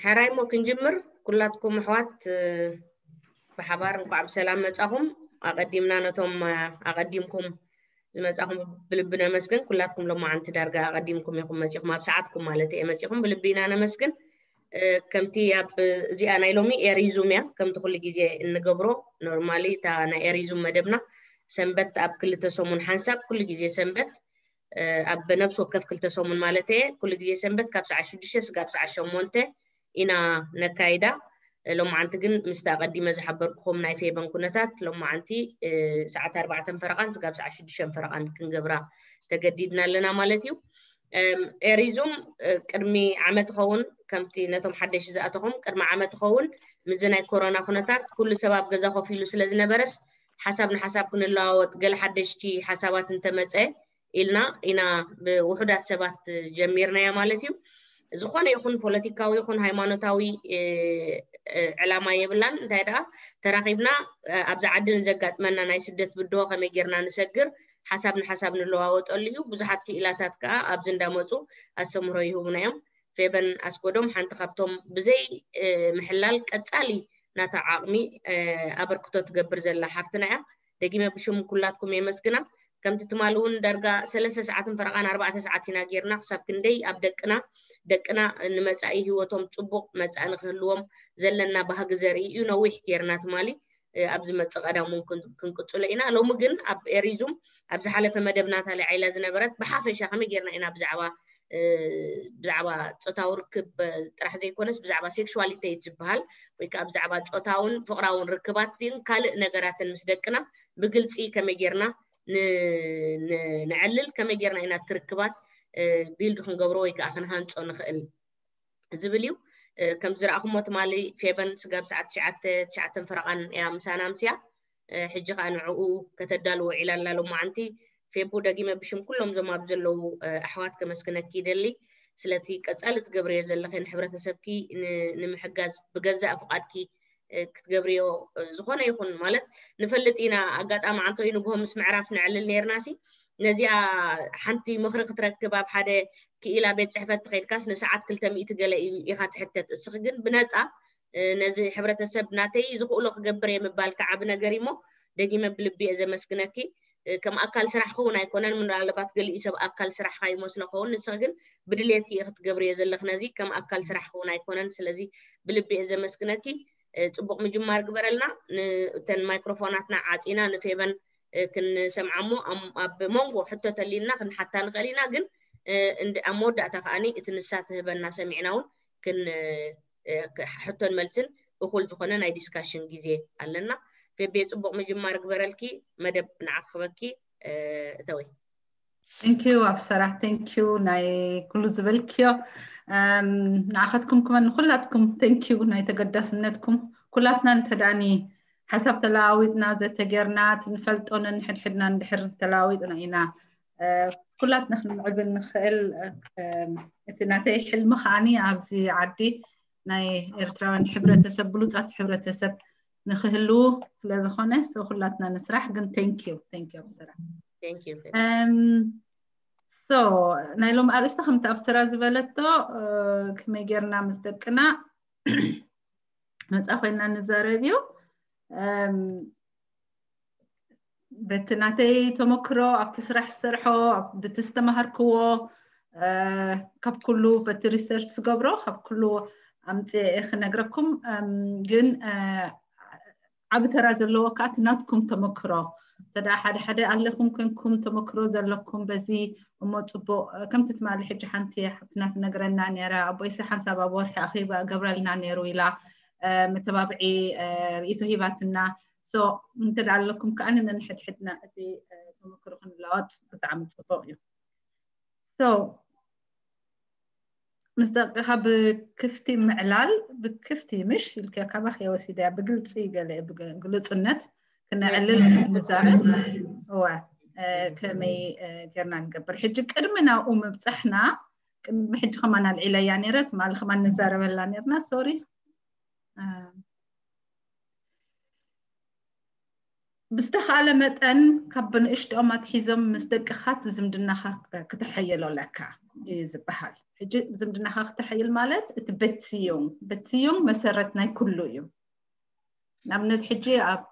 ሕራይ እሞ ክንጅምር። ኩላትኩም ኣሕዋት ብሓባር እንኳዕ ብሰላም መጻኹም። ኣቐዲምና ነቶም ኣቐዲምኩም ዝመጻኹም ብልቢ ነመስግን። ኩላትኩም ሎማዓንቲ ዳርጋ ኣቐዲምኩም ኢኹም መጺኹም፣ ኣብ ሰዓትኩም ማለት እየ መጺኹም፣ ብልቢ ኢና ነመስግን። ከምቲ ኣብ እዚኣ ናይ ሎሚ ኤሪዙም እያ፣ ከምቲ ኩሉ ግዜ እንገብሮ። ኖርማሊ እታ ናይ ኤሪዙም መደብና ሰንበት ኣብ ክልተ ሰሙን ሓንሳብ፣ ኩሉ ግዜ ሰንበት ኣብ ነብሲ ወከፍ ክልተ ሰሙን ማለት እየ፣ ኩሉ ግዜ ሰንበት ካብ ሰዓት ሽዱሽተ ስጋብ ሰዓት ሸሞንተ ኢና ነካይዳ። ሎማዓንቲ ግን ምስቲ ኣቐዲመ ዝሓበርኩኹም ናይ ፌበን ኩነታት ሎማዓንቲ ሰዓት ኣርባዕተን ፈረቓን ስጋብ ሰዓት ሽዱሽተን ፈረቓን ክንገብራ ተገዲድና ኣለና ማለት እዩ። ኤሪዙም ቅድሚ ዓመት ኸውን፣ ከምቲ ነቶም ሓደሽ ዝኣተኹም ቅድሚ ዓመት ኸውን፣ ምስዚ ናይ ኮሮና ኩነታት ኩሉ ሰብ ኣብ ገዛ ኮፍ ኢሉ ስለ ዝነበረስ፣ ሓሳብ ንሓሳብ ክንለዋወጥ፣ ገለ ሓደሽቲ ሓሳባት እንተመፀ ኢልና ኢና ብውሑዳት ሰባት ጀሚርናያ ማለት እዩ። ዝኾነ ይኹን ፖለቲካዊ ይኹን ሃይማኖታዊ ዕላማ የብላን። እንታይ ደኣ፣ ተራኺብና ኣብዚ ዓዲ ንዘጋጥመና ናይ ስደት ብድሆ ከመይ ጌርና ንሰግር፣ ሓሳብ ንሓሳብ ንለዋወጠሉ እዩ። ብዙሓት ክኢላታት ከኣ ኣብዚ እንዳመፁ ኣስተምህሮ ይህቡና እዮም። ፌበን ኣስጎዶም ሓንቲ ካብቶም ብዘይ ምሕላል ቀጻሊ ናታ ዓቕሚ ኣበርክቶ ትገብር ዘላ ሓፍትና እያ። ደጊመ ብሽም ኩላትኩም የመስግና። ከምቲ ትማሊ እውን ዳርጋ ሰለስተ ሰዓትን ፈረቓን ኣርባዕተ ሰዓት ኢና ጌርና፣ ክሳብ ክንደይ ኣብ ደቅና፣ ደቅና ንመጻኢ ህይወቶም ጽቡቕ መጻኢ ንክህልዎም ዘለና ባህጊ ዘርኢ እዩ። ነዊሕ ጌርና ትማሊ፣ ኣብ ዝመጽእ ቀዳም እውን ክንቅጽሎ ኢና። ሎሚ ግን ኣብ ኤሪዙም ኣብ ዝሓለፈ መደብና ታሊዓ ኢላ ዝነበረት፣ ብሓፈሻ ከመይ ጌርና ኢና ብዛዕባ ብዛዕባ ጾታዊ ርክብ ጥራሕ ዘይኮነስ ብዛዕባ ሴክሹዋሊቴት ዝበሃል ወይ ከዓ ብዛዕባ ጾታውን ፍቕራውን ርክባት ካልእ ነገራትን ምስ ደቅና ብግልፂ ከመይ ጌርና ንዕልል፣ ከመይ ጌርና ኢና ትርክባት ቢልድ ክንገብሮ ወይ ከዓ ክንሃንፆ ንኽእል ዝብል እዩ። ከም ዝረኣኹሞ ትማሊ ፌበን ስጋብ ሰዓት ትሽዓተ፣ ትሽዓተን ፈረቓን እያ ምሳና ኣምስያ። ሕጂ ከዓ ንዕኡ ከተዳልዎ ዒላ ኣላ ሎማዓንቲ። ፌቡ፣ ደጊመ ብሽም ኩሎም ዞም ኣብ ዘለዉ ኣሕዋት ከመስግነኪ ይደሊ። ስለቲ ቀጻሊ ትገብርዮ ዘለኺ ንሕብረተሰብኪ ንምሕጋዝ ብገዛእ ፍቓድኪ ክትገብርዮ፣ ዝኾነ ይኹን ማለት ንፈልጥ ኢና። ኣጋጣሚ ዓንተወይ ንግሆ ምስ ምዕራፍ ነዕልል ነርናሲ፣ ነዚኣ ሓንቲ ምኽሪ ክትረክብ ኣብ ሓደ ክኢላ ቤት ጽሕፈት ተኸይድካስ ንሰዓት ክልተ ሚእቲ ገለ ኢኻ ትሕተት። እስኺ ግን ብነጻ ነዚ ሕብረተሰብ ናተይ ዝኽእሎ ክገብር እየ ምባል ከዓቢ ነገር እሞ፣ ደጊመ ብልቢ እየ ዘመስግነኪ። ከም ኣካል ስራሕ ክውን ኣይኮነን፣ ምናልባት ገሊኡ ሰብ ኣካል ስራሕ ይመስሎ ክኸውን፣ ንስኺ ግን ብድልየትኪ ኢኺ ክትገብርዮ ዘለኽ። ነዚ ከም ኣካል ስራሕ ክውን ኣይኮነን። ስለዚ ብልቢ እየ ዘመስግነኪ። ጽቡቕ ምጅማር ግበረልና። ንተን ማይክሮፎናትና ዓጺና ንፌበን ክንሰምዓ እሞ፣ ኣብ መንጎ ሕቶ ተሊልና ክንሓታ ንኽእል ኢና። ግን ኣብ መወዳእታ ከዓኒ እቲ ንሳ ትህበና ሰሚዕና እውን ክን ሕቶን መልስን እኹል ዝኾነ ናይ ዲስካሽን ግዜ ኣለና። ፌቤ፣ ጽቡቕ ምጅማር ግበረልኪ። መደብ ንዓኽበኪ። እተወይ። Thank you ኣብሰራ፣ thank you ናይ ኩሉ ዝበልክዮ። ንዓኸትኩም ክመን ንኩላትኩም thank you ናይ ተገዳስነትኩም። ኩላትና እንተዳኒ ሓሳብ ተለዋዊጥና ዘተገርና ትንፈልጦ ነንሕድሕድና እንድሕር ተለዋዊጥና ኢና ኩላትና ክንምዕብል ንኽእል። እቲ ናተይ ሕልሚ ከዓኒ ኣብዚ ዓዲ ናይ ኤርትራውያን ሕብረተሰብ፣ ብሉጻት ሕብረተሰብ ንኽህልዉ ስለ ዝኾነ፣ so ኩላትና ንስራሕ። ግን thank you፣ thank you ኣብሰራ። So ናይ ሎም ኣርእስቲ ከምቲ ኣብሰራ ዝበለቶ፣ ከመይ ጌርና ምስ ደቅና ነጻ ኮይና ንዛረብ እዩ። በቲ ናተይ ተመክሮ፣ ኣብቲ ስራሕ ዝሰርሖ፣ በቲ ዝተማሃርክዎ፣ ካብ ኩሉ በቲ ሪሰርች ዝገብሮ ካብ ኩሉ ኣምፅኤ ክነግረኩም። ግን ዓቢ ተራ ዘለዎ ከዓ እቲ ናትኩም ተመክሮ፣ ተዳ ሓደ ሓደ ኣለኹም ኮንኩም ተመክሮ ዘለኩም በዚ እሞ ፅቡቕ። ከምቲ ትማሊ ሕጂ ሓንቲ ሓብትና ትነግረና ነይራ፣ ኣቦይሲ ሓንሳብ ኣብ ወርሒ ኣኼባ ገብረልና ነይሩ ኢላ፣ መተባብዒ ርእይቶ ሂባትና። So እንተ ደኣ ኣለኩም ከዓ ነንሕድሕድና እቲ ተመክሮ ክንለዋወጥ ብጣዕሚ ፅቡቕ እዩ። So ምስ ደቅኻ ብክፍቲ ምዕላል፣ ብክፍቲ ምሽ ኢልከ ካባኽ እየ ወሲደያ፣ ብግልፂ ገለ ግልፁነት ክነዕልል ክንዛረብ። እወ፣ ከመይ ጌርና ንገብር? ሕጂ ቅድሚ ናብኡ ምብፃሕና፣ ቅድሚ ሕጂ ከማን ኣልዒለያ ነይረ፣ ትማሊ ከማን ንዛረበላ ነይርና። ሶሪ። ብዝተኻለ መጠን ካብ ብንእሽትኦም ኣትሒዞም ምስ ደቅኻ እቲ ዝምድናኻ ክተሐየሎ ኣለካ። እዩ ዝበሃል። ሕጂ ዝምድናኻ ክተሐይል ማለት እቲ በትዩም በትዩም መሰረት ናይ ኩሉ እዩ። ንኣብነት ሕጂ ኣብ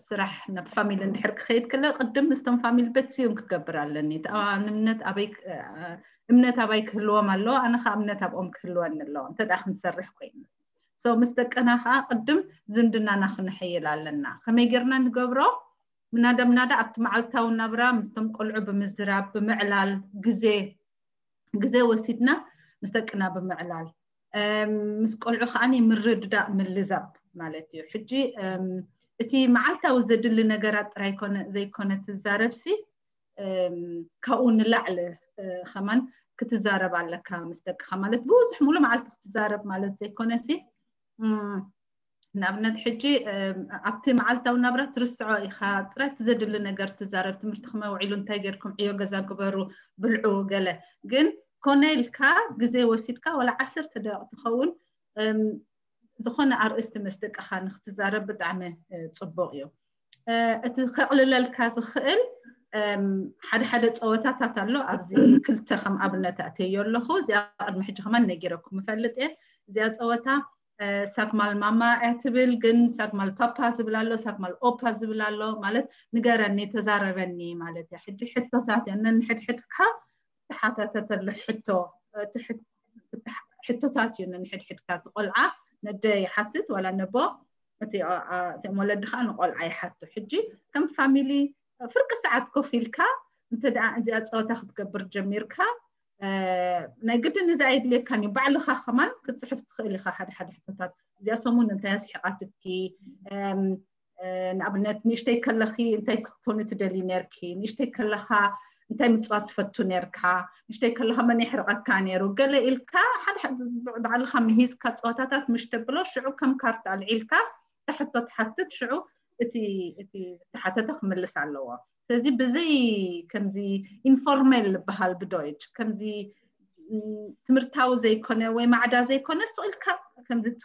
ስራሕ ናብ ፋሚሊ እንድሕር ክኸይድ ከለ ቅድም ምስቶም ፋሚሊ በትዩም ክገብር ኣለኒ። ንእምነት ኣበይ እምነት ኣባይ ክህልዎም ኣለዎ፣ ኣነ ከዓ እምነት ኣብኦም ክህልወኒ ኣለዎ እንተ ደኣ ክንሰርሕ ኮይኑ። ሶ ምስ ደቅና ከዓ ቅድም ዝምድናና ክነሐይል ኣለና። ከመይ ጌርና ንገብሮ? ምናዳ ምናዳ ኣብቲ መዓልታዊ ናብራ ምስቶም ቆልዑ ብምዝራብ ብምዕላል ግዜ ግዜ ወሲድና ምስ ደቅና ብምዕላል ምስ ቆልዑ ከዓ ምርድዳእ ምልዛብ ማለት እዩ። ሕጂ እቲ መዓልታዊ ዘድሊ ነገራት ጥራይ ዘይኮነ ትዛረብሲ ካብኡ ንላዕሊ ከማን ክትዛረብ ኣለካ ምስ ደቅኻ ማለት ብዙሕ ሙሉ መዓልቲ ክትዛረብ ማለት ዘይኮነሲ ንኣብነት ሕጂ ኣብቲ መዓልታዊ ናብራ ትርስዖ ኢኻ ጥራይ እቲ ዘድሊ ነገር ትዛረብ። ትምህርቲ ከመይ ውዒሉ እንታይ ጌርኩም ዕዮ ገዛ ግበሩ ብልዑ ገለ ግን ኮነ ኢልካ ግዜ ወሲድካ ወላ ዓሰርተ ደቂቕ ትኸውን ዝኾነ ኣርእስቲ ምስ ደቅኻ ንክትዛረብ ብጣዕሚ ፅቡቅ እዩ። እቲ ከቕልለልካ ዝኽእል ሓደ ሓደ ፀወታታት ኣሎ። ኣብዚ ክልተ ከም ኣብነት ኣእተዮ ኣለኹ። እዚኣ ቅድሚ ሕጂ ከማን ነጊረኩም እፈልጥ እየ። እዚኣ ፀወታ ሳግማል ማማ እያ ትብል፣ ግን ሳግማል ፓፓ ዝብል ኣሎ፣ ሳግማል ኦፓ ዝብል ኣሎ። ማለት ንገረኒ፣ ተዛረበኒ ማለት እያ። ሕጂ ሕቶታት እያ ነንሕድሕድካ ተሓታተተሉ ሕቶ ሕቶታት እዩ ነንሕድሕድካ። እቲ ቆልዓ ነደ ይሓትት ዋላ ነቦ፣ እቲ ወለዲ ከዓ ንቆልዓ ይሓቱ። ሕጂ ከም ፋሚሊ ፍርቂ ሰዓት ኮፍ ኢልካ እንተ ደኣ እዚኣ ፀወታ ክትገብር ጀሚርካ ናይ ግድን እዚ ኣየድልየካን እዩ። ባዕልኻ ከማን ክትፅሕፍ ትኽእል ኢኻ ሓደ ሓደ ሕቶታት። እዚኣ ሰሙን እንታይ ኣስሒቓትኪ? ንኣብነት ንእሽተይ ከለኺ እንታይ ክትኮኒ ትደሊ ነርኪ? ንእሽተይ ከለኻ እንታይ ምፅዋት ትፈቱ ነርካ? ንእሽተይ ከለኻ መን የሕርቐካ ነይሩ? ገለ ኢልካ ባዕልኻ ምሂዝካ ፀወታታት ምሽ ተብሎ ሽዑ ከም ካርታ ኣልዒልካ ተሕቶ ትሓትት ሽዑ እቲ እቲ ዝተሓተተ ክምልስ ኣለዎ። ስለዚ ብዘይ ከምዚ ኢንፎርሜል ዝበሃል ብዶይች ከምዚ ትምህርታዊ ዘይኮነ ወይ ማዕዳ ዘይኮነ ስቕ ኢልካ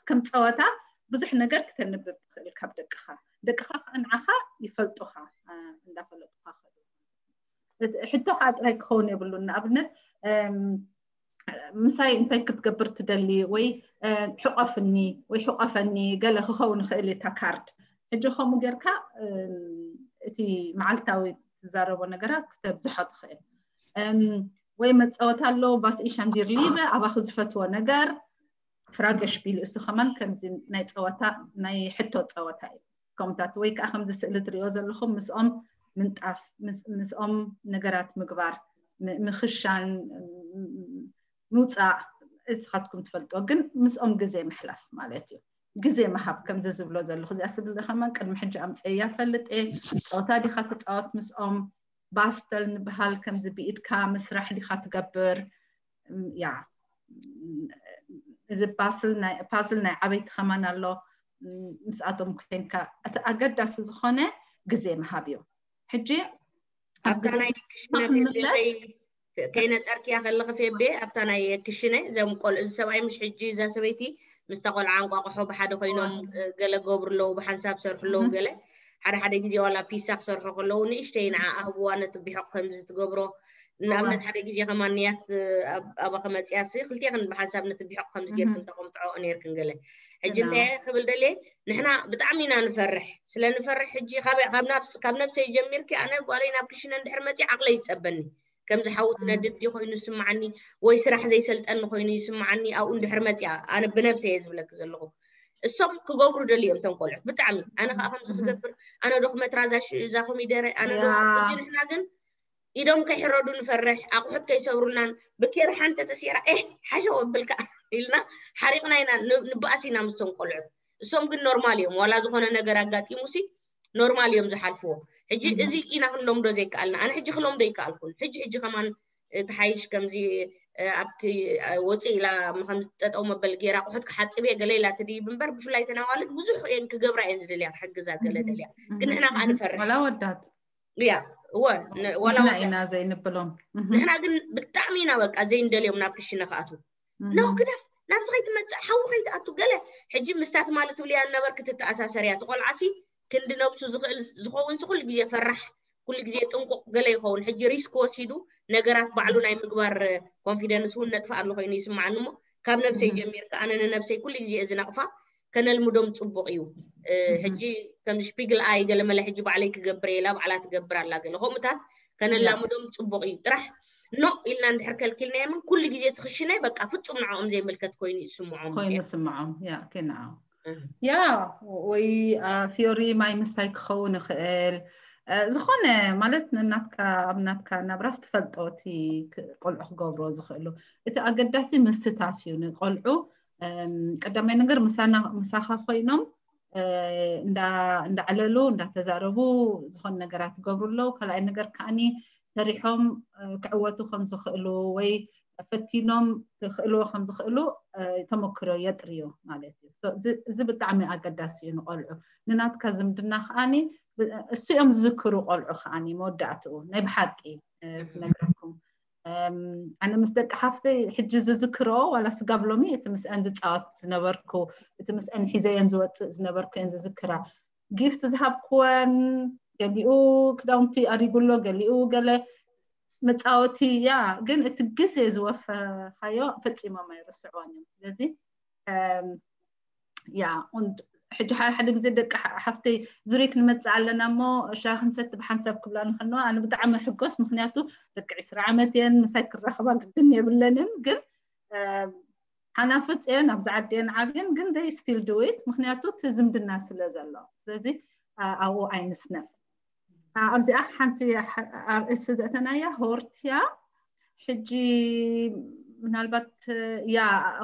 ከም ፀወታ ብዙሕ ነገር ክተንብብ ትኽእል ካብ ደቅኻ። ደቅኻ ከዓ ንዓኻ ይፈልጡኻ። እንዳፈለጡኻ ሕቶ ከዓ ጥራይ ክኸውን የብሉን። ንኣብነት ምሳይ እንታይ ክትገብር ትደሊ ወይ ሕቆፍኒ ወይ ሕቆፈኒ ገለ ክኸውን ይኽእል እታ ካርድ። ሕጂ ከምኡ ጌርካ እቲ መዓልታዊ ትዛረቦ ነገራት ክተብዝሖ ትኽእል። ወይ መፃወታ ኣሎ ባስኢ ሻንዚር ሊበ ኣባኺ ዝፈትዎ ነገር ፍራገሽ ቢሉ እሱ ከማን ከምዚ ናይ ፀወታ ናይ ሕቶ ፀወታ እዩ። ከምታት ወይ ከዓ ከምዚ ስእሊ ትሪኦ ዘለኹም ምስኦም ምንጣፍ ምስኦም ነገራት ምግባር ምኽሻን ምውፃእ እስኻትኩም ትፈልጦ ግን ምስኦም ግዜ ምሕላፍ ማለት እዩ። ግዜ ምሃብ ከምዚ ዝብሎ ዘለኹ እዚኣ ስብል ከማን ቅድሚ ሕጂ ኣምፀያ ፈልጥ ፀወታ ዲኻ ትፃወት ምስኦም ባስተል ንበሃል ከምዚ ብኢድካ ምስራሕ ዲኻ ትገብር ያ እዚ ፓስል ናይ ፓስል ናይ ዓበይቲ ከማን ኣሎ ምስኣቶም ኮይንካ እቲ ኣገዳሲ ዝኾነ ግዜ ምሃብ እዩ። ሕጂ ኣብታ ናይ ክሽነ ክንምለስ ከይነጠርክያ ከለኺ ፌቤ ኣብታ ናይ ክሽነ እዞም ቆልዑ እዚ ሰብኣይ ምሽ ሕጂ እዛ ሰበይቲ ምስታ ቆልዓ እንቋቑሖ ብሓደ ኮይኖም ገለ ገብሩ ኣለዉ ብሓንሳብ ሰርሑ ኣለዉ ገለ ሓደ ሓደ ግዜ ዋላ ፒሳ ክሰርሑ ከለዉ ንእሽተይ ንዓ ኣህብዋ ነቲ ቢሖቕ ከምዚ ትገብሮ ንኣብነት ሓደ ግዜ ከማን ንያት ኣባኸ መፅያሲ ክልቴኽን ብሓንሳብ ነቲ ቢሖቕ ከምዚ ጌርክን ተቐምጥዖ ነርክን ገለ ሕጂ እንታይ ክብል ደልየ ንሕና ብጣዕሚ ኢና ንፈርሕ ስለ ንፈርሕ ሕጂ ካብ ነብሰይ ጀሚርኪ ኣነ ጓለይ ናብ ክሽነ እንድሕር መፅያ ዓቕለይ ይፀበኒ ከም ዝሓውት ነድድ ኮይኑ ይስምዓኒ ወይ ስራሕ ዘይሰልጠኒ ኮይኑ ይስምዓኒ ኣብኡ እንድሕር መፅያ ኣነ ብነብሰ እየ ዝብለኪ ዘለኹ እሶም ክገብሩ ደልዮም እቶም ቆልዑት ብጣዕሚ ኣነ ከዓ ከምዚ ክገብር ኣነ ዶ ክመትራ እዛ ኮሚደረ ኣነ ዶ ሕጂ ንሕና ግን ኢዶም ከይሕረዱ ንፈርሕ ኣቑሑት ከይሰብሩልናን ብኬር ሓንቲ ተሲራ ኤህ ሓሸው ኣብልካ ኢልና ሓሪቕና ኢና ንባእስ ኢና ምስቶም ቆልዑት እሶም ግን ኖርማል እዮም ዋላ ዝኾነ ነገር ኣጋጢሙሲ ኖርማል እዮም ዝሓልፍዎ ሕጂ እዚ ኢና ክንለምዶ ዘይከኣልና ኣነ ሕጂ ክለምዶ ይከኣልኩን ሕጂ ሕጂ ከማን ተሓይሽ ከምዚ ኣብቲ ወፂእ ኢላ ከም ጠጠው መበል ገይራ ኣቑሑት ክሓፅብ እየ ገለ ኢላ ትድይብ እምበር ብፍላይ ተናዋልድ ብዙሕ እየን ክገብራ እየን ዝደልያ ክሕግዛ ገለ ደልያ ግን ንሕና ከዓ ንፈርሕ ዋላ ወዳት ያ እወ ዋላ ኢና ዘይንብሎም ንሕና ግን ብጣዕሚ ኢና በቃ ዘይንደልዮም ናብ ክሽነ ክኣትዉ ኖ ግደፍ ናብዚ ከይትመፅእ ሓዊ ከይትኣቱ ገለ ሕጂ ምስታት ማለት ትብልያ ነበርክ ትተኣሳሰር እያ ትቆልዓሲ ክንዲ ነብሱ ዝኽእል ዝኸውን ኩሉ ግዜ ፈራሕ ኩሉ ግዜ ጥንቁቕ ገለ ይኸውን። ሕጂ ሪስክ ወሲዱ ነገራት ባዕሉ ናይ ምግባር ኮንፊደንስ እውን ነጥፋ ኣሎ ኮይኑ ይስምዓኒ። እሞ ካብ ነብሰይ ጀሚርካ ኣነ ንነብሰይ ኩሉ ግዜ እዚ ናቕፋ ከነልምዶም ጽቡቕ እዩ። ሕጂ ከም ሽፒግል ኣይ ገለ መለ ሕጂ ባዕለይ ክገብር ኢላ ባዕላ ትገብር ኣላ፣ ገለ ከምኡታት ከነላምዶም ጽቡቕ እዩ። ጥራሕ ኖ ኢልና እንድሕር ከልኪልናዮ ምን ኩሉ ግዜ ትኽሽነይ በቃ ፍጹም ንዕኦም ዘይምልከት ኮይኑ ይስምዖም። ኮይኑ ስምዖም ያ ክንዓ ያ ወይ ፊዮሪ ማይ ምስታይ ክኸውን ይኽእል። ዝኾነ ማለት ንናትካ ኣብ ናትካ ናብራስ ትፈልጦ እቲ ቆልዑ ክገብሮ ዝኽእሉ። እቲ ኣገዳሲ ምስታፍ እዩ ንቆልዑ። ቀዳማይ ነገር ምሳኻ ኮይኖም እንዳዕለሉ እንዳተዛረቡ ዝኾነ ነገራት ይገብሩ ኣለዉ። ካልኣይ ነገር ከዓኒ ሰሪሖም ክዕወቱ ከም ዝኽእሉ ወይ ፈቲኖም ክኽእልዎ ከም ዝኽእሉ ተመክሮ የጥርዩ ማለት እዩ። እዚ ብጣዕሚ ኣገዳሲ እዩ ንቆልዑ። ንናትካ ዝምድና ከዓኒ እሱ እዮም ዝዝክሩ ቆልዑ ከዓኒ መወዳእትኡ ናይ ብሓቂ ክነግረኩም። ኣነ ምስ ደቂ ሓፍተይ ሕጂ ዝዝክሮ ዋላ ስጋብ ሎሚ እቲ ምስአን ዝፃወት ዝነበርኩ፣ እቲ ምስአን ሒዘየን ዝወፅእ ዝነበርኩ እየን ዝዝክራ። ጊፍት ዝሃብኩወን፣ ገሊኡ ክዳውንቲ ኣሪጉሎ፣ ገሊኡ ገለ መፃወቲ ያ፣ ግን እቲ ግዜ ዝወፈኻዮ ፈፂሞም ኣይርስዕዎን እዮም። ስለዚ ያ ሕጂ ሓደ ሓደ ግዜ ደቂ ሓፍተይ ዙሪ ክንመፅእ ኣለና እሞ ሻሂ ክንሰቲ ብሓንሳብ ክብላ ንኸነዋ ኣነ ብጣዕሚ ሕጎስ። ምክንያቱ ደቂ ዕስራ ዓመት እየን ምሳይ ክራኸባ ግድን የብለንን፣ ግን ሓናፍፅ እየን ኣብዚ ዓዲ እየን ዓብየን፣ ግን they still do it ምክንያቱ እቲ ዝምድና ስለ ዘሎ። ስለዚ ኣብኡ ኣይንስነፍ። ኣብዚኣ ሓንቲ ኣርእስቲ ዘእተናያ ሆርት እያ። ሕጂ ምናልባት ያ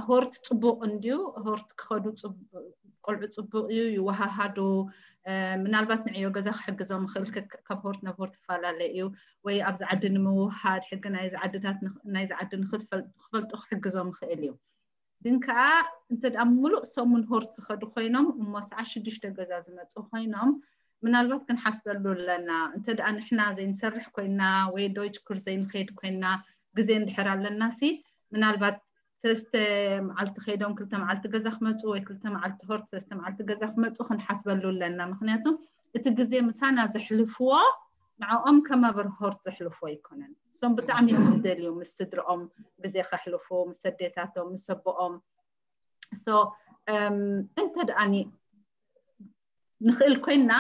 ሆርት ፅቡቕ እንድዩ፣ ሆርት ክኸዱ ቆልዑ ፅቡቕ እዩ፣ ይወሃሃዱ። ምናልባት ንዕዮ ገዛ ክሕግዞም ይኽእል፣ ካብ ሆርት ናብ ሆርት ይፈላለ እዩ። ወይ ኣብዚ ዓዲ ንምውሃድ ሕጊ ናይዚ ዓዲ ንክፈልጡ ክሕግዞም ይኽእል እዩ። ግን ከዓ እንተ ደኣ ምሉእ ሰሙን ሆርት ዝኸዱ ኮይኖም እሞ ሰዓት ሽዱሽተ ገዛ ዝመፁ ኮይኖም ምናልባት ክንሓስበሉ ኣለና። እንተ ደኣ ንሕና ዘይንሰርሕ ኮይና ወይ ዶይች ኩርስ ዘይንኸይድ ኮይና ግዜ እንድሕር ኣለና ሲ ምናልባት ሰለስተ መዓልቲ ከይዶም ክልተ መዓልቲ ገዛ ክመፁ ወይ ክልተ መዓልቲ ሆርት ሰለስተ መዓልቲ ገዛ ክመፁ ክንሓስበሉ ኣለና። ምክንያቱ እቲ ግዜ ምሳና ዘሕልፍዎ ንዕኦም ከም ኣብ ሆርት ዘሕልፍዎ ኣይኮነን። እሶም ብጣዕሚ እዮም ዝደልዩ ምስ ስድርኦም ግዜ ከሕልፉ፣ ምስ ሰዴታቶም፣ ምስ ኣቦኦም። ሶ እንተ ደኣ ንኽእል ኮይና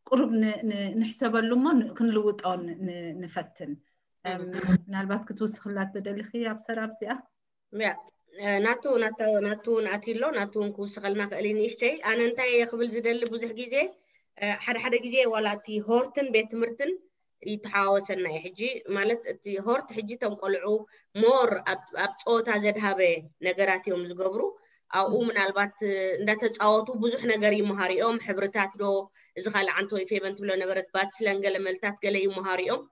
ቁሩብ ንሕሰበሉ እሞ ክንልውጦ ንፈትን። ምናልባት ክትውስኽላ ትደሊኺ ኣብ ሰራብ እዚኣ? ያ ናቱ ናቱ እውን ኣትሎ ናቱ እውን ክውስኸልና ክእል እዩ ንእሽተይ። ኣነ እንታይ እየ ክብል ዝደሊ ብዙሕ ግዜ ሓደ ሓደ ግዜ ዋላ እቲ ሆርትን ቤት ትምህርትን ይተሓዋወሰና እዩ። ሕጂ ማለት እቲ ሆርት ሕጂ እቶም ቆልዑ ሞር ኣብ ፀወታ ዘድሃበ ነገራት እዮም ዝገብሩ። ኣብኡ ምናልባት እንዳተፃወቱ ብዙሕ ነገር ይመሃሩ እዮም። ሕብርታት ዶ እዚ ካልእ ዓንተ ወይ ፌበን ትብሎ ነበረት ባትስለን ገለ መልታት ገለ ይመሃሩ እዮም።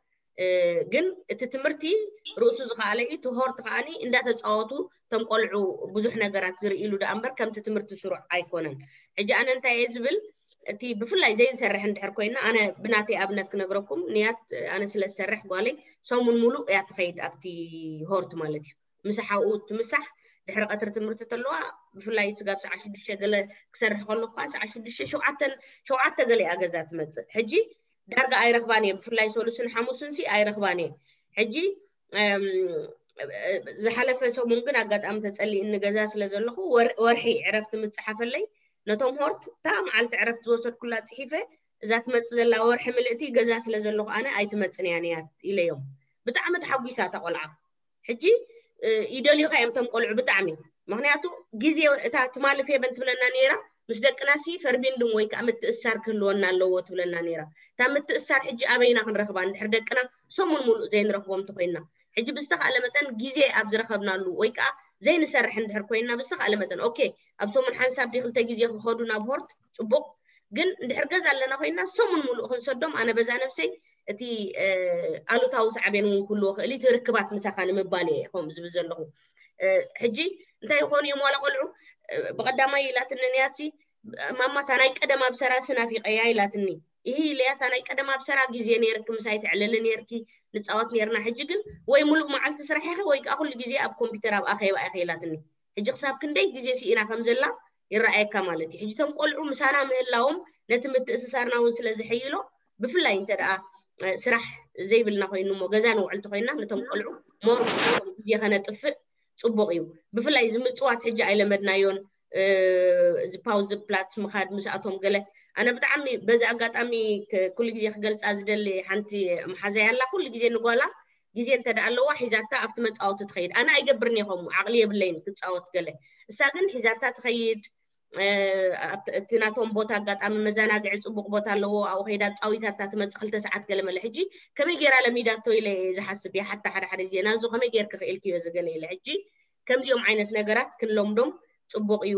ግን እቲ ትምህርቲ ርእሱ ዝኸኣለ እዩ። እቲ ሆርት ከዓኒ እንዳተፃወቱ እቶም ቆልዑ ብዙሕ ነገራት ዝርእሉ ደኣ እምበር ከምቲ ትምህርቲ ስሩዕ ኣይኮነን። ሕጂ ኣነ እንታይ እየ ዝብል እቲ ብፍላይ ዘይንሰርሕ እንድሕር ኮይና ኣነ ብናተይ ኣብነት ክነግረኩም ንያት ኣነ ስለ ዝሰርሕ ጓለይ ሰሙን ሙሉእ እያ ትኸይድ ኣብቲ ሆርት ማለት እዩ። ምሳሕ ኣብኡ ትምሳሕ ድሕሪ ቀትሪ ትምህርቲ ተለዋ ብፍላይ ስጋብ ሰዓት ሽዱሽተ ገለ ክሰርሕ ከለኩ ከዓ ሰዓት ሽዱሽተ ሸውዓተን ሸውዓተ ገለ እያ ገዛ ትመፅእ። ሕጂ ዳርጋ ኣይረኽባን እየ ብፍላይ ሰሉስን ሓሙስን ሲ ኣይረኽባን እየ። ሕጂ ዝሓለፈ ሰሙን ግን ኣጋጣሚ ተፀሊእኒ ገዛ ስለ ዘለኹ ወርሒ ዕረፍቲ ምፅሓፈለይ ነቶም ሆርት እታ መዓልቲ ዕረፍቲ ዝወሰድኩላ ፅሒፈ እዛ ትመፅእ ዘላ ወርሒ ምልእቲ ገዛ ስለ ዘለኹ ኣነ ኣይትመፅን እያ ነያ ኢለዮም። ብጣዕሚ ተሓጒሳ እታ ቆልዓ። ሕጂ ይደልዩኻ እዮም እቶም ቆልዑ ብጣዕሚ። ምክንያቱ ግዜ እታ ትማሊ ፌበን ትብለና ነይራ ምስ ደቅና ሲ ፈርቢንድን ወይ ከዓ ምትእሳር ክህልወና ኣለዎ ትብለና ነይራ። እታ ምትእሳር ሕጂ ኣበይና ክንረኽባ እንድሕር ደቅና ሰሙን ሙሉእ ዘይንረኽቦም እንተኮይንና። ሕጂ ብዝተኻእለ መጠን ግዜ ኣብ ዝረኸብናሉ ወይ ከዓ ዘይንሰርሕ እንድሕር ኮይንና ብዝተኻእለ መጠን ኦኬ ኣብ ሰሙን ሓንሳብ ዲ ክልተ ግዜ ክኸዱ ናብ ሆርት ፅቡቕ። ግን እንድሕር ገዛ ኣለና ኮይንና ሰሙን ሙሉእ ክንሰዶም ኣነ በዛ ነብሰይ እቲ ኣሉታዊ ሳዕቤን እውን ክህልዎ ክእል እቲ ርክባት ምሳኻ ንምባል እየ ከምኡ ዝብል ዘለኹ። ሕጂ እንታይ ይኾኑ እዮም ዋላ ቆልዑ ብቐዳማይ ኢላትኒ ንያትሲ ማማ እታ ናይ ቀደም ኣብ ሰራ ስናፊቀያ ኢላትኒ። ይህ ኢለያ እታ ናይ ቀደም ኣብ ሰራ ግዜ ነይርኪ ምሳይ ትዕልሊ ነይርኪ ንፃወት ነይርና። ሕጂ ግን ወይ ሙሉእ መዓልቲ ስራሕ ኢኺ ወይ ከዓ ኩሉ ግዜ ኣብ ኮምፒተር ኣብ ኣኼባ ኢኺ ኢላትኒ። ሕጂ ክሳብ ክንደይ ግዜ ስኢና ከም ዘላ ይረኣየካ ማለት እዩ። ሕጂ እቶም ቆልዑ ምሳና ምህላዎም ነቲ ምትእስሳርና እውን ስለ ዝሕይሎ ብፍላይ እንተ ደኣ ስራሕ ዘይብልና ኮይኑ እሞ ገዛ ንውዕል ተኮይና ነቶም ቆልዑ ሞር ግዜ ከነጥፍእ ጽቡቕ እዩ። ብፍላይ እዚ ምጽዋት ሕጂ ኣይለመድናዮን። እዚ ፓውዝ ፕላትስ ምኻድ ምስኣቶም ገለ ኣነ ብጣዕሚ በዚ ኣጋጣሚ ኩሉ ግዜ ክገልፃ ዝደሊ ሓንቲ መሓዛይ ኣላ። ኩሉ ግዜ ንጓላ ግዜ እንተ ደኣ ኣለዋ ሒዛታ ኣብቲ መፃወቲ ትኸይድ። ኣነ ኣይገብርን እየ ከምኡ፣ ዓቕሊ የብለይን ክፃወት ገለ። እሳ ግን ሒዛታ ትኸይድ። እቲ ናቶም ቦታ ኣጋጣሚ መዘናግዒ ፅቡቕ ቦታ ኣለዎ፣ ኣብኡ ከይዳ ፃዊታታ ትመፅእ ክልተ ሰዓት ገለ መለ። ሕጂ ከመይ ገይራ ለሚዳቶ ኢለ እየ ዝሓስብ። ይሓታ ሓደ ሓደ ግዜ ናዙ ከመይ ገይርኪ ክኢልክዮ ዝገለ ኢለ። ሕጂ ከምዚኦም ዓይነት ነገራት ክንለምዶም ፅቡቕ እዩ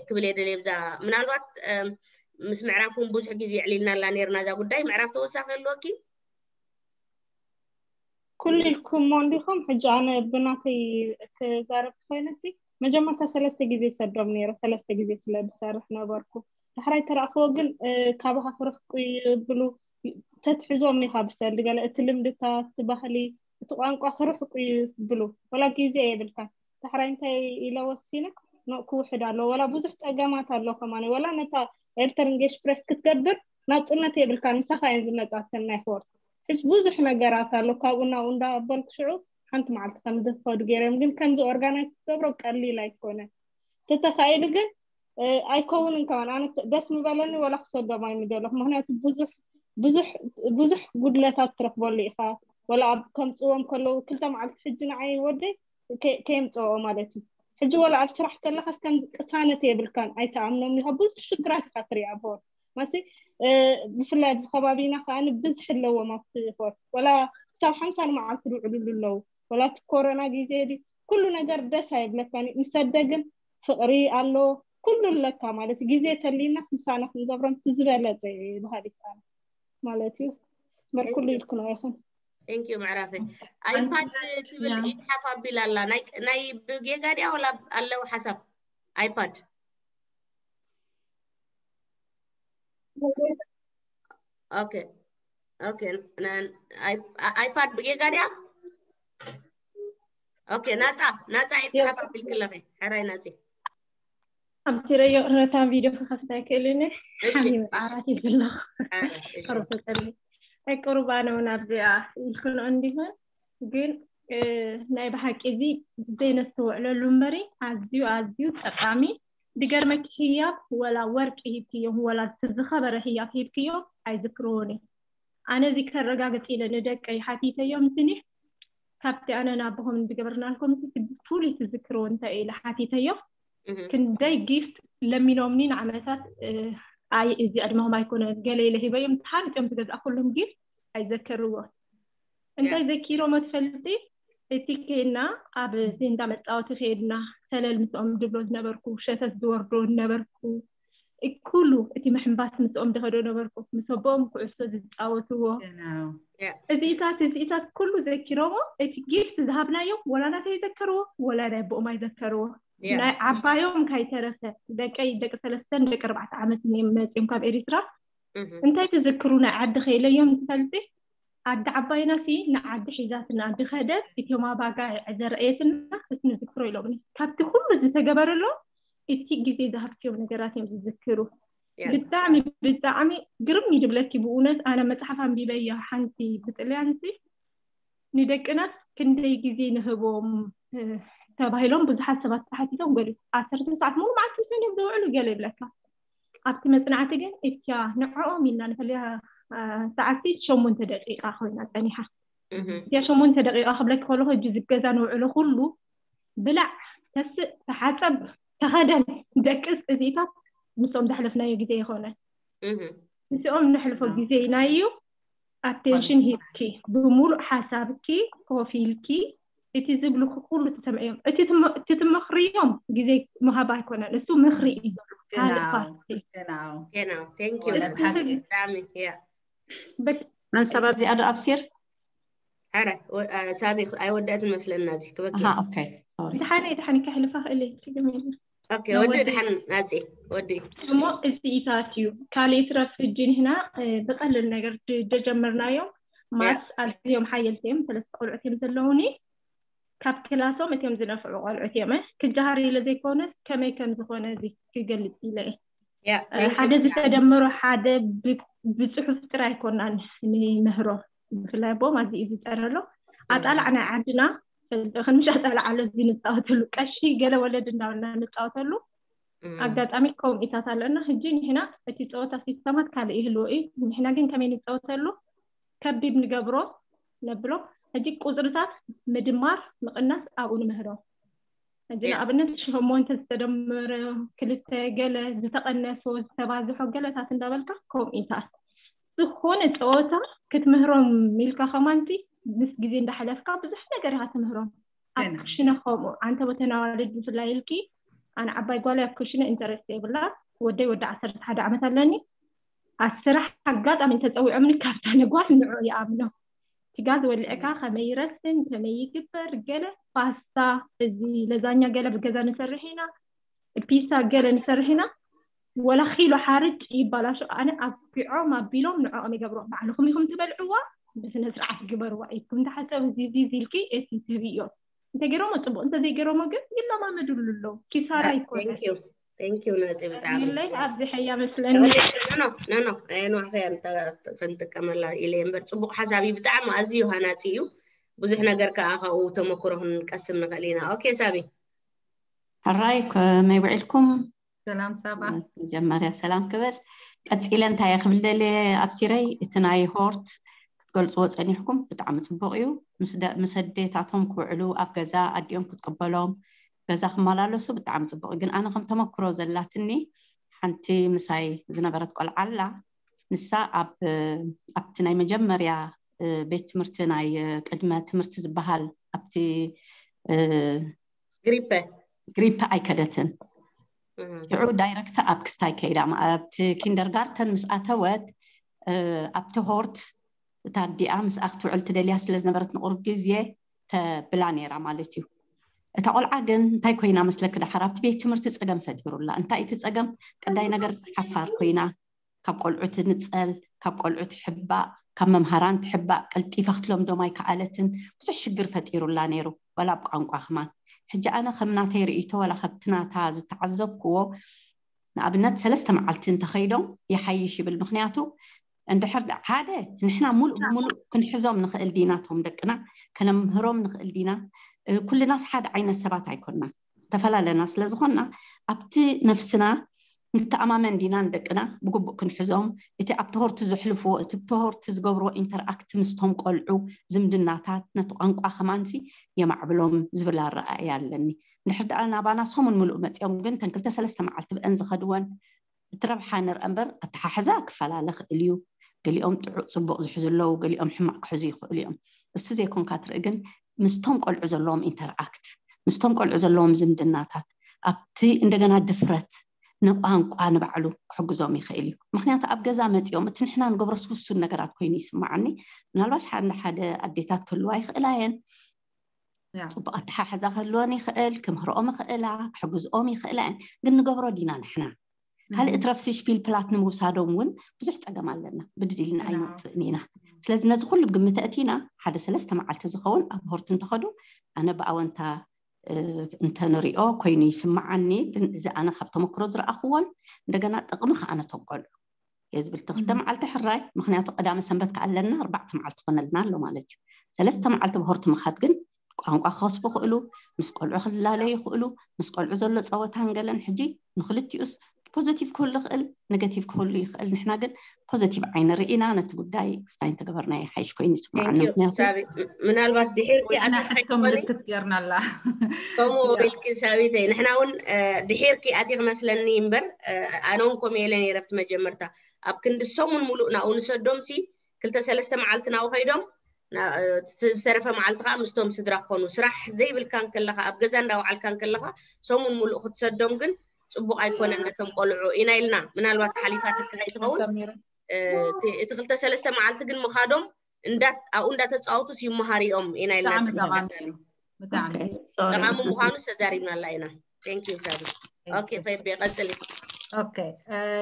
ክብል እየ ደልየ። ብዛ ምናልባት ምስ ምዕራፍ እውን ብዙሕ ግዜ የዕሊልና ኣላ ነርና እዛ ጉዳይ። ምዕራፍ ተወሳኺ ኣለወኪ? ኩሉ ኢልኩሞ እንዲኹም። ሕጂ ኣነ ብናተይ ክዛረብ ኮይነ ሲ መጀመርታ ሰለስተ ግዜ ይሰዶም ነይረ። ሰለስተ ግዜ ስለ ዝሰርሕ ነበርኩ። ዳሕራይ ተረእኽዎ ግን ካባኻ ክርሕቁ ይብሉ፣ ተትሕዞም ኢኻ ብሰልዲ ገለ እቲ ልምድታት፣ እቲ ባህሊ፣ እቲ ቋንቋ ክርሕቁ ይብሉ። ወላ ግዜ የብልካን። ዳሕራይ እንታይ ኢለ ወሲነ፣ ኖእ ክውሕድ ኣለዎ። ወላ ብዙሕ ፀገማት ኣሎ ከማን፣ ወላ ነታ ኤልተርን ጌሽ ፕሬስ ክትገብር ናፅነት የብልካን። ምሳኻ እየን ዝመፃተን ናይ ፎርት ሕስ ብዙሕ ነገራት ኣሎ። ካብኡ ናብኡ እንዳበልኩ ሽዑ ሓንቲ መዓልቲ ከም ዝኸዱ ገይሮም። ግን ከምዚ ኦርጋናይዝ ክትገብሮ ቀሊል ኣይኮነን። ተተኻኢሉ ግን ኣይከውንን ከማን። ኣነ ደስ ምበለኒ ወላ ክሰዶም ኣይምደለኹ። ምክንያቱ ብዙሕ ብዙሕ ብዙሕ ጉድለታት ትረኽበሉ ኢኻ። ወላ ኣብ ከምፅዎም ከለዉ ክልተ መዓልቲ ሕጂ ንዓይ ወደይ ከየምፅኦ ማለት እዩ። ሕጂ ወላ ኣብ ስራሕ ከለኻስ ከምዚ ቅሳነት የብልካን፣ ኣይተኣምኖም ኢኻ። ብዙሕ ሽግራት ኢኻ ትርኢ ኣብ ሆር ማሲ። ብፍላይ ኣብዚ ከባቢና ከኣ ብዝሒ ኣለዎም ኣብቲ ሆር። ወላ ክሳብ ሓምሳ ንመዓልቲ ዝውዕሉሉ ኣለዉ። ወላ እቲ ኮሮና ግዜ ድዩ ኩሉ ነገር ደስ ኣይብለካን እዩ። ምስ ኣደ ግን ፍቕሪ ኣሎ፣ ኩሉ ኣለካ ማለት እዩ። ግዜ ተልይናስ ምሳና ክንገብሮም እቲ ዝበለጸ እዩ በሃሊት ኣነ ማለት እዩ። እምበር ኩሉ ኢልክኖ ይኹን። Thank you ምዕራፈይ። ኣይፓድ ትብል ኢድሓፍ ኣቢላ ኣላ። ናይ ናይ ብጌጋ ድያ ወላ ኣለዎ ሓሳብ ኣይፓድ? ኦኬ ኦኬ። ኣይፓድ ብጌጋ ድያ? ኦኬ ናፃ ናፃ ኢድሓፍ ኣቢልክለኺ። ሕራይ ናፂ። ኣብቲ ረዮ ረታ ቪድዮ ክኸፍታ ኣይክእልን። ሓሚም ዓራት ይብሎ። ከርፈተሉ ኣይቅሩባነ እውን ኣብዚኣ ኢልክኖ እንዲሆን ግን ናይ ብሓቂ እዚ ዘይነስተውዕለሉ እምበሪ ኣዝዩ ኣዝዩ ጠቃሚ። ድገርመኪ ህያብ ወላ ወርቂ ሂብክዮም ወላ ዝኸበረ ህያብ ሂብክዮም ኣይዝክርዎን እዩ። ኣነ እዚ ከረጋግፅ ኢለ ንደቀይ ሓቲተዮም ስኒ ካብቲ ኣነ ናብኹም ዝገበርናልኩም ፍሉይ ትዝክርዎ እንታይ ኢለ ሓቲተዮም። ክንደይ ጊፍት ለሚኖምኒ ንዓመታት ኣይ እዚ ዕድመኹም ኣይኮነን ገለ ኢለ ሂበዮም። ተሃኒጦም ዝገዛእኩሎም ጊፍት ኣይዘከርዎ። እንታይ ዘኪሮሞ ትፈልጢ? እቲ ከይድና ኣብ እዚ እንዳ መፃወቲ ከይድና ሰለል ምስኦም ድብሎ ዝነበርኩ፣ ሸተት ዝወርዶ ዝነበርኩ፣ ኩሉ እቲ ምሕንባስ ምስኦም ደኸዶ ነበርኩ። ምስ ኣቦኦም ኩዕሶ ዝፃወትዎ እዚኢታት እዚኢታት ኩሉ ዘኪሮሞ። እቲ ጊፍት ዝሃብናዮም ወላ ናተይ ይዘከርዎ ወላ ናይ ኣቦኦም ኣይዘከርዎ። ናይ ዓባዮም ካይተረፈ ደቀይ ደቂ ሰለስተን ደቂ ኣርባዕተ ዓመት እዮም መፅዮም ካብ ኤሪትራ። እንታይ ትዝክሩ ናይ ዓዲ ከይለዮም ትፈልጢ? ኣደ ዓባይና ሲ ንዓዲ ሒዛትና ድኸደት እቲዮም ኣባጋ ዘርእየትና እቲ ንዝክሮ ኢሎምኒ። ካብቲ ኩሉ ዝተገበረሎም እቲ ግዜ ዝሃብክዮም ነገራት እዮም ዝዝክሩ። ብጣዕሚ ብጣዕሚ ግርም እዩ ዝብለኪ ብእውነት። ኣነ መፅሓፍ ኣንቢበያ ሓንቲ ብጥልያን ሲ ንደቅናስ ክንደይ ግዜ ንህቦም ተባሂሎም ብዙሓት ሰባት ተሓቲቶም ገሊኡ ዓሰርተ ሰዓት ሙሉ መዓልቲ ምሳን እዮም ዝውዕሉ ገለ ይብለካ። ኣብቲ መፅናዕቲ ግን እትያ ንዕኦም ኢልና ንፈልያ ሰዓቲ ሸሞንተ ደቂቃ ኮይና ፀኒሓ። እትያ ሸሞንተ ደቂቃ ክብለኪ ከለኹ እጅ ዝገዛ ንውዕሎ ኩሉ ብላዕ፣ ተስእ፣ ተሓፀብ፣ ተኸደን፣ ደቅስ እዚኢታት ምስኦም ዘሕለፍናዮ ግዜ ይኾነ። ምስኦም ነሕልፎ ግዜ ኢልና እዩ። ኣቴንሽን ሂብኪ ብሙሉእ ሓሳብኪ ኮፍ ኢልኪ እቲ ዝብልኩ ኩሉ ትሰምዕዮም። እቲ ትመኽርዮም ግዜ ምሃብ ኣይኮነን፣ እሱ ምኽሪ እዩ። ካልእ ፓርቲ ገና thank you ብጣዕሚ እያ። መን ሰብ ኣብዚኣ ዶ ኣብሲር? ኧረ ሳቢ ኣይወደአትን መስለና እዚ ክበኪ። ኣሃ ኦኬ ሶሪ። ድሓነ ድሓነ ከሕልፋ ክእል እየ ችግር የለን። ኦኬ ወዲ ድሓን ናፂ ወዲ እሞ እዚ ኢታት እዩ። ካልእ ይትረፍ ሕጂ ንሕና ብቐልል ነገር ጀጀመርናዮም። ማትስ ኣልፍዮም ሓየልቲ እዮም። ሰለስተ ቆልዑት እዮም ዘለውኒ። ካብ ክላሶም እቲኦም ዝነፍዑ ቆልዑት እዮም። ክጀሃር ኢለ ዘይኮነስ ከመይ ከም ዝኾነ እዚ ክገልፅ ኢለ እየ። ሓደ ዝተደመሮ ሓደ ብፅሑፍ ጥራይ ኣይኮናን ንምህሮ። ብፍላይ ኣቦ ማዚ እዩ ዝፀረሎ ኣጣላዕ ናይ ዓድና ከምሻጣላዓለ እዚ ንፃወተሉ ቀሺ ገለ ወለድ እንዳበልና ንፃወተሉ ኣጋጣሚ ኮሚታት ኣለና። ሕጂ ንሕና እቲ ፀወታ ሲስተማት ካልእ ይህልዎ እዩ። ንሕና ግን ከመይ ንፃወተሉ ከቢብ ንገብሮ ነብሎ። ሕጂ ቁፅርታት ምድማር ምቕናስ ኣብኡ ንምህሮ። ሕጂ ንኣብነት ሸሞንተ ዝተደመረ ክልተ ገለ ዝተቐነሶ ዝተባዝሖ ገለታት እንዳበልካ ኮሚታት ዝኾነ ፀወታ ክትምህሮም ኢልካ ከማንቲ ምስ ግዜ እንዳሓለፍካ ብዙሕ ነገር ኢኻ ትምህሮም። ኣብ ክሽነ ከምኡ ኣንተ በተን ኣዋልድ ብፍላይ ኢልኪ ኣነ ዓባይ ጓል ኣብ ክሽነ ኢንተረስት የብላ። ወደይ ወዲ ዓሰርተ ሓደ ዓመት ኣለኒ። ኣስራሕ ኣጋጣሚ እንተፀዊዖምኒ ካብታ ነጓል ንዑ ይኣምኖ። እቲ ጋዝ ወሊዕካ ከመይ ይረስን ከመይ ይግበር ገለ ፓስታ እዚ ለዛኛ ገለ ብገዛ ንሰርሕ ኢና ፒሳ ገለ ንሰርሕ ኢና። ወላ ኪሎ ሓርጭ ይባላሾ ኣነ ኣቢዖም ኣቢሎም ንዕኦም ይገብሮ። ባዕልኹም ኢኹም ትበልዕዋ ብስነ ስርዓት ግበርዋ ኢልኩም ተሓፀብ እዚ እዚ ኢልኪ ኤሲ ትህብዮ። እንተገይሮሞ ፅቡቅ እንተዘይገይሮሞ ግን ይለማመድሉ ኣለዉ። ኪሳራ ይኮነ። Thank you ናፂ ብጣዕሚ ለይ ኣብዚ ሕያ መስለኒ። ኖ ኖ ኖ ኖ ንዋኸ ክንጥቀመላ ኢለ እምበር ፅቡቅ ሓሳብ እዩ። ብጣዕሚ ኣዝዩ ሃናፂ እዩ። ብዙሕ ነገር ከዓ ካብኡ ተመክሮ ክንቀስም ንኽእል ኢና። ኦኬ ሳቢ ሕራይ ከመይ ውዒልኩም? ሰላም ሳባ። መጀመርያ ሰላም ክብል ቀፂለ እንታይ ክብል ደልየ ኣብሲረይ እቲ ናይ ሆርት ክትገልፅዎ ፀኒሕኩም ብጣዕሚ ፅቡቅ እዩ። ምስ ኣዴታቶም ክውዕሉ ኣብ ገዛ ኣዲኦም ክትቅበሎም ገዛ ክመላለሱ ብጣዕሚ ፅቡቅ እዩ። ግን ኣነ ከም ተመክሮ ዘላትኒ ሓንቲ ምሳይ ዝነበረት ቆልዓ ኣላ። ንሳ ኣብቲ ናይ መጀመርያ ቤት ትምህርቲ ናይ ቅድመ ትምህርቲ ዝበሃል ኣብቲ ግሪፐ ግሪፐ ኣይከደትን። ሽዑ ዳይረክት ኣብ ክስታይ ከይዳ ኣብቲ ኪንደርጋርተን ምስ ኣተወት ኣብቲ ሆርት እታ ኣዲኣ ምስኣ ክትውዕል ትደልያ ስለ ዝነበረት ንቁሩብ ግዜ ተብላ ነይራ ማለት እዩ። እታ ቆልዓ ግን እንታይ ኮይና መስለኪ ደሓር ኣብቲ ቤት ትምህርቲ ፀገም ፈጢሩላ። እንታይ እቲ ፀገም ቀዳይ ነገር ሓፋር ኮይና ካብ ቆልዑ ትንፀል፣ ካብ ቆልዑ ትሕባእ፣ ካብ መምሃራን ትሕባእ፣ ቀልጢፋ ክትለምዶም ኣይከኣለትን። ብዙሕ ሽግር ፈጢሩላ ነይሩ ዋላ ኣብ ቋንቋ ከማን። ሕጂ ኣነ ከም ናተይ ርእይቶ ዋላ ካብቲ ናታ ዝተዓዘብክዎ ንኣብነት ሰለስተ መዓልቲ እንተኸይዶም ይሓይሽ ይብል። ምክንያቱ እንድሕር ሓደ ንሕና ሙሉእ ብሙሉእ ክንሕዞም ንኽእል ዲና እቶም ደቅና ከነምህሮም ንኽእል ዲና ኩልናስ ሓደ ዓይነት ሰባት ኣይኮንና ዝተፈላለና ስለዝኾንና ኣብቲ ነፍስና ንተኣማመን ዲና ንደቅና ብግቡእ ክንሕዞም እቲ ኣብ ትሆርቲ ዘሕልፍዎ እቲ ብትሆርቲ ዝገብርዎ ኢንተርኣክት ምስቶም ቆልዑ ዝምድናታት ነቲ ቋንቋ ከማንሲ የማዕብሎም ዝብል ኣረኣእያ ኣለኒ። እንድሕር ደኣ ናባና ሰሙን ምሉእ መፂኦም ግን ተን ክልተ ሰለስተ መዓልቲ ብአን ዝኸድወን እቲ ረብሓ ንርአ እምበር ኣተሓሕዛ ክፈላለ ክእል እዩ። ገሊኦም ጥዑቅ ፅቡቅ ዝሕዙ ኣለዉ፣ ገሊኦም ሕማቅ ክሕዙ ይኽእሉ እዮም። እሱ ዘይኮንካ ትርኢ ግን ምስቶም ቆልዑ ዘለዎም ኢንተርኣክት ምስቶም ቆልዑ ዘለዎም ዝምድናታት ኣብቲ እንደገና ድፍረት ንቋንቋ ንባዕሉ ክሕግዞም ይኽእል እዩ። ምክንያቱ ኣብ ገዛ መፂኦም እቲ ንሕና ንገብሮስ ውሱን ነገራት ኮይኑ ይስማዓኒ። ምናልባሽ ሓደ ሓደ ኣዴታት ክህልዋ ይኽእላ እየን። ጽቡቅ ኣተሓሕዛ ክህልወን ይኽእል፣ ክምህርኦም ይኽእላ፣ ክሕግዝኦም ይኽእላ እየን። ግን ንገብሮ ዲና ንሕና ካልእ ትረፍሲ ሽፒል ፕላት ንምውሳዶም እውን ብዙሕ ፀገም ኣለና። ብድድ ኢልና ኣይንወፅእን ኢና። ስለዚ ነዚ ኩሉ ብግምት ኣእቲና ሓደ ሰለስተ መዓልቲ ዝኸውን ኣብ ሆርት እንተኸዱ ኣነ ብኣወንታ እንተንሪኦ ኮይኑ ይስምዓኒ። ግን እዚ ኣነ ካብ ተመክሮ ዝረኣኽዎን እንደገና ጥቕሚ ከዓ ነቶም ቆልዑ እየ ዝብል። እቲ ክልተ መዓልቲ ሕራይ፣ ምኽንያቱ ቀዳመ ሰንበት ከዓ ኣለና፣ ኣርባዕተ መዓልቲ ክኾነልና ኣሎ ማለት እዩ። ሰለስተ መዓልቲ ብሆርቲ ምኻድ ግን ቋንቋ ክኸስቡ ይኽእሉ፣ ምስ ቆልዑ ክላለዩ ይኽእሉ፣ ምስ ቆልዑ ዘሎ ፀወታን ገለን ሕጂ ንክልቲኡስ ፖዘቲቭ ክህሉ ይኽእል፣ ኔጋቲቭ ክህሉ ይኽእል። ንሕና ግን ፖዘቲቭ ዓይኒ ርኢና ነቲ ጉዳይ ክስታይ እንተገበርናዮ ይሓይሽ ኮይኑ ይስምዓኒ። ምክንያቱ ምናልባት ድሒርኪ ኣቲኺ ሕቶ ከይትኾኒ ምልክት ገርናላ። ከምኡ ኢልኪ ሳቢተይ፣ ንሕና እውን ድሒርኪ ኣቲኺ መስለኒ እምበር ኣነ እውን ከምኡ ኢለ ነይረ ኣብቲ መጀመርታ። ኣብ ክንዲ ሰሙን ሙሉእ ናብኡ ንሰዶም ሲ ክልተ ሰለስተ መዓልቲ ናብኡ ከይዶም ዝተረፈ መዓልቲ ከዓ ምስቶም ስድራ ክኾኑ። ስራሕ ዘይብልካ እንከለካ ኣብ ገዛ እንዳወዓልካ እንከለካ ሰሙን ሙሉእ ክትሰዶም ግን ፅቡቅ ኣይኮነን ነቶም ቆልዑ ኢና ኢልና። ምናልባት ሓሊፋትካ ከይትኸውን እቲ ክልተ ሰለስተ መዓልቲ ግን ምኻዶም ኣብኡ እንዳተፃወቱስ ይመሃሩ እዮም ኢና ኢልና። ጠቃሚ ምኳኑ ተዛሪብናላ ኢና። ቴንክ ዩ ሳቢ። ኦኬ ፈይቤ ቀፅሊ። ኦኬ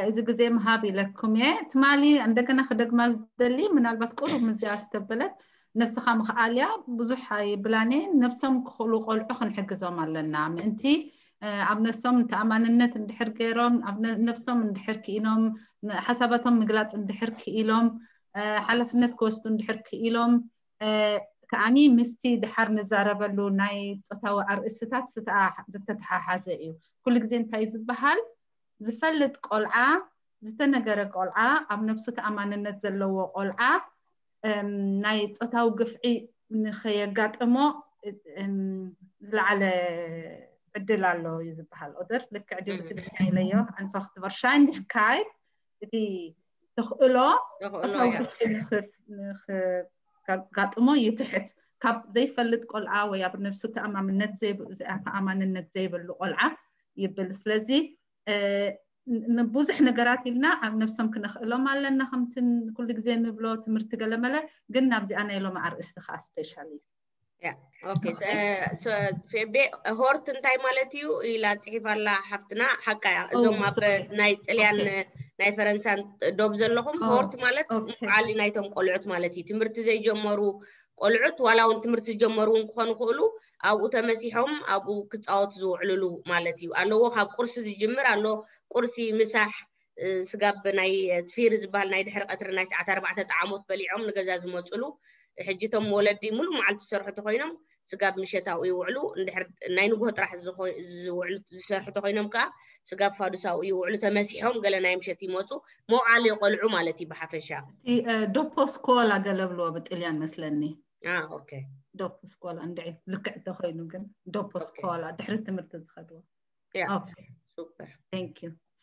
እዚ ግዜ ምሃብ ኢለኩም እየ። ትማሊ እንደገና ክደግማ ዝደሊ ምናልባት ቁሩብ ምዚኣ ዝተበለት ነብስኻ ምኽኣል እያ። ብዙሕ ኣይብላን እየ። ነብሶም ክኽእሉ ቆልዑ ክንሕግዞም ኣለና ምእንቲ ኣብ ነብሶም ተኣማንነት እንድሕር ገይሮም፣ ኣብ ነብሶም እንድሕር ክኢኖም፣ ሓሳባቶም ምግላፅ እንድሕር ክኢሎም፣ ሓላፍነት ክወስዱ እንድሕር ክኢሎም፣ ከዓኒ ምስቲ ድሓር ንዛረበሉ ናይ ፆታዊ ኣርእስትታት ዝተተሓሓዘ እዩ። ኩሉ ግዜ እንታይ ዝበሃል? ዝፈልጥ ቆልዓ፣ ዝተነገረ ቆልዓ፣ ኣብ ነብሱ ተኣማንነት ዘለዎ ቆልዓ ናይ ፆታዊ ግፍዒ ንኸየጋጥሞ ዝለዓለ ዕድል ኣሎ እዩ ዝበሃል። ኦደር ልክዕ ድዩ? ብትግርኛ ኢለዮ። ኣንፋኽት ቨርሻይንሊኽካይት፣ እቲ ተኽእሎ ፆታዊ ግፍዒ ንኸጋጥሞ ይትሕት፣ ካብ ዘይፈልጥ ቆልዓ ወይ ኣብ ነብሱ ተኣማምነት ተኣማንነት ዘይብሉ ቆልዓ ይብል። ስለዚ ንብዙሕ ነገራት ኢልና ኣብ ነብሶም ክነኽእሎም ኣለና። ከምቲ ኩሉ ግዜ ንብሎ ትምህርቲ ገለመለ፣ ግን ናብዚኣ ናይ ሎሚ ኣርእስቲ ከዓ ስፔሻሊ ፌቤ፣ ሆርት እንታይ ማለት እዩ ኢላ ፅሒፍ ኣላ ሓፍትና። ሓቃ እያ። እዞም ኣብ ናይ ጥልያን ናይ ፈረንሳን ዶብ ዘለኹም፣ ሆርት ማለት መዓሊ ናይቶም ቆልዑት ማለት እዩ። ትምህርቲ ዘይጀመሩ ቆልዑት ዋላ እውን ትምህርቲ ዝጀመሩ እውን ክኾኑ ክእሉ ኣብኡ ተመሲሖም ኣብኡ ክፃወቱ ዝውዕልሉ ማለት እዩ። ኣለዎ ካብ ቁርሲ ዝጅምር ኣሎ። ቁርሲ፣ ምሳሕ፣ ስጋብ ናይ ትፊር ዝበሃል ናይ ድሕሪ ቀትሪ ናይ ሰዓት ኣርባዕተ ጣዓሞት በሊዖም ንገዛ ዝመፅሉ። ሕጂ እቶም ወለዲ ሙሉ መዓልቲ ዝሰርሑ ተኮይኖም ስጋብ ምሸት ኣብኡ ይውዕሉ። እንድሕር ናይ ንጉሆ ጥራሕ ዝውዕሉ ዝሰርሑ ተኮይኖም ከዓ ስጋብ ፋዱስ ኣብኡ ይውዕሉ። ተመሲሖም ገለ ናይ ምሸት ይመፁ። መውዓሊ ቆልዑ ማለት እዩ ብሓፈሻ። ዶፖ ስኮላ ገለ ብልዎ ብጥልያን መስለኒ። ኦኬ። ዶፖ ስኮላ እንድዒ ልክዕ ተኮይኑ ግን ዶፖ ስኮላ ድሕሪ ትምህርቲ ዝኸድዎ። ሱፐር።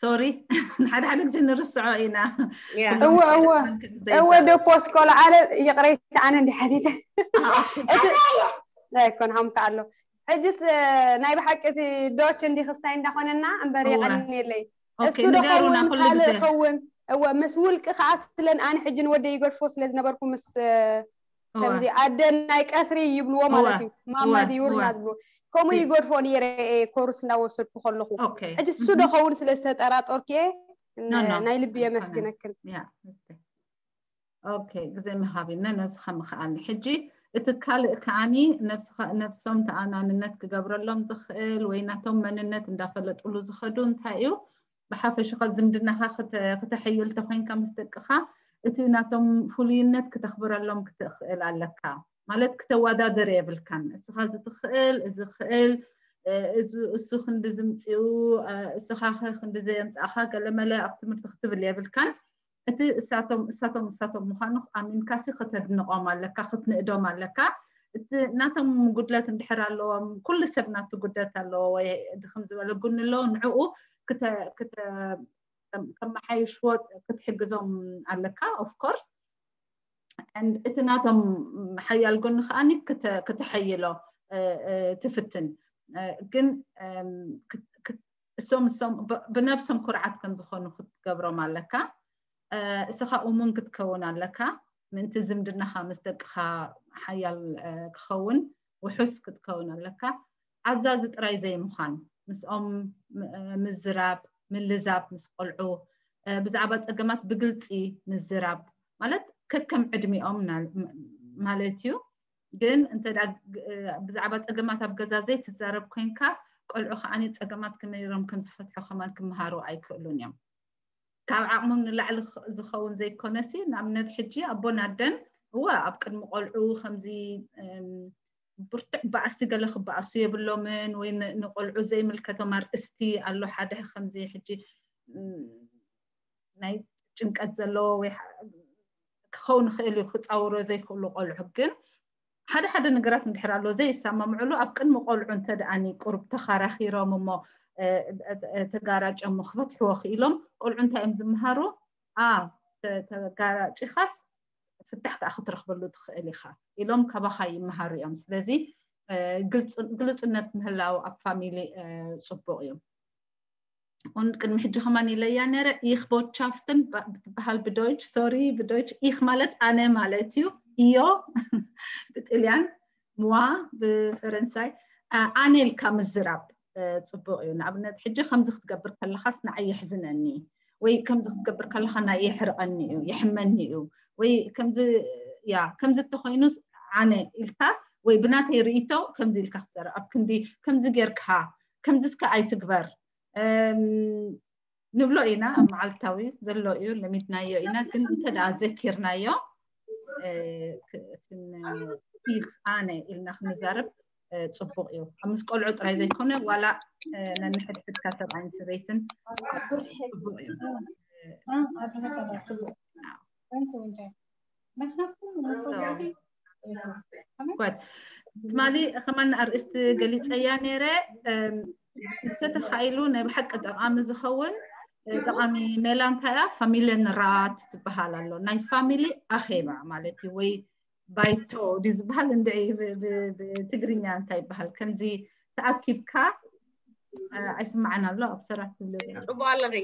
ሶሪ፣ ሓደ ሓደ ግዜ ንርስዖ ኢና። እወ እወ እወ ዶፖ ስኮላ ኣለ። ይቕሬታ ኣነ እንዲ ሓቲተ ኣይኮን ሃምካ ኣሎ። ሕጅስ ናይ ብሓቂ እቲ ዶች እንዲ ክስታይ እንዳኾነና እምበር የቐንየለይ። እሱ ዶ ኸውን ካልእ ኸውን። እወ ምስ ውልቂ ከዓ ስለን ኣነ ሕጂ ንወደይ ይገድፎ ስለ ዝነበርኩ ምስ ከምዚ ኣደ ናይ ቀትሪ ይብልዎ ማለት እዩ። ማማ ድዩርና ዝብልዎ ከምኡ ይገድፎ ነይረ። ኮርስ እናወሰድኩ ከለኹ ሕጂ እሱ ዶ ኸውን ስለ ዝተጠራጠርኩ እየ። ናይ ልቢ የመስግነክን። ኦኬ፣ ግዜ ምሃብ ኢልና ነዚ ከምክኣል ሕጂ እቲ ካልእ ከዓኒ ነብሶም ተኣናንነት ክገብረሎም ዝኽእል ወይ ናቶም መንነት እንዳፈለጥሉ ዝኸዱ እንታይ እዩ? ብሓፈሽኻ ዝምድናኻ ክተሕይል ተኮይንካ ምስ ደቅኻ እቲ ናቶም ፍሉይነት ክተኽብረሎም ክትኽእል ኣለካ። ማለት ክተወዳደር የብልካን። እስኻ ዝትኽእል እዚ ክእል እሱ ክንዲ ዝምፅኡ እስኻ ክንዲ ዘየምፃእኻ ገለመለ ኣብ ትምህርቲ ክትብል የብልካን። እቲ እሳቶም እሳቶም እሳቶም ምዃኑ ኣሚንካሲ ከተድንቆም ኣለካ፣ ክትንእዶም ኣለካ። እቲ ናቶም ጉድለት እንድሕር ኣለዎም፣ ኩሉ ሰብ ናቱ ጉድለት ኣለዎ ወይ ድኽም ዝበለ ጉኒ ኣለዎ፣ ንዕኡ ከመሓይሽዎ ክትሕግዞም ኣለካ። ኦፍኮርስ እቲ ናቶም ሓያል ጎኒ ከዓኒ ክተሐይሎ ትፍትን፣ ግን እሶም እሶም ብነብሶም ኩርዓት ከም ዝኾኑ ክትገብሮም ኣለካ። እስኻ እሙን ክትከውን ኣለካ። ምእንቲ ዝምድናኻ ምስ ደቅኻ ሓያል ክኸውን ውሑስ ክትከውን ኣለካ። ኣዛዚ ጥራይ ዘይምዃን፣ ምስኦም ምዝራብ፣ ምልዛብ ምስ ቆልዑ፣ ብዛዕባ ፀገማት ብግልፂ ምዝራብ ማለት ከከም ዕድሚኦም ማለት እዩ። ግን እንተ ብዛዕባ ፀገማት ኣብ ገዛ ዘይትዛረብ ኮይንካ ቆልዑ ከዓኒ ፀገማት ከመይ ኢሎም ከም ዝፈትሑ ከማን ክመሃሩ ኣይክእሉን እዮም። ካብ ዓቕሞም ንላዕሊ ዝኸውን ዘይኮነሲ ንኣብነት ሕጂ ኣቦን ኣደን እወ ኣብ ቅድሚ ቆልዑ ከምዚ ብርቱዕ ባእሲ ገለ ክበኣሱ የብሎምን ወይ ንቆልዑ ዘይምልከቶም ኣርእስቲ ኣሎ ሓደ ከምዚ ሕጂ ናይ ጭንቀት ዘለዎ ወይ ክኸውን ይኽእል እዩ ክፃውሮ ዘይክእሉ ቆልዑ ግን ሓደ ሓደ ነገራት እንድሕር ኣሎ ዘይሰማምዕሉ ኣብ ቅድሚ ቆልዑ እንተ ደኣኒ ቁሩብ ተኻራኺሮም እሞ ተጋራጨሞ ክፈትሕዎ ክኢሎም ቆልዑ እንታይ እዮም ዝምሃሩ ኣ ተጋራጭኻስ ፍታሕ ከዓ ክትረኽበሉ ትኽእል ኢኻ ኢሎም ካባኻ ይመሃሩ እዮም። ስለዚ ግልፅነት ምህላው ኣብ ፋሚሊ ፅቡቅ እዩ። Und ቅድሚ ሕጂ ከማን ኢለያ ነረ ich Botschaften ብትበሃል ብዶይች ሶሪ ብዶይች ich ማለት ኣነ ማለት እዩ። እዮ ብጥልያን moi ብፈረንሳይ ኣነ ኢልካ ምዝራብ ፅቡቅ እዩ። ንኣብነት ሕጂ ከምዚ ክትገብር ከለኻስ ንዓይ የሕዝነኒ ወይ ከምዚ ክትገብር ከለኻ ናይ የሕርቐኒ እዩ የሕመኒ እዩ ወይ ከምዚ ያ ከምዚ እተኮይኑስ ኣነ ኢልካ ወይ ብናተይ ርእይቶ ከምዚ ኢልካ ክትዘርብ ኣብ ክንዲ ከምዚ ጌርካ ከምዚ እስከ ኣይትግበር ንብሎ ኢና። ኣብ መዓልታዊ ዘሎ እዩ፣ ለሚድናዮ ኢና። ግን እንተ ደኣ ዘኪርናዮ ኣነ ኢልና ክንዛረብ ፅቡቅ እዩ። ኣብ ምስ ቆልዑ ጥራይ ዘይኮነ ዋላ ነንሕድሕድካ ሰብኣይን ሰበይትን ፅቡቅ እዩ። ትማሊ ከማን ኣርእስቲ ገሊፀያ ነይረ። እንተተኻኢሉ ናይ ብሓቂ ጠቓሚ ዝኸውን ጠቓሚ ሜላ እንታይ እያ? ፋሚሊ ንራት ዝበሃል ኣሎ። ናይ ፋሚሊ ኣኼባ ማለት እዩ፣ ወይ ባይቶ ድዩ ዝበሃል? እንድዒ ብትግርኛ እንታይ ይበሃል? ከምዚ ተኣኪብካ ኣይስማዕን ኣሎ ኣብ ሰራት ትብለ። ፅቡቅ ኣለኺ።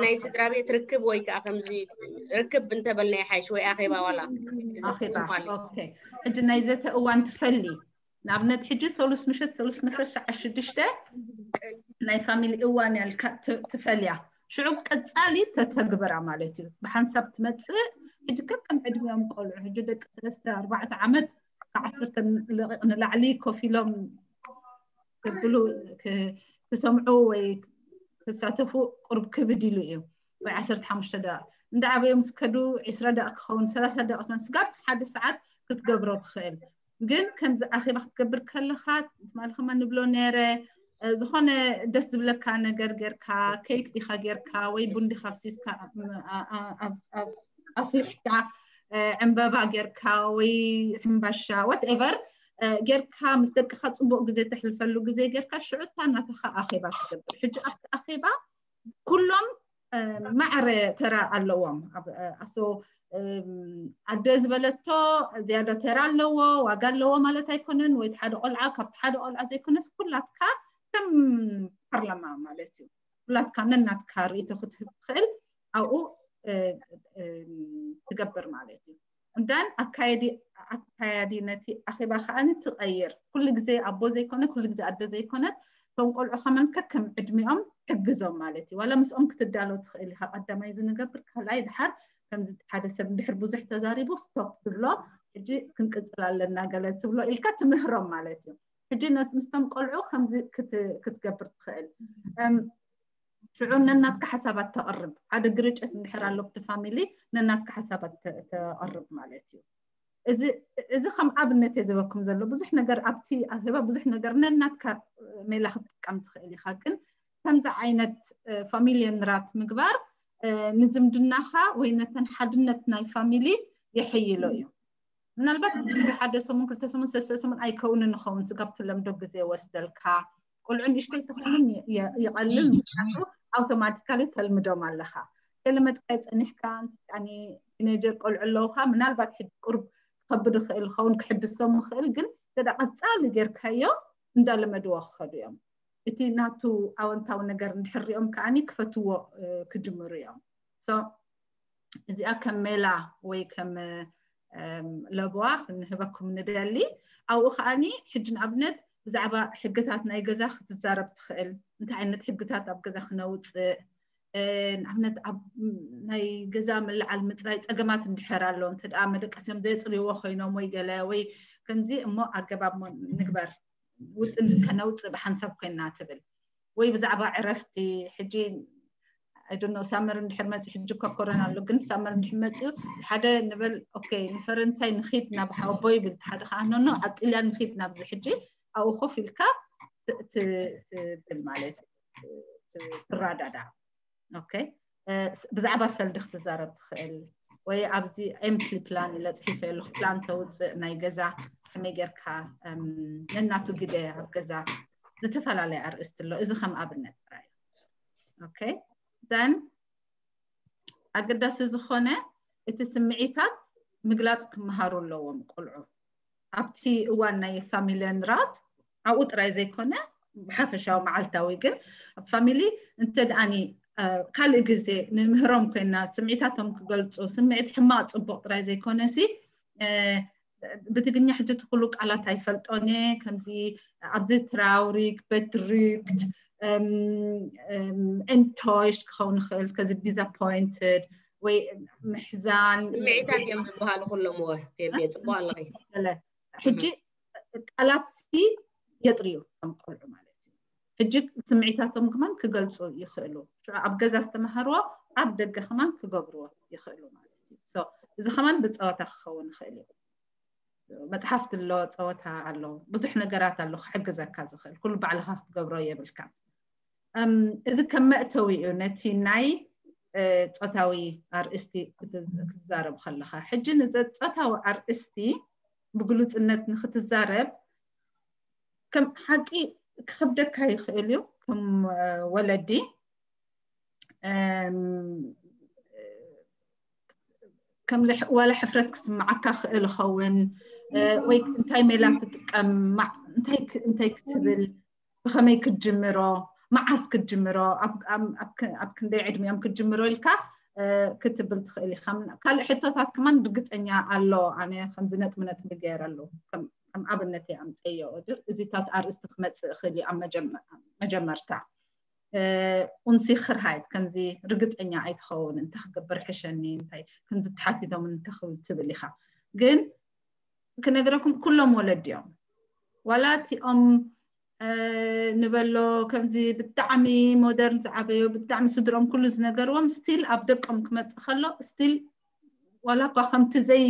ናይ ስድራ ቤት ርክብ ወይ ከዓ ከምዚ ርክብ እንተበልና ይሓይሽ፣ ወይ ኣኼባ ዋላ ኣኼባ። ሕጂ ናይ ዘተ እዋን ትፈሊ። ንኣብነት ሕጂ ሰሉስ ምሸት ሰሉስ መሰል ሸዓ ሽዱሽተ ናይ ፋሚሊ እዋን ያልካ ትፈልያ፣ ሽዑ ቀፃሊ ተተግብራ ማለት እዩ። ብሓንሳብ ትመፅእ። ሕጂ ከከም ዕድሚኦም ቆልዑ፣ ሕጂ ደቂ ሰለስተ ኣርባዕተ ዓመት ካብ ዓሰርተ ንላዕሊ ኮፍ ኢሎም ክብሉ ክሰምዑ ወይ ክሳተፉ ቁርብ ክብድ ኢሉ እዩ። ወይ ዓሰርተ ሓሙሽተ ደቂቕ እንዳ ዓበዮም ዝከዱ ዒስራ ደቂቕ ክኸውን፣ ሰላሳ ደቂቕ ክኸውን፣ ስጋብ ሓደ ሰዓት ክትገብሮ ትኽእል። ግን ከምዚ ኣኼባ ክትገብር ከለኻ ትማሊ ከማ ንብሎ ነይረ፣ ዝኾነ ደስ ዝብለካ ነገር ጌርካ፣ ኬክ ዲኻ ጌርካ ወይ ቡን ዲኻ ኣፍሲስካ ኣፍሊሕካ፣ ዕምበባ ጌርካ ወይ ሕምባሻ ዋትኤቨር ጌርካ ምስ ደቅኻ ፅቡቅ ግዜ ተሕልፈሉ ግዜ ጌርካ ሽዑ እታ ናታኻ ኣኼባ ትገብር። ሕጂ ኣብቲ ኣኼባ ኩሎም ማዕረ ተራ ኣለዎም። ኣሶ ኣደ ዝበለቶ ዝያዳ ተራ ኣለዎ፣ ዋጋ ኣለዎ ማለት ኣይኮነን። ወይ ሓደ ቆልዓ ካብቲ ሓደ ቆልዓ ዘይኮነስ ኩላትካ ከም ፓርላማ ማለት እዩ። ኩላትካ ነናትካ ርእይቶ ክትህብ ትኽእል ኣብኡ ትገብር ማለት እዩ። እንዳን ኣካያዲ ነቲ ኣኼባ ከዓኒ ትቐይር። ኩሉ ግዜ ኣቦ ዘይኮነ፣ ኩሉ ግዜ ኣደ ዘይኮነት፣ እቶም ቆልዑ ከማን ከከም ዕድሚኦም ትሕግዞም ማለት እዩ። ዋላ ምስኦም ክትዳሎ ትኽእል ኢኻ። ቀዳማይ ዝንገብር ካልኣይ ድሓር ከምዚ ሓደ ሰብ እንድሕር ብዙሕ ተዛሪቡ ስቶፕ ትብሎ፣ ሕጂ ክንቅፅል ኣለና ገለ ትብሎ ኢልካ ትምህሮም ማለት እዩ። ሕጂ ምስቶም ቆልዑ ከምዚ ክትገብር ትኽእል። ሽዑ ነናትካ ሓሳባት ተቕርብ። ሓደ ግርጨት እንድሕር ኣሎ ኣብቲ ፋሚሊ ነናትካ ሓሳባት ተቕርብ ማለት እዩ። እዚ ከም ኣብነት እየ ዝበኩም ዘሎ። ብዙሕ ነገር ኣብቲ ኣኼባ ብዙሕ ነገር ነናትካ ሜላ ክትጥቀም ትኽእል ኢኻ። ግን ከምዚ ዓይነት ፋሚሊ ንራት ምግባር ንዝምድናኻ ወይ ነተን ሓድነት ናይ ፋሚሊ የሐይሎ እዩ። ምናልባት ድሕሪ ሓደ ሰሙን ክልተ ሰሙን ሰለስተ ሰሙን ኣይከውንን ይኸውን፣ ስጋብ ትለምዶ ግዜ ወስደልካ። ቆልዑ ንእሽተይ ተኾይኖም ይቐልል፣ ምክንያቱ ኣውቶማቲካሊ ተልምዶም ኣለኻ። ከለመድካዮ ፀኒሕካ ቲኔጀር ቆልዑ ኣለውካ፣ ምናልባት ሕጂ ቁርብ ክኸብድ ይኽእል ይኸውን፣ ክሕድሶም ይኽእል፣ ግን ተዳ ቀፃሊ ጌርካዮ እንዳለመድዎ ክኸዱ እዮም። እቲ ናቱ ኣወንታዊ ነገር እንድሕር ሪኦም ከዓኒ ክፈትዎ ክጅምሩ እዮም። እዚኣ ከም ሜላ ወይ ከም ለበዋ ክንህበኩም ንደሊ። ኣብኡ ከዓኒ ሕጂ ንኣብነት ብዛዕባ ሕግታት ናይ ገዛ ክትዛረብ ትኽእል። እንታይ ዓይነት ሕግታት ኣብ ገዛ ክነውፅእ፣ ንኣብነት ኣብ ናይ ገዛ ምልዓል ምፅራይ ፀገማት እንድሕር ኣሎ፣ እንተ ደኣ መደቀሲኦም ዘየፅርይዎ ኮይኖም ወይ ገለ ወይ ከምዚ፣ እሞ ኣገባብ ንግበር፣ ውጥን ከነውፅእ ብሓንሳብ ኮይና ትብል። ወይ ብዛዕባ ዕረፍቲ ሕጂ ኣይዶኖ ሳመር እንድሕር መፅኡ፣ ሕጂ እኳ ኮረና ኣሎ፣ ግን ሳመር እንድሕር መፅኡ ሓደ ንበል ኦኬ ንፈረንሳይ ንኺድ ናብ ሓወቦ ይብል፣ ሓደ ከዓ ኖኖ ኣብ ጥልያን ንኺድ ናብዚ፣ ሕጂ ኣብኡ ኮፍ ኢልካ ትብል ማለት ትረዳዳ። ኦኬ ብዛዕባ ሰልዲ ክትዛረብ ትኽእል ወይ ኣብዚ ኤምፕሊ ፕላን ኢለ ፅሒፈ ኣለኹ፣ ፕላን ተውፅእ ናይ ገዛ ከመይ ጌርካ ነናቱ ግደ ኣብ ገዛ ዝተፈላለየ ኣርእስቲ ኣሎ። እዚ ከም ኣብነት ጥራይ። ኦኬ ዘን ኣገዳሲ ዝኾነ እቲ ስምዒታት ምግላፅ ክመሃሩ ኣለዎም ቆልዑ። ኣብቲ እዋን ናይ ፋሚሊ ንራት ኣብኡ ጥራይ ዘይኮነ ብሓፈሻዊ መዓልታዊ ግን ኣብ ፋሚሊ እንተ ደኣኒ ካልእ ግዜ ንምህሮም ኮይና ስምዒታቶም ክገልፁ፣ ስምዒት ሕማቕ ፅቡቕ ጥራይ ዘይኮነ ሲ ብትግርኛ ሕጂ ትኽሉ ቃላት ኣይፈልጦን እየ። ከምዚ ኣብዚ ትራውሪግ፣ በድሪግድ፣ ኤንቶይሽድ ክኸውን ይኽእል፣ ከዚ ዲዛፖይንትድ ወይ ምሕዛን ስምዒታት እዮም ዝበሃሉ ኩሎም። ወ ፌቤ ፅቡቅ ኣለኺ። ሕጂ ቃላት ሲ የጥርዩ ከም ቆልዑ ማለት እዩ። ሕጂ ስምዒታቶም ከማን ክገልፁ ይኽእሉ። ሽዑ ኣብ ገዛ ዝተምሃርዎ ኣብ ደገ ከማን ክገብርዎ ይኽእሉ ማለት እዩ። So እዚ ከማን ብፀወታ ክኸውን ይኽእል እዩ። መፅሓፍቲ ኣሎ፣ ፀወታ ኣሎ፣ ብዙሕ ነገራት ኣሎ ክሕግዘካ ዝኽእል። ኩሉ ባዕልኻ ክትገብሮ የብልካን። እም፣ እዚ ከም መእተዊ እዩ ነቲ ናይ እ፣ ፆታዊ ኣርእስቲ ክትዝ- ክትዛረብ ከለኻ። ሕጂ ንዘ ፆታዊ ኣርእስቲ ብግሉፅነት ንክትዛረብ ከም ሓቂ ክኸብደካ ይኽእል እዩ። ከም እ፣ ወለዲ እም፣ ከም ልሕ- ዋላ ሕፍረት ክስምዓካ ክእል ይኸውን እ፣ ወይ እንታይ ሜላ ትጥቀም፣ ማ- እንታይ ክ- እንታይ ክትብል፣ ብኸመይ ክትጅምሮ፣ መዓስ ክትጅምሮ፣ ኣብ ኣብ- ኣብ ክ- ኣብ ክንደይ ዕድሚኦም ክትጅምሮ ኢልካ እ፣ ክትብል ትኽእል ኢኻ። ካልእ ሕቶታት ከማን ርግፀኛ ኣሎ። ኣነ ከምዚ ነጥቢ ነጥቢ ገይረሉ ከም ከም ኣብነት እየ ኣምፀዮ። ድር እዚታት ኣርእስቲ ክመፅእ ይኽእል እዩ ኣብ መጀመ- መጀመርታ። እ፣ ኡንሲኽርሃይት ከምዚ ርግፀኛ ኣይትኸውን፣ እንታይ ክገብር ሕሸኒ፣ እንታይ ከምዚ ተሓቲቶም እንታይ ክብል ትብል ኢኻ። ግን ክነግረኩም ኩሎም ወለድ እዮም። ዋላ እቲኦም እ፣ ንበሎ ከምዚ ብጣዕሚ ሞደርን ዝዓበዮ ብጣዕሚ ስድሮም ኩሉ ዝነገርዎም ስቲል ኣብ ደቆም ክመፅእ ከሎ ስቲል ዋላ እኳ ከምቲ ዘይ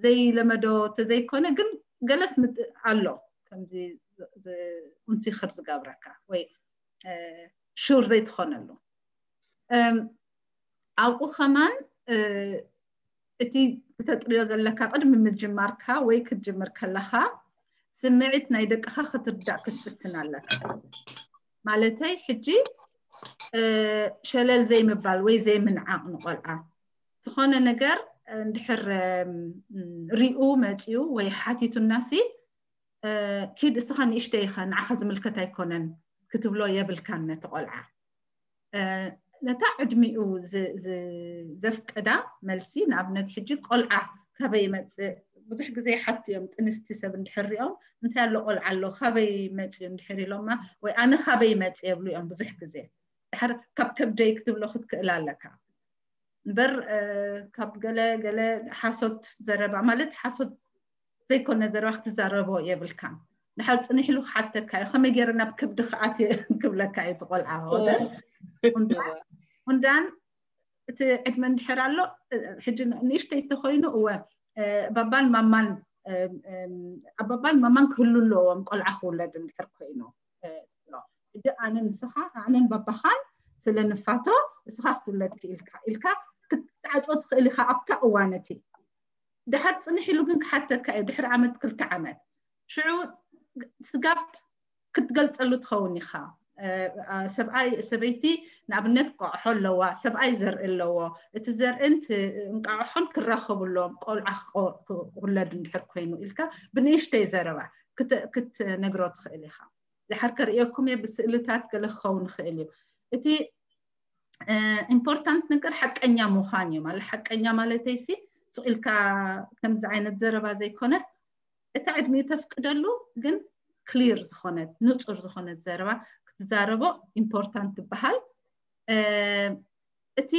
ዘይለመዶ ተዘይኮነ ግን ገለስ ምት- ኣሎ ከምዚ ዝ- ዝ- ኡንሲኽር ዝገብረካ ወይ እ፣ ሹር ዘይትኾነሉ። እም፣ ኣብኡ ከማን እ፣ እቲ ክተጥርዮ ዘለካ ቅድሚ ምጅማርካ ወይ ክትጅምር ከለኻ ስምዒት ናይ ደቅኻ ክትርዳእ ክትፍትን ኣለካ። ማለተይ ሕጂ እ፣ ሸለል ዘይምባል ወይ ዘይምንዓቕ ንቆልዓ ዝኾነ ነገር እንድሕር እም፣ ሪኡ መፂኡ ወይ ሓቲቱናሲ እ፣ ኪድ እስኻ ንእሽተይ ኢኻ ንዓኻ ዝምልከት ኣይኮነን ክትብሎ የብልካን ነቲ ቆልዓ። እ፣ ነታ ዕድሚኡ ዝ- ዝ- ዘፍቅዳ መልሲ ንኣብነት ሕጂ ቆልዓ ካበይ ይመፅእ ብዙሕ ግዜ ሓቱ እዮም ጥንስቲ ሰብ እንድሕር ሪኦም እንታይ ኣሎ ቆልዓ ኣሎ ካበይ መፅኡ እንድሕር ኢሎማ ወይ ኣነ ካበይ መፅእ የብሉ እዮም ብዙሕ ግዜ ድሓር ካብ ከብደይ ክትብሎ ክትክእል ኣለካ እምበር እ፣ ካብ ገለ ገለ ሓሶት ዘረባ ማለት ሓሶት ዘይኮነ ዘረባ ክትዛረቦ የብልካን ድሓር ፅንሕ ኢሉ ክሓተካ እዩ ከመይ ገይረ ናብ ክብዲ ክኣት ክብለካ እዩ ትቆልዓ ወደር ኡንዳን እቲ ዕድመ እንድሕር ኣሎ እ፣ ሕጂ ንእሽተይ ተኮይኑ እወ እ፣ ባባን ማማን እ፣ እ፣ ኣብ ባባን ማማን ክህሉ ኣለዎም ቆልዓ ክውለድ እንድሕር ኮይኑ እ፣ ሕጂ ኣነ ንስኻ ኣነን ባባኻን ስለ ንፋቶ እስኻ ክትውለድ ክኢልካ ኢልካ ክትዓፆ ትኽእል ኢኻ ኣብታ እዋን እቲ ድሓር ፅንሕ ኢሉ ግን ክሓተካ እዩ ድሕሪ ዓመት ክልተ ዓመት ሽዑ ስጋብ ክትገልፀሉ ትኸውን ኢኻ እ፣ እ፣ ሰብኣይ ሰበይቲ ንኣብነት ቆቕሖ ኣለዋ ሰብኣይ ዘርኢ ኣለዎ እቲ ዘርእን ት- እንቃቕሖን ክራኸቡ ኣለዎም ቆልዓ ክቆ- ክውለድ እንድሕር ኮይኑ ኢልካ ብንእሽተይ ዘረባ ክተ- ክትነግሮ ትኽእል ኢኻ ድሓር ከርእየኩም እየ ብስእልታት ገለ ክኸውን ይኽእል እዩ እቲ ኢምፖርታንት ነገር ሓቀኛ ምዃን እዩ ማለት ሓቀኛ ማለተይ ሲ ሱቕ ኢልካ ከምዚ ዓይነት ዘረባ ዘይኮነስ እታ ዕድሚኡ ተፍቅደሉ ግን ክሊር ዝኾነት ንፁር ዝኾነት ዘረባ ክትዛረቦ ኢምፖርታንት ትበሃል እቲ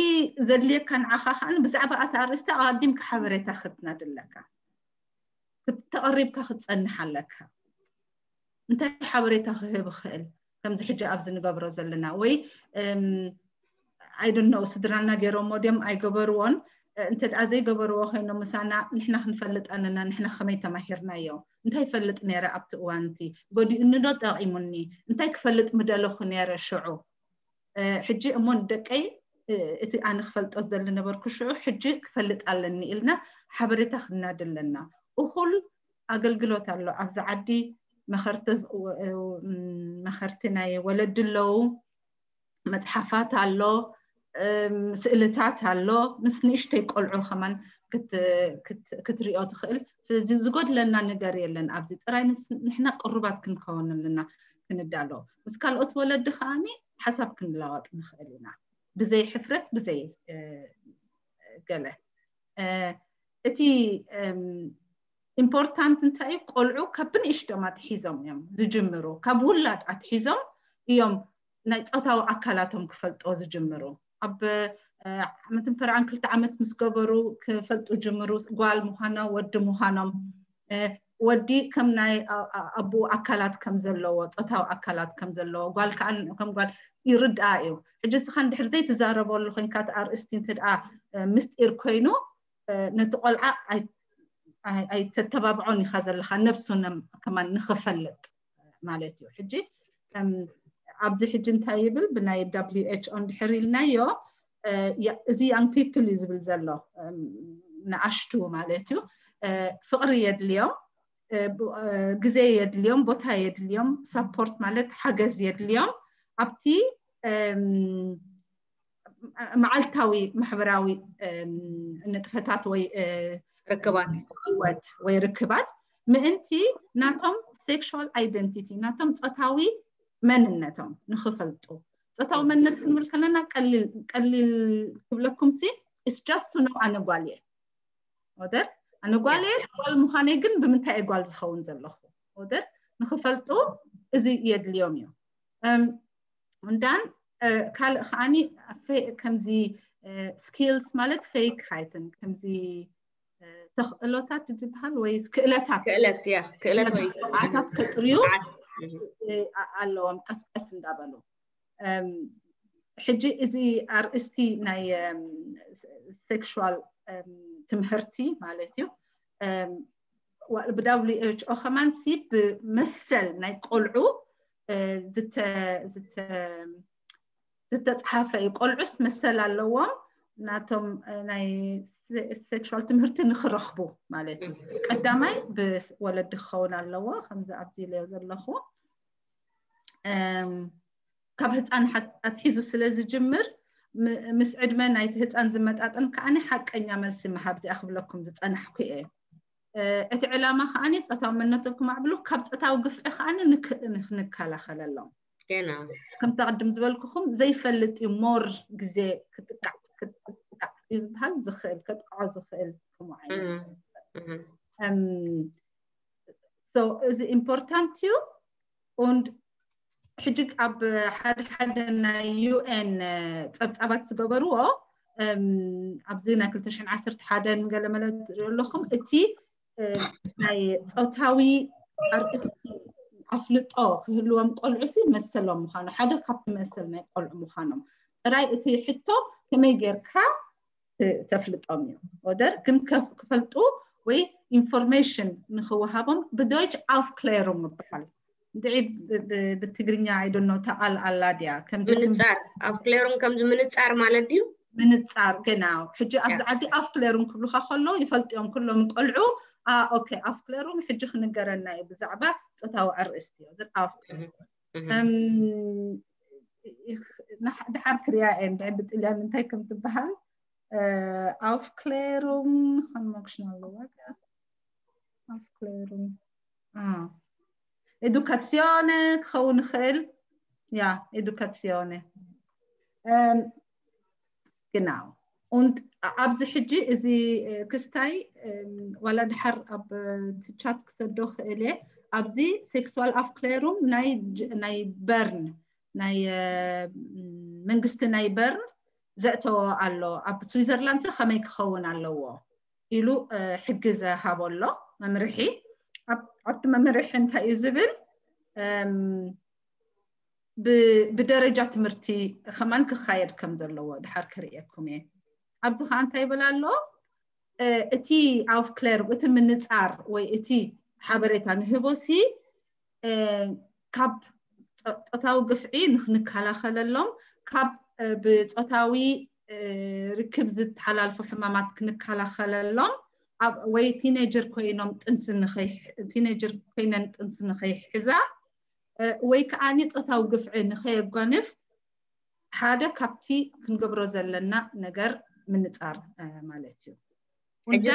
ዘድልየካ ንዓኻ ከዓ ብዛዕባ ኣታ ኣርእስቲ ኣቐዲምካ ሓበሬታ ክትነድ ኣለካ ተቐሪብካ ክትፀንሕ ኣለካ እንታይ ሓበሬታ ክህብ ይኽእል ከምዚ ሕጂ ኣብዚ ንገብሮ ዘለና ወይ ኣይደነው ስድራና ገይሮሞ ድዮም ኣይገበርዎን እንተ ደኣ ዘይገበርዎ ኮይኖም ምሳና ንሕና ክንፈልጥ ኣለና ንሕና ከመይ ተማሂርናዮ እንታይ ይፈልጥ ነረ ኣብቲ እዋን እቲ ጎዲኡኒ ዶ ጠቂሙኒ እንታይ ክፈልጥ ምደለኹ ነረ ሽዑ ሕጂ እሞ ንደቀይ እቲ ኣነ ክፈልጦ ዝደሊ ነበርኩ ሽዑ ሕጂ ክፈልጥ ኣለኒ ኢልና ሓበሬታ ክናድ ኣለና እኹል ኣገልግሎት ኣሎ ኣብዚ ዓዲ መኸርቲ መኸርቲ ናይ ወለዲ ኣለዉ መፅሓፋት ኣሎ ስእልታት ኣሎ ምስ ንእሽተይ ቆልዑ ከማን ክትሪኦ ትኽእል ስለዚ ዝጎድለና ነገር የለን ኣብዚ ጥራይ ንሕና ቅሩባት ክንከውን ኣለና ክንዳሎ ምስ ካልኦት ወለዲ ከዓኒ ሓሳብ ክንለዋወጥ ንኽእል ኢና ብዘይ ሕፍረት ብዘይ ገለ እቲ ኢምፖርታንት እንታይ እዩ ቆልዑ ካብ ብንእሽቶም ኣትሒዞም እዮም ዝጅምሩ ካብ ውላድ ኣትሒዞም እዮም ናይ ፆታዊ ኣካላቶም ክፈልጦ ዝጅምሩ ኣብ ዓመትን ፈርዓን ክልተ ዓመት ምስ ገበሩ ክፈልጡ ጅምሩ ጓል ምዃኖ ወዲ ምዃኖም ወዲ ከም ናይ ኣቦኡ ኣካላት ከም ዘለዎ፣ ፆታዊ ኣካላት ከም ዘለዎ፣ ጓል ከዓ ከም ጓል ይርድኣ እዩ። ሕጂ እስኻ እንድሕር ዘይትዛረበሉ ኮይንካ፣ እቲ ኣርእስቲ እንተ ደኣ ምስጢር ኮይኑ፣ ነቲ ቆልዓ ኣይተተባብዖን ኢኻ ዘለኻ፣ ነብሱ ከማን ንኽፈልጥ ማለት እዩ። ሕጂ ኣብዚ ሕጂ እንታይ ይብል? ብናይ W H O እንድሕር ኢልናዮ፣ እዚ young people እዩ ዝብል ዘሎ፣ ንኣሽቱ ማለት እዩ። ፍቕሪ የድልዮም፣ ግዜ የድልዮም፣ ቦታ የድልዮም፣ support ማለት ሓገዝ የድልዮም። ኣብቲ መዓልታዊ ማሕበራዊ ንጥፈታት ወይ ርክባት ህይወት ወይ ርክባት ምእንቲ ናቶም sexual identity፣ ናቶም ፆታዊ መንነቶም ንኽፈልጡ። ፆታዊ መንነት ክንብል ከለና ቀሊል ክብለኩም ሲ፣ it's just to know ኣነ ጓል እየ። ወደር ኣነ ጓል እየ፣ ጓል ምዃነይ ግን ብምንታይ እየ ጓል ዝኸውን ዘለኹ? ወደር ንኽፈልጡ እዚ የድልዮም እዩ። እንዳን ካልእ ከዓኒ ከምዚ skills ማለት ፈይክሃይትን ከምዚ ተኽእሎታት ዝበሃል ወይ ክእለታት ክእለት ያ ክእለት ወይ ብቕዓታት ከጥርዩ ኣለዎም፣ ቀስቀስ እንዳበሉ። ሕጂ እዚ ኣርእስቲ ናይ sexual ትምህርቲ ማለት እዩ። ብ W H O ከማን ሲ ብመሰል ናይ ቆልዑ ዝተፅሓፈ እዩ። ቆልዑስ መሰል ኣለዎም፣ ናቶም ናይ sexual ትምህርቲ ንክረኽቡ ማለት እዩ። ቀዳማይ ብወለዲ ክኸውን ኣለዎ፣ ከምዚ ኣብዚ ኢለዮ ዘለኹ ካብ ህፃን ኣትሒዙ ስለ ዝጅምር፣ ምስ ዕድመ ናይቲ ህፃን ዝመጣጠን ከዓኒ ሓቀኛ መልሲ ምሃብ እዚኣ ክብለኩም ዝፀናሕኩ እየ። እቲ ዕላማ ከዓኒ ፆታዊ መንነቶም ክማዕብሉ፣ ካብ ፆታዊ ግፍዒ ከዓኒ ንከላኸለሎም። ከምቲ ቅድም ዝበልኩኹም ዘይፈልጥ እዩ፣ more ግዜ ክጥቃዕ እዩ ዝበሃል፣ ዝኽእል ከጥቅዖ ዝኽእል ከምኡ ዓይነት። So እዚ important እዩ። Und ሕጂ ኣብ ሓደ ሓደ ናይ U N ፀብፃባት ዝገበርዎ ኣብዚ ናይ ክልተ ሽሕን ዓሰርተ ሓደን ገለመለ ትሪኦ ኣለኹም፣ እቲ ናይ ፆታዊ ኣርእስቲ ኣፍልጦ ክህልዎም ቆልዑ ሲ መሰሎም ምዃኑ፣ ሓደ ካብቲ መሰል ናይ ቆልዑ ምዃኖም ጥራይ። እቲ ሕቶ ከመይ ጌርካ ተፍልጦም እዩ። Oder ግን ክፈልጡ ወይ information ንክወሃቦም ብዶይች Aufklärung ይበሃል። እንድዒ ብትግርኛ I don't know እታ ቃል ኣላ ድያ? ከምዚ ምንጻር፣ Aufklärung ከምዚ ምንጻር ማለት ድዩ? ምንጻር፣ genau። ሕጂ ኣብዚ ዓዲ Aufklärung ክብሉኻ ከሎ ይፈልጥዮም ኩሎም ቆልዑ። ኦኬ፣ Aufklärung ሕጂ ክንገረና እዩ ብዛዕባ ጾታዊ ኣርእስቲ። Aufklärung ድሓር ክሪያ እየ እንድዒ ብጥልያን እንታይ ከም ትበሃል። Aufklärung kann man schnell Aufklärung. Educazione ክኸውን ይኽእል። Ja, Educazione. Genau. Und ኣብዚ ሕጂ እዚ ክስታይ ዋላ ድሓር ኣብ ቻት ክሰዶ ክእለ፣ ኣብዚ sexual Aufklärung ናይ በርን ናይ መንግስቲ ናይ በርን ዘእተዎ ኣሎ። ኣብ ስዊዘርላንድ ከመይ ክኸውን ኣለዎ ኢሉ ሕጊ ዝሃቦ ኣሎ መምርሒ። ኣብቲ መምርሒ እንታይ እዩ ዝብል? ብደረጃ ትምህርቲ ከማን ክካየድ ከም ዘለዎ ድሓር ክርእየኩም እየ። ኣብዚ ከዓ እንታይ ይብል ኣሎ? እቲ Aufklärung፣ እቲ ምንፃር ወይ እቲ ሓበሬታ ንህቦ ሲ ካብ ፆታዊ ግፍዒ ንክንከላኸለሎም፣ ካብ ብፆታዊ ርክብ ዝተሓላልፉ ሕማማት ክንከላኸለሎም፣ ወይ ቲኔጀር ኮይኖም ጥንሲ ቲኔጀር ኮይነን ጥንሲ ንከይሕዛ ወይ ከዓኒ ፆታዊ ግፍዒ ንከየጓንፍ ሓደ ካብቲ ክንገብሮ ዘለና ነገር ምንፃር ማለት እዩ። ሕጂ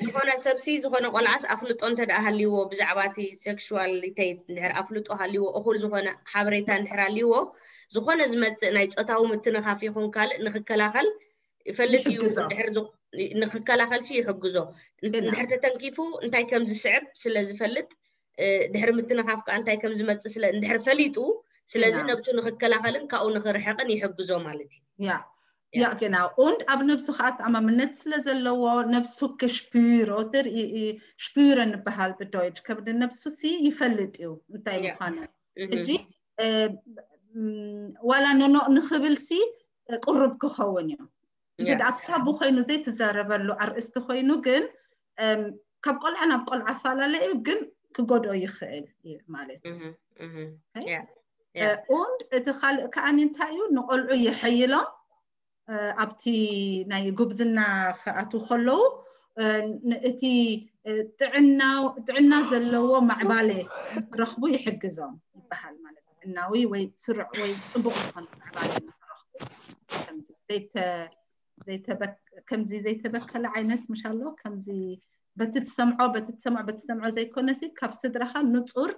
ዝኾነ ሰብሲ ዝኾነ ቆልዓስ ኣፍልጦ እንተ ደኣ ሃልይዎ ብዛዕባ እቲ ሴክሹዋሊተይ እንድሕር ኣፍልጦ ሃልይዎ፣ እኹል ዝኾነ ሓበሬታ እንድሕር ሃልይዎ፣ ዝኾነ ዝመፅእ ናይ ፆታዊ ምትንኻፍ ይኹን ካልእ ንክከላኸል ይፈልጥ እዩ። ይሕግዞ። እንድሕር ዝ- ንክከላኸል ሲ ይሕግዞ። እና- እንድሕር ተተንኪፉ እንታይ ከም ዝስዕብ ስለ ዝፈልጥ፣ እ፣ ድሕሪ ምትንኻፍ ከዓ እንታይ ከም ዝመፅእ ስለ እንድሕር ፈሊጡ፣ ስለዚ እና- ነብሱ ንክከላኸልን ካብኡ ንክርሕቅን ይሕግዞ ማለት እዩ። ያ Ja, genau. Und ኣብ ነብሱ ከዓ ተኣማምነት ስለ ዘለዎ ነብሱ ክሽፒሮ ትር spüren ይበሃል ብዶይች። ከብዲ ነብሱ ሲ ይፈልጥ እዩ እንታይ ምዃኑ። ሕጂ ዋላ ኖኖ ንኽብል ሲ ቅሩብ ክኸውን እዩ። እንተ ደኣ ታቡ ኮይኑ ዘይትዛረበሉ ኣርእስቲ ኮይኑ ግን ካብ ቆልዓ ናብ ቆልዓ ኣፈላለዩ ግን ክጎድኦ ይኽእል እዩ ማለት እዩ። Und እቲ ካልእ ከኣኒ እንታይ እዩ ንቆልዑ የሐይሎም። ኣብቲ ናይ ጉብዝና ክኣትዉ ከለዉ እቲ ጥዕና ዘለዎ ማዕባለ ክረኽቡ ይሕግዞም ይበሃል ማለት ጥዕናዊ ወይ ስሩዕ ወይ ፅቡቅ ዝኾነ ማዕባለ ንክረኽቡ ከምዚ ዘይተበከለ ዓይነት ምሻሎ ከምዚ በቲ ትሰምዖ በቲ ትሰምዖ በቲ ትሰምዖ ዘይኮነሲ ካብ ስድራኻ ንፁር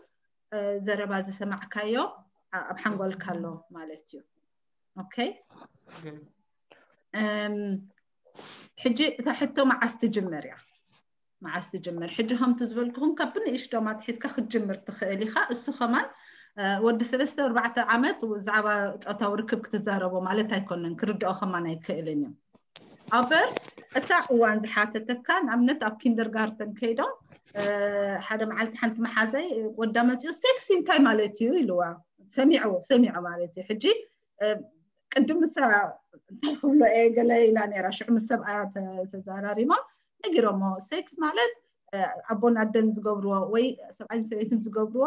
ዘረባ ዝሰማዕካዮ ኣብ ሓንጎልካ ኣሎ ማለት እዩ። ኦኬ ሕጂ እታ ሕቶ መዓስ ትጅምር እያ? መዓስ ትጅምር? ሕጂ ከምቲ ዝበልኩኹም ካብ ብንእሽቶ ማትሒዝካ ክትጅምር ትኽእል ኢኻ። እሱ ከማን ወዲ ሰለስተ ኣርባዕተ ዓመት ብዛዕባ ፆታዊ ርክብ ክትዛረቦ ማለት ኣይኮነን፣ ክርድኦ ከማን ኣይክእልን እዩ። ኣበር እታ እዋን ዝሓተተካ ንኣብነት ኣብ ኪንደርጋርተን ከይዶም ሓደ መዓልቲ ሓንቲ መሓዘይ ወዳ መፂኡ ሴክሲ እንታይ ማለት እዩ ኢልዋ። ሰሚዑ ሰሚዑ ማለት እዩ። ሕጂ ቅድም ንሳ እንታይ ክብሎ እየ ገለ ኢላ ነይራ። ሽዑ ምስ ሰብኣያ ተዘራሪቦም ነጊሮሞ ሴክስ ማለት ኣቦን ኣደን ዝገብርዎ ወይ ሰብኣይን ሰበይትን ዝገብርዎ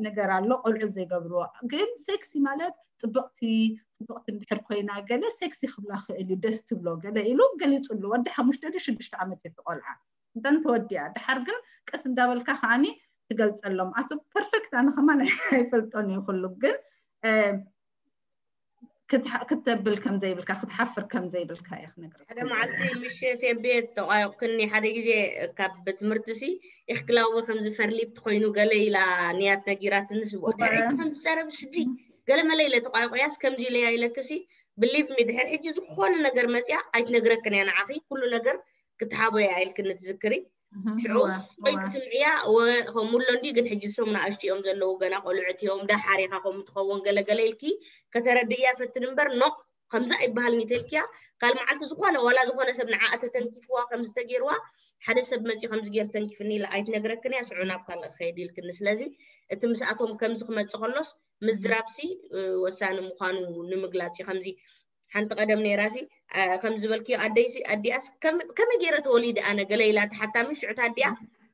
ነገር ኣሎ ቆልዑ ዘይገብርዎ። ግን ሴክሲ ማለት ፅብቕቲ ፅብቕቲ እንድሕር ኮይና ገለ ሴክሲ ክብላ ክእል እዩ ደስ ትብሎ ገለ ኢሉ ገሊፁሉ። ወዲ ሓሙሽተ ደ ሽዱሽተ ዓመት እዩ ቆልዓ እንተን ተወዲያ። ድሓር ግን ቀስ እንዳበልካ ከዓኒ ትገልፀሎም። ኣሱ ፐርፌክት ኣነ ከማን ኣይፈልጦን እዩ ኩሉ ግን ክተብል ከም ዘይብልካ ክትሓፍር ከም ዘይብልካ እየ ክነግረካ። ሓደ መዓልቲ ምስ ፌቤ ተቋዮቅክኒ ሓደ ግዜ ካብ ትምህርቲ ሲ ኢኽክላዊ ከምዚ ፈርሊፕት ኮይኑ ገለ ኢላ ንያት ነጊራትኒ ስቦ ድሕሪ ከምዝዛረብ ስዲ ገለ መለ ኢለ ተቋዮቅያስ ከምዚ ኢለያ ኢለክሲ ብሊቭ ሚ ድሕር ሕጂ ዝኾነ ነገር መፅያ ኣይትነግረክን እያ ንዓኺ ኩሉ ነገር ክትሓቦ እያ ኢልክኒ ትዝክሪ። ሽዑ ወይ ክትምዕያ ከምኡ ኣሎ እንዲ ግን ሕጂ እሶም ንኣሽቱ እዮም ዘለዉ ገና ቆልዑት እዮም ዳሓር ኢኻ ከምኡ ትኸውን ገለገለ ኢልኪ ከተረድእያ ፈትን እምበር ኖ ከምዛ ይበሃል ኒተልክያ ካል መዓልቲ ዝኾነ ዋላ ዝኾነ ሰብ ንዓኣ ተተንኪፍዋ ከምዚ ተገይርዋ ሓደ ሰብ መፂ ከምዚ ገይር ተንኪፍኒ ኢላ ኣይትነግረክን እያ ሽዑ ናብ ካልእ ክኸይድ ኢልክኒ ስለዚ እቲ ምስኣቶም ከምዚ ክመፅእ ከሎስ ምዝራብሲ ወሳኒ ምዃኑ ንምግላፅ እዩ ከምዚ ሓንቲ ቀደም ነይራሲ ከም ዝበልክዮ ኣደይሲ ኣዲኣስ ከመይ ገይረ ተወሊደ ኣነ ገለ ኢላ ተሓታሚ ሽዑታ ኣዲኣ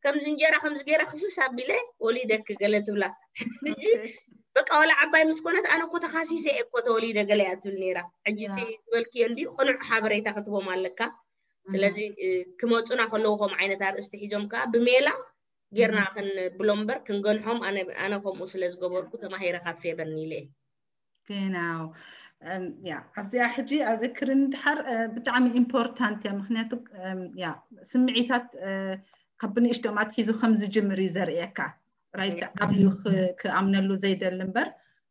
ከምዚ እንጀራ ከምዚ ገይረ ክስስ ኣቢለ ወሊደኪ ገለ ትብላ ሕጂ በቃ ወላ ዓባይ ምስ ኮነት ኣነ እኮ ተኻሲሰ እየ እኮ ተወሊደ ገለ እያ ትብል ነይራ ሕጂ እቲ ዝበልክዮ እንዲ ቅኑዕ ሓበሬታ ክትቦም ኣለካ ስለዚ ክመፁና ከለዉ ከም ዓይነት ኣርእስቲ ሒዞም ከዓ ብሜላ ጌርና ክንብሎም እምበር ክንገንሖም ኣነ ከምኡ ስለ ዝገበርኩ ተማሂረ ካብ ፌበን ኢለ Genau. Ja, ኣብዚኣ ሕጂ ኣዘክርኒ ድሓር ብጣዕሚ ኢምፖርታንት እያ ምክንያቱ ያ ስምዒታት ካብ ብንእሽቶም ኣትሒዙ ከም ዝጅምር እዩ ዘርእየካ ጥራይ ዓብዩ ክኣምነሉ ዘይደሊ እምበር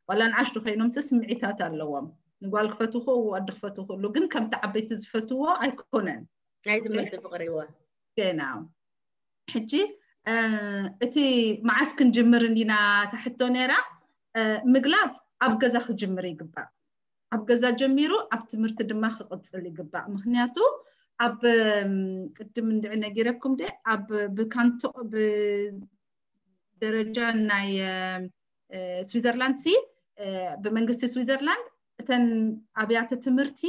ዋላ ንኣሽቱ ኮይኖም ስምዒታት ኣለዎም ንጓል ክፈትው ክእሉ ወዲ ክፈትው ክእሉ ግን ከምቲ ዓበይቲ ዝፈትዎ ኣይኮነን ናይ ትምህርቲ ፍቅሪ እዋ ገና ሕጂ እቲ መዓስ ክንጅምር እንዲና ትሕቶ ነይራ ምግላፅ ኣብ ገዛ ክጅምር ይግባእ ኣብ ገዛ ጀሚሩ ኣብ ትምህርቲ ድማ ክቅፅል ይግባእ ምክንያቱ ኣብ ቅድም እንድዒ ነጊረኩም ደ ኣብ ብካንቶ ብደረጃ ናይ ስዊዘርላንድ ሲ ብመንግስቲ ስዊዘርላንድ እተን ኣብያተ ትምህርቲ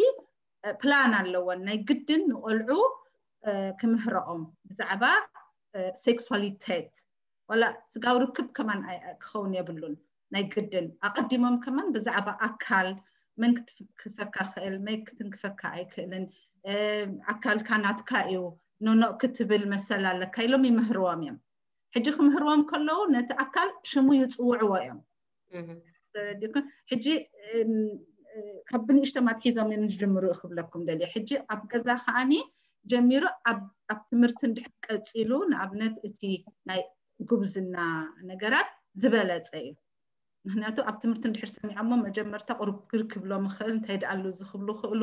ፕላን ኣለወን ናይ ግድን ንቆልዑ ክምህረኦም ብዛዕባ ሴክስዋሊቴት ዋላ ስጋዊ ርክብ ከማን ክኸውን የብሉን ናይ ግድን ኣቀዲሞም ከማን ብዛዕባ ኣካል መን ክትንክፈካ ክእል መን ክትንክፈካ ኣይክእልን ኣካልካ ናትካ እዩ ኖኖ ክትብል መሰል ኣለካ ኢሎም ይምህርዎም እዮም ሕጂ ክምህርዎም ከለዉ ነቲ ኣካል ሽሙ ይፅውዕዎ እዮም ሕጂ ካብ ብንእሽቶም ኣትሒዞም እዮም ዝጅምሩ ክብለኩም ደልየ ሕጂ ኣብ ገዛ ከዓኒ ጀሚሩ ኣብ ትምህርቲ እንድሕር ቀፂሉ ንኣብነት እቲ ናይ ጉብዝና ነገራት ዝበለፀ እዩ ምክንያቱ ኣብ ትምህርቲ እንድሕር ሰሚዖሞ መጀመርታ ቁርግር ክብሎም ይኽእል እንታይ ደኣሉ ዝክብሉ ክእሉ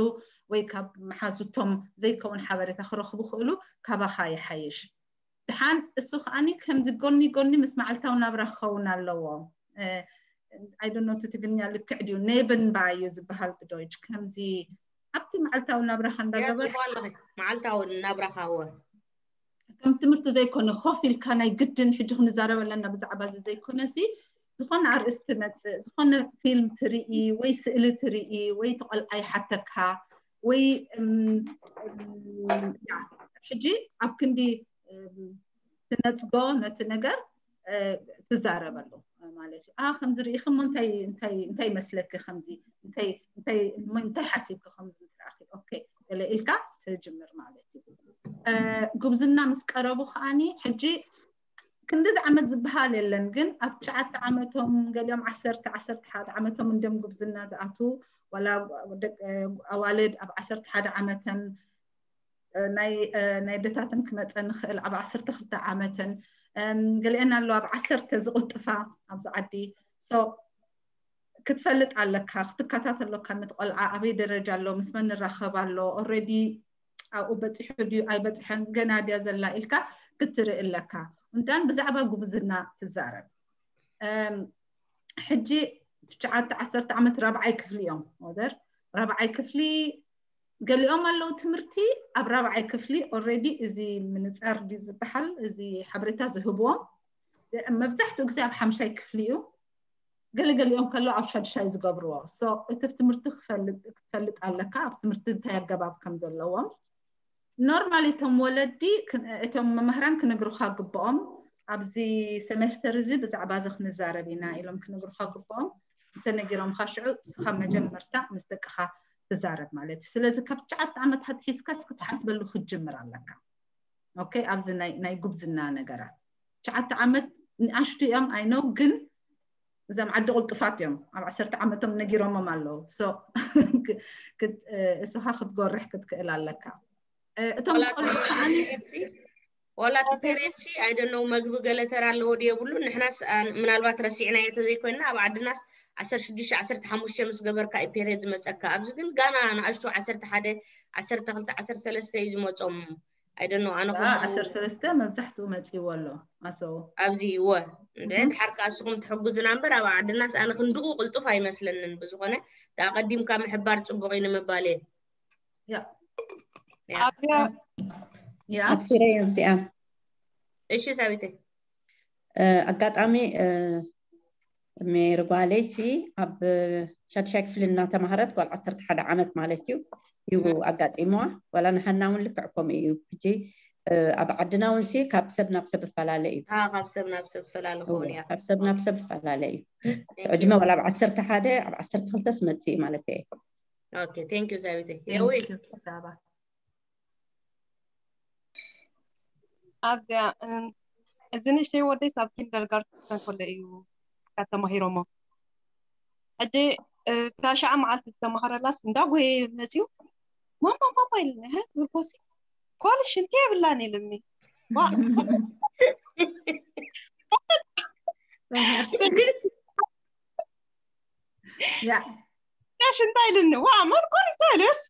ወይ ካብ መሓዙቶም ዘይከውን ሓበሬታ ክረኽቡ ክእሉ ካባኻ ይሓይሽ ድሓን እሱ ከዓኒ ከምዚ ጎኒ ጎኒ ምስ መዓልታዊ ናብራ ክኸውን ኣለዎ ኣይዶኖ እቲ ትግርኛ ልክዕ ድዩ ኔብን ባዩ ዝበሃል ብዶይች ከምዚ ኣብቲ መዓልታዊ ናብራኻ እንዳገበር ኣለኹ። መዓልታዊ ናብራኻ እወ ከም ትምህርቲ ዘይኮነ ኮፍ ኢልካ ናይ ግድን ሕጂ ክንዛረብ ኣለና ብዛዕባ እዚ ዘይኮነ ሲ ዝኾነ ኣርእስቲ መፅእ ዝኾነ ፊልም ትርኢ ወይ ስእሊ ትርኢ ወይ ተቆልዓ ይሓተካ ወይ ሕጂ ኣብ ክንዲ ትነፅጎ ነቲ ነገር ትዛረበሉ ማለት እዩ። ከምዚ ርኢኺ እሞ እንታይ ይመስለኪ? ከምዚ እንታይ ሓሲብኪ ከምዚ ምስ ረኣኺ ኦኬ ገለ ኢልካ ትጅምር ማለት እዩ። ጉብዝና ምስ ቀረቡ ከዓኒ ሕጂ ክንድዚ ዓመት ዝበሃል የለን፣ ግን ኣብ ትሽዓተ ዓመቶም ገሊኦም ዓሰርተ ዓሰርተ ሓደ ዓመቶም እንደም ጉብዝና ዝኣትዉ ዋላ ኣዋልድ ኣብ ዓሰርተ ሓደ ዓመተን ናይ ኣዴታትን ክመፀ ንኽእል ኣብ ዓሰርተ ክልተ ዓመተን ገሊአን ኣለዋ ኣብ ዓሰርተ ዝቕልጥፋ ኣብዚ ዓዲ ክትፈልጥ ኣለካ ክትከታተለካ ነቲ ቆልዓ ኣበይ ደረጃ ኣሎ ምስ መን ንራኸብ ኣሎ already ኣብኡ በፂሑ ድዩ ኣይበፅሐን ገና ድያ ዘላ ኢልካ ክትርኢ ኣለካ። እንታን ብዛዕባ ጉብዝና ትዛረብ ሕጂ ትሽዓተ ዓሰርተ ዓመት ራብዓይ ክፍሊ እዮም ወደር ራብዓይ ክፍሊ ገሊኦም ኣለዉ ትምህርቲ ኣብ ራብዓይ ክፍሊ already እዚ ምንፃር ድዩ ዝበሃል እዚ ሓበሬታ ዝህብዎም መብዛሕትኡ ግዜ ኣብ ሓምሻይ ክፍሊ እዩ። ገለገሊኦም ከሎ ኣብ ሻድሻይ ዝገብርዎ so እቲ ትምህርቲ ክትፈልጥ ኣለካ ኣብ ትምህርቲ እንታይ ኣገባብ ከም ዘለዎም normally እቶም ወለዲ እቶም መምህራን ክነግሩካ ግብኦም ኣብዚ semester እዚ ብዛዕባ እዚ ክንዛረብ ኢና ኢሎም ክነግሩካ ግብኦም እንተነጊሮምካ ሽዑ እስኻ መጀመርታ ምስ ደቅኻ ትዛረብ ማለት እዩ። ስለዚ ካብ ትሽዓተ ዓመት ኣትሒዝካስ ክትሓስበሉ ክትጅምር ኣለካ። ኦኬ ኣብዚ ናይ ጉብዝና ነገራት ትሽዓተ ዓመት ንኣሽቱ እዮም I know ግን እዞም ዓዲ ቁልጡፋት እዮም ኣብ ዓሰርተ ዓመቶም ነጊሮሞም ኣለዉ። እስኻ ክትጎርሕ ክትክእል ኣለካ። እቶም ቆልዑ ከዓኒ ዋላ እቲ period ሲ I don't know መግቢ ገለ ተራ ኣለዎ ድዩ የብሉ ንሕናስ ምናልባት ረሲዕናዮ ተዘይኮይንና ኣብ ዓድናስ ዓሰርተ ሽዱሽተ ዓሰርተ ሓሙሽተ ምስ ገበርካ እዩ period ዝመፀካ ኣብዚ ግን ጋና ንኣሽቱ ዓሰርተ ሓደ ዓሰርተ ክልተ ዓሰርተ ሰለስተ እዩ ዝመፆም I don't know ኣነ ዓሰርተ ሰለስተ መብዛሕትኡ መፂዎ ኣሎ ኣሰው ኣብዚ እወ እንደ ድሓር ከዓ እስኹም ትሕግዙና እምበር ኣብ ዓድናስ ኣነ ክንድኡ ቅልጡፍ ኣይመስለንን ብዝኾነ ደኣ ቀዲምካ ምሕባር ፅቡቅ እዩ ንምባል እየ ኣብሲረዮም እዚኣ እሺ ሳቢተይ ኣጋጣሚ ሜሪ ጓለይ ሲ ኣብ ሻድሻይ ክፍሊ እናተማሃረት ጓል ዓሰርተ ሓደ ዓመት ማለት እዩ እዩ ኣጋጢምዋ ዋላ ንሃና እውን ልክዕ ከምኡ እዩ ሕጂ ኣብ ዓድና እውን ሲ ካብ ሰብ ናብ ሰብ እፈላለ እዩ ካብ ሰብ ናብ ሰብ ፈላለ ክኸውን እያ ካብ ሰብ ናብ ሰብ እፈላለ እዩ ዕድመ ዋላ ኣብ ዓሰርተ ሓደ ኣብ ዓሰርተ ክልተስ መፅእ ማለት እየ Okay, thank you ሳቢተይ። Here we ኣብዚኣ እዚ ንእሽተይ ወደይ ሳብ ኪንደርጋርተን ከሎ እዩ ተማሂሮሞ ሕጂ ታሽዓ መዓልቲ ዝተማሃረላስ እንዳጎየ መፅዩ ማማ ማማ ኢልኒ ዝብልኮሲ ኳል ሽንቲ የብላን ኢልኒ ያ ሽንታ ኢልኒ ዋ መን ኮን ይሳልስ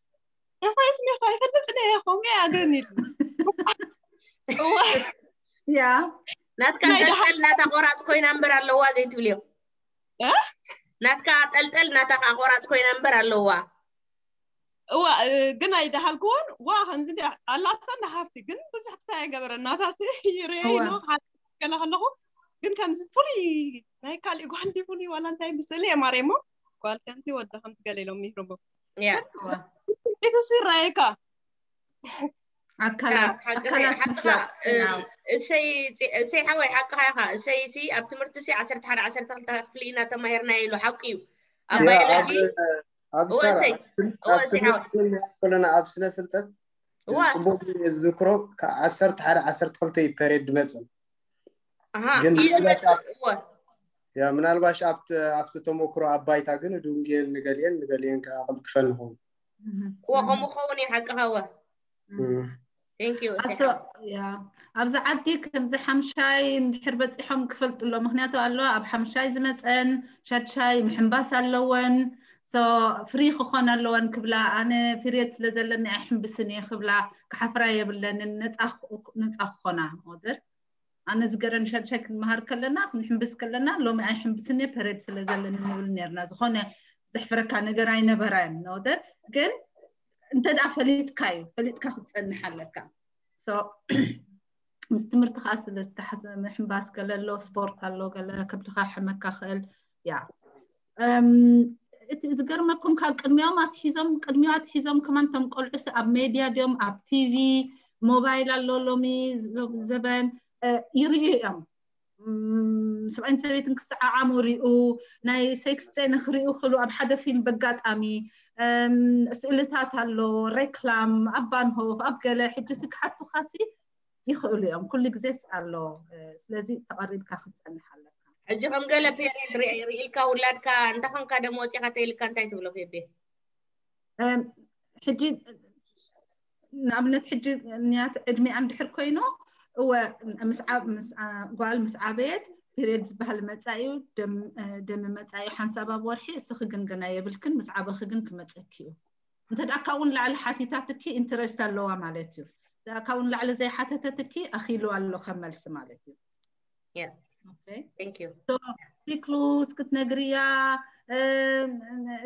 እፎይስ ኔኻ ይፈልጥ ነ ከምኡ ኣገን ኢሉ ያ ናትካ ጠልጠል ናታ ቆራፅ ኮይና እምበር ኣለዋ ዘይትብልዮ ናትካ ጠልጠል ናታ ከዓ ቆራፅ ኮይና እምበር ኣለዋ እዋ ግን ኣይደሃልክዎን ዋ ከምዚ ኣላታ እንዳሃፍቲ ግን ብዙሕ ክሳይ ኣይገበረ ናታሲ ይረይ ገለ ከለኹ ግን ከምዚ ፍሉይ ናይ ካልእ ጓል እንዲ ፍሉይ ዋላ እንታይ ብስእሊ እየ ማርያሞ ጓል ከምዚ ወዲ ከምዚ ገለ ኢሎም ይህርሞ ኢቱ ሲራየካ እሰይ ሓወይ ሓቅኻ ኢኻ እሰይ ሲ ኣብ ትምህርቲ ሲ ዓሰርተ ሓደ ዓሰርተ ክልተ ክፍሊ ኢና ተማሂርና ኢሉ ሓቂ እዩ ኣብ ባዮሎጂ ኣብሳራኮለና ኣብ ስነ ፍልጠት ፅቡቅ ዝዝክሮ ዓሰርተ ሓደ ዓሰርተ ክልተ እዩ ፔሬድ ድመፅን ግን ምናልባሽ ኣብቲ ተመክሮ ኣብ ባይታ ግን ድንጌል ንገሊአን ንገሊአን ከዓ ቅልጥፈን ይኸውን እወ ከምኡ ክኸውን እዩ ሓቅኻ እወ ኣብዚ ዓዲ ከምዚ ሓምሻይ እንድሕር በፂሖም ክፈልጡ ኣሎ ምክንያቱ ኣሎ ኣብ ሓምሻይ ዝመፀን ሻድሻይ ምሕንባስ ኣለወን ፍሪ ክኾን ኣለወን ክብላ ኣነ ፒሪየድ ስለ ዘለኒ ኣይሕንብስን እየ ክብላ ክሓፍራ የብለንን ነፃ ክኾና ኦደር ኣነ ዝገረን ሻድሻይ ክንመሃር ከለና ክንሕንብስ ከለና ሎሚ ኣይሕንብስን እየ ፐሬድ ስለ ዘለኒ ንብል ነርና ዝኾነ ዘሕፍረካ ነገር ኣይነበረን ኦደር ግን እንተ ደኣ ፈሊጥካ እዩ፣ ፈሊጥካ ክትጸንሕ ኣለካ። So ምስ ትምህርቲ ከዓ ስለ ዝተሓዘ ምሕንባስ ገለ ኣሎ፣ ስፖርት ኣሎ፣ ገለ ከብድኻ ሕመካ ክእል። ያ እቲ ዝገርመኩም ካብ ቅድሚኦም ኣትሒዞም ቅድሚኦም ኣትሒዞም ከማን ቶም ቆልዑስ ኣብ ሜድያ ድዮም ኣብ ቲቪ ሞባይል ኣሎ ሎሚ ዘበን ይርእዩ እዮም። ሰብኣይን ሰበይትን ክሰዓዓሙ ሪኡ፣ ናይ ሴክስ ሴን ክሪኡ ክሉ ኣብ ሓደ ፊልም በጋጣሚ ስእልታት ኣሎ፣ ሬክላም ኣብ ባንሆፍ ኣብ ገለ ሕጂ ስክሓቱኻሲ ይኽእሉ እዮም። ኩሉ ግዜስ ኣሎ። ስለዚ ተቐሪብካ ክትጸንሕ ኣለካ። ሕጂ ከም ገለ ፔሪድ ርኢልካ ውላድካ እንተኾንካ ደሞ ወፂኻ ተይልካ እንታይ ትብሎ ፌቤ? ሕጂ ንኣብነት ሕጂ ንያት ዕድሜኣ እንድሕር ኮይኑ እወ ጓል ምስ ዓበየት ፔሪድ ዝበሃል መፃ እዩ፣ ደሚ መፃ እዩ ሓንሳብ ኣብ ወርሒ። እስኺ ግን ገና የብልክን፣ ምስ ዓበኺ ግን ክመፀኪ እዩ። እንተ ደኣ ካብኡ ንላዕሊ ሓቲታትኪ ኢንትረስት ኣለዋ ማለት እዩ። ካብኡ ንላዕሊ ዘይሓተተትኪ ኣኺሉ ኣሎ ከም መልሲ ማለት እዩ። Yeah. Okay. Thank you. ሲክሉስ ክትነግርያ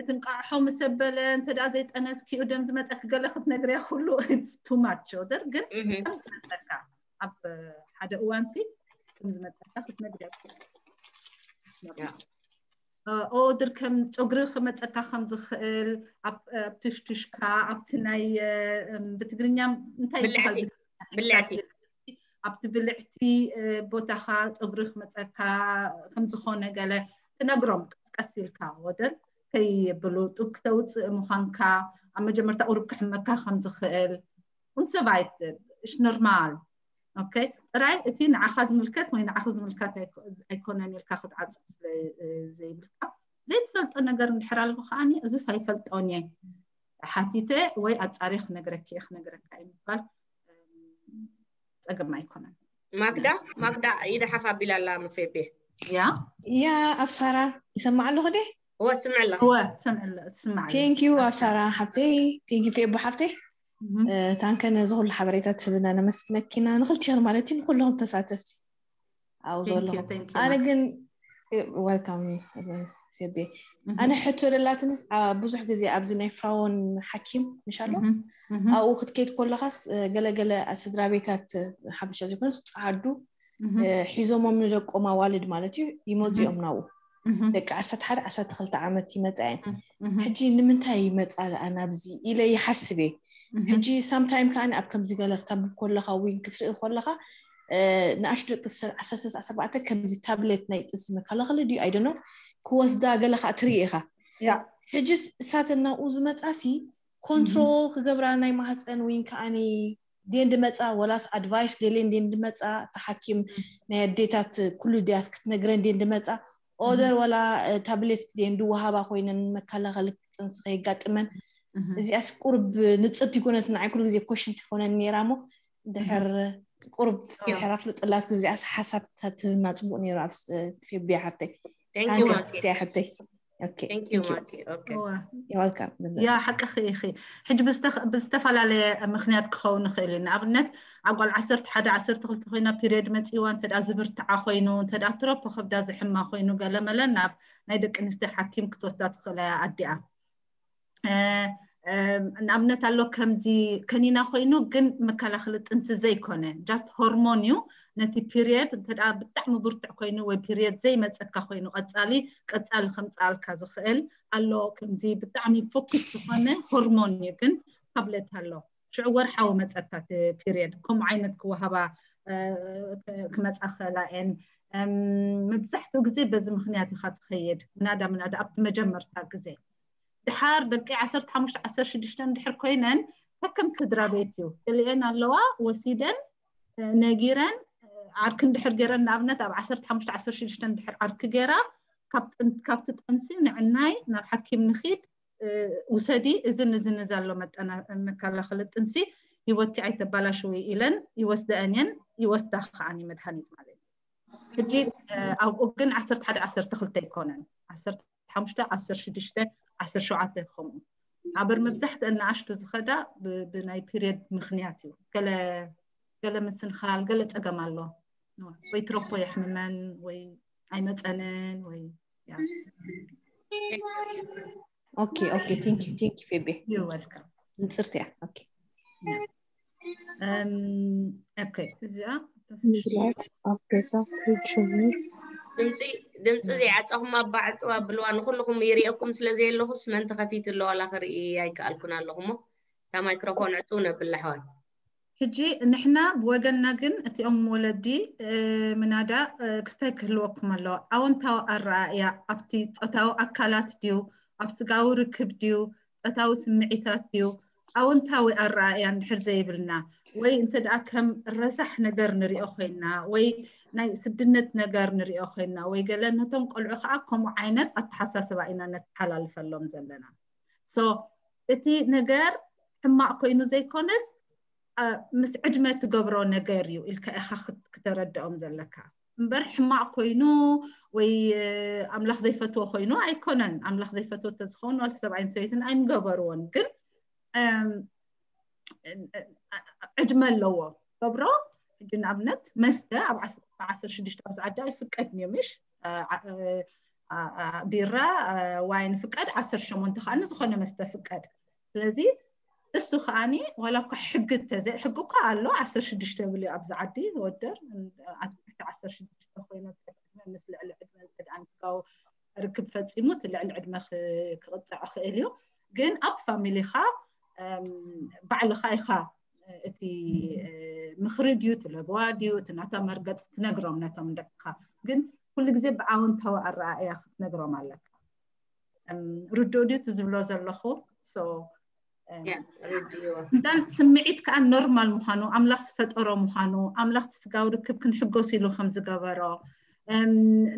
እቲ እንቃዕሖ ምስ ኣበለ እንተ ደኣ ዘይጠነስኪኡ ደም ዝመፀኪ ገለ ክትነግርያ ኩሉ it's too much ኦደር ግን ከም ዝመፀካ ኣብ ሓደ እዋንሲ ከም ዝመፀካ ክትነግርያ ኦደር ከም ፀጉሪ ክመፀካ ከም ዝኽእል ኣብ ትሽቱሽካ ኣብቲ ናይ ብትግርኛ እንታይ ይበሃል ብልዕቲ ኣብቲ ብልዕቲ ቦታኻ ፀጉሪ ክመፀካ ከም ዝኾነ ገለ ትነግሮም ቀስቀስ ኢልካ ወደን ከይብሉ ጡብ ክተውፅእ ምዃንካ ኣብ መጀመርታ ቁሩብ ክሕመካ ከም ዝኽእል und so weiter ist normal okay ጥራይ እቲ ንዓኻ ዝምልከት ወይ ንዓኺ ዝምልከት ኣይኮነን ኢልካ ክትዓፅው ስለ ዘይብልካ ዘይትፈልጦ ነገር እንድሕር ኣሎ ከዓኒ እዚስ ኣይፈልጦን እየ ሓቲተ ወይ ኣፃርየ ክነግረኪ እየ ክነግረካ እዩ ምባል ፀገም ኣይኮነን። ማግዳ ማግዳ ኢዳ ሓፍ ኣቢላ ኣላ መፌቤ ያ ያ ኣብ ሳራ ይሰማዕ ኣለኹ ደ እወ ስምዕ ኣላ እወ ትሰምዕ ኣላ ትስማዕ ኣላ። ቴንኪዩ ኣብ ሳራ ሓብተይ ቴንኪዩ ፌቦ ሓብተይ እህም። ታንከ ነዚ ኩሉ ሓበሬታ ትህብና ነመስግነኪና ንክልቲኽን ማለት እዩ ንኩልኹም ተሳተፍቲ ኣብኡ Thank you, ዘለኹም thank you, ኣነ ማኪ። ግን ወልካም ፌቤ እህም። ኣነ ሕቶ ደላትኒ ኣ፣ ብዙሕ ግዜ ኣብዚ ናይ ፍራውን ሓኪም ምሽ ኣሎ እህም። እህም። ኣብኡ ክትከይድ ከለኻስ እ፣ ገለገለ ስድራ ቤታት እ፣ ሓበሻ ዘይኮነስ ፀዓዱ እህም። እ፣ ሒዞሞም ንደቆም ኣዋልድ ማለት እዩ ይመፁ እዮም ናብኡ እህም። ደቂ ዓሰርተ ሓደ ዓሰርተ ክልተ ዓመት ይመፃ እየን እህም። ሕጂ ንምንታይ ይመፃ ደኣ ናብዚ ኢለ ይሓስብ እየ እህም። ሕጂ ሳምታይም ከዓኒ ኣብ ከምዚ ገለ ክተንብብ ከለኻ ወይ ክትርኢ ከለኻ እ፣ ንኣሽቱ ደቂ ዓሰርተ ዓሰርተ ኣርባዕተ ከምዚ ታብሌት ናይ ጥንሲ መከላኸሊ ድዩ ኣይደኖ ክወስዳ ገለ ከዓ ትርኢ ኢኻ ያ ሕጂ እሳተን ናብኡ ዝመፃሲ ኮንትሮል ክገብራ ናይ ማህፀን ወይ ከዓኒ ድየን ድመፃ ወላስ ኣድቫይስ ደልየን ድየን ድመፃ እታ ሓኪም ናይ ኣዴታት ኩሉ ድያት ክትነግረን ድየን ድመፃ ኦደር ወላ እ፣ ታብሌት ድየን ድወሃባ ኮይነን መከላኸሊ ጥንሲ ከየጋጥመን እህም። እዚኣስ ቁርብ ንፅርቲ ይኮነት ንዓይ ኩሉ ግዜ ኮሽን ትኾነን ነይራ እሞ ድሕር ቁርብ ያ። ድሕር ኣፍልጥላት እዚኣስ ሓሳብ ትህብና ፅቡቅ ነይሩ ኣብ ስ- ፌቢያ ሓብተይ Thank you ታንከ ማኪ እዚኣ ሓብተይ ኦኬ Thank you thank you ማኪ Okay. እወ። You're welcome ያ ሓቅኺ ኢኺ ሕጂ ብዝተኸ- ብዝተፈላለየ ምክንያት ክኸውን ይኽእል እዩ ንኣብነት ኣብ ጓል ዓሰርተ ሓደ ዓሰርተ ክልተ ኮይና ፒሪየድ መፂዋ እንተ ደኣ ዝብርትዓ ኮይኑ እንተ ደኣ ትረፖ ከብዳ ዝሕማ ኮይኑ ገለመለ ናብ ናይ ደቂ ኣንስትዮ ሓኪም ክትወስዳ ትኽእላ እያ ኣዲኣ እ፣ እ፣ ንኣብነት ኣሎ ከምዚ ከኒና ኮይኑ ግን መከላኸሊ ጥንሲ ዘይኮነ just ሆርሞን እዩ ነቲ ፒሪየድ እንተ ደኣ ብጣዕሚ ብርቱዕ ኮይኑ ወይ ፒሪየድ ዘይመፀካ ኮይኑ ቀፃሊ ቀፃሊ ከምፀኣልካ ዝኽእል ኣሎ ከምዚ ብጣዕሚ ፎክስ ዝኾነ ሆርሞን እዩ ግን ታብሌት ኣሎ ሽዑ ወርሓዊ መፀካ እቲ ፒሪየድ ከምኡ ዓይነት ክወሃባ እ፣ ክ- ክመፃ ክእላ እየን እም፣ መብዛሕትኡ ግዜ በዚ ምክንያት ኢካ ትኸይድ ምናዳ ምናዳ ኣብቲ መጀመርታ ግዜ ድሓር ደቂ ዓሰርተ ሓሙሽተ ዓሰርተ ሽዱሽተ እንድሕር ኮይነን ከከም ስድራ ቤት እዩ ገሊአን ኣለዋ ወሲደን እ፣ ነጊረን እ፣ ዓርኪ እንድሕር ገይረን ንኣብነት ኣብ ዓሰርተ ሓሙሽተ ዓሰርተ ሽዱሽተ እንድሕር ዓርኪ ገይራ ካብ ጥን- ካብቲ ጥንሲ ንዕናይ ናብ ሓኪም ንኺድ እ፣ ውሰዲ እዝን እዝን እዚ ኣሎ መጠና መከላኸሊ ጥንሲ ህይወትኪ ኣይተባላሽዊ ኢለን ይወስደአን እየን ይወስዳ ከዓኒ መድሃኒት ማለት እዩ ሕጂ እ፣ ኣብኡ ግን ዓሰርተ ሓደ ዓሰርተ ክልተ ኣይኮነን ዓሰርተ ሓሙሽተ ዓሰርተ ሽዱሽተ ዓሰርተ ሸውዓተ ከምኡ ኣበር መብዛሕትአን ንኣሽቱ ዝኸዳ ብ- ብናይ ፒሪየድ ምክንያት እዩ ገለ ገለ ምስንኻል ገለ ፀገም ኣሎ ወይ ትረፖ የሕምመን ወይ ኣይመፀንን ወይ ያ okay okay thank you thank you ፌቤ You're welcome. ንጽርቲ እያ። ኦኬ። እም፣ ኦኬ፣ እዚኣ ምብላዕ ኣብ ገዛ ክጅምር ድምፂ ድምፂ ዘይዓፀኹም ኣባዕፅዋ ብልዋ ንኩልኹም ይሪኤኩም ስለ ዘየለኹስ መን ተኸፊቱ ኣሎ ዋላ ክርኢ ኣይከኣልኩን ኣለኹ እሞ እታ ማይክሮፎን ዕፅው ነብላ ኣሕዋት። ሕጂ ንሕና ብወገንና ግን እቲኦም ወለዲ እ፣ ምናዳ እ፣ ክስታይ ክህልወኩም ኣለዎ። ኣወንታዊ ኣረኣእያ ኣብቲ ጾታዊ ኣካላት ድዩ፣ ኣብ ስጋዊ ርክብ ድዩ፣ ጾታዊ ስምዒታት ድዩ፣ ኣወንታዊ ኣረኣእያ እንድሕር ዘይብልና ወይ እንተ ደኣ ከም ረሳሕ ነገር ንሪኦ ኮይና ወይ ናይ ስድነት ነገር ንሪኦ ኮይና ወይ ገለ ነቶም ቆልዑ ከዓ ከምኡ ዓይነት ኣተሓሳስባ ኢና ነተሓላልፈሎም ዘለና። So እቲ ነገር ሕማቕ ኮይኑ ዘይኮነስ አ፣ ምስ ዕድመ ትገብሮ ነገር እዩ ኢልካ ኢኻ ክት- ክተረድኦም ዘለካ እምበር ሕማቕ ኮይኑ ወይ እ፣ ኣምላኽ ዘይፈትዎ ኮይኑ ኣይኮነን። ኣምላኽ ዘይፈትዎ ተዝኸውን ዋላ ሰብኣይን ሰበይትን ኣይምገበርዎን። ግን እም፣ እ፣ እ፣ ዕድመ ኣለዎ ገብሮ። ሕጂ ንኣብነት መስተ ኣብ ዓስ- ዓሰርተ ሽዱሽተ ኣብዚ ዓዲ ኣይፍቀድን እዩ ምሽ እ፣ ዓ- እ፣ አ- አ- ቢራ እ፣ ዋይን ፍቀድ ዓሰርተ ሸሞንተ ከዓኒ ዝኾነ መስተ ፍቀድ። ስለዚ እሱ ከዓኒ ዋላ እኳ ሕጊ ተዘይ ሕጊ እኳ ኣሎ ዓሰርተ ሽዱሽተ ብልዩ ኣብዚ ዓዲ ወደር ኣብ ትሕቲ ዓሰርተ ሽዱሽተ ኮይኖ ምስ ልዕሊ ዕድመ እንተ ደኣ ንስጋዊ ርክብ ፈፂሙ እቲ ልዕሊ ዕድመ ክ- ክቕፃዕ ይኽእል እዩ። ግን ኣብ ፋሚሊኻ እም፣ ባዕልኻ ኢኻ እቲ እ፣ ምኽሪ ድዩ እቲ ለበዋ ድዩ እቲ ናታ መርገፂ ትነግሮም ነቶም ደቅኻ። ግን ኩሉ ግዜ ብኣወንታዊ ኣረኣእያ ክትነግሮም ኣለካ። እም፣ ርዱእ ድዩ እቲ ዝብሎ ዘለኹ? So እም፣ ያ ርድእዎ እንታን ስምዒት ከዓ ኖርማል ምዃኑ ኣምላኽ ዝፈጠሮ ምዃኑ ኣምላኽ እቲ ስጋዊ ርክብ ክንሕጎስ ኢሉ ከም ዝገበሮ እም፣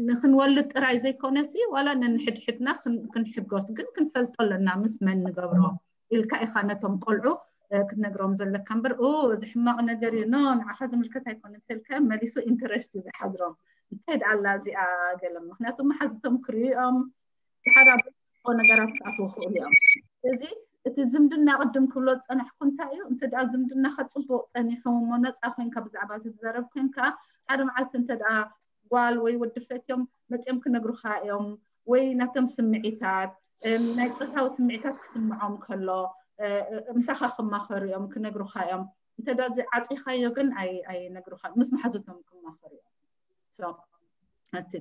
ንክንወልድ ጥራይ ዘይኮነሲ ዋላ ነንሕድሕድና ክን- ክንሕጎስ ግን ክንፈልጦ ኣለና ምስ መን ንገብሮ ኢልካ ኢኻ ነቶም ቆልዑ እ፣ ክትነግሮም ዘለካ እምበር ኡ እዚ ሕማቕ ነገር እዩ ኖ ንዓኻ ዝምልከት ኣይኮነ እንተልካ መሊሱ ኢንተረስት እዩ ዝሓድሮም። እንታይ ደኣ ኣላ እዚኣ ገለ ምክንያቱ መሓዝቶም ክርእዮም ድሓር ኣብ ነገራት ክኣትዉ ክእሉ እዮም። ስለዚ እቲ ዝምድና ቅድም ክብሎ ዝፀናሕኩ እንታይ እዩ እንተ ደኣ ዝምድናኻ ፅቡቕ ፀኒሑ እሞ ነፃ ኮይንካ ብዛዕባ እቲ ትዛረብ ኮይንካ ሓደ መዓልቲ እንተ ደኣ ጓል ወይ ወዲ ፈትዮም መፅኦም ክነግሩኻ እዮም ወይ ናቶም ስምዒታት እም፣ ናይ ፆታዊ ስምዒታት ክስምዖም ከሎ እ፣ እ፣ ምሳኻ ክማኸሩ እዮም ክነግሩኻ እዮም። እንተ ደኣ እዚ ዓፂኻዮ ግን ኣይ- ኣይነግሩኻ ምስ መሓዙቶም ክማኸሩ እዮም። So፣ እቲ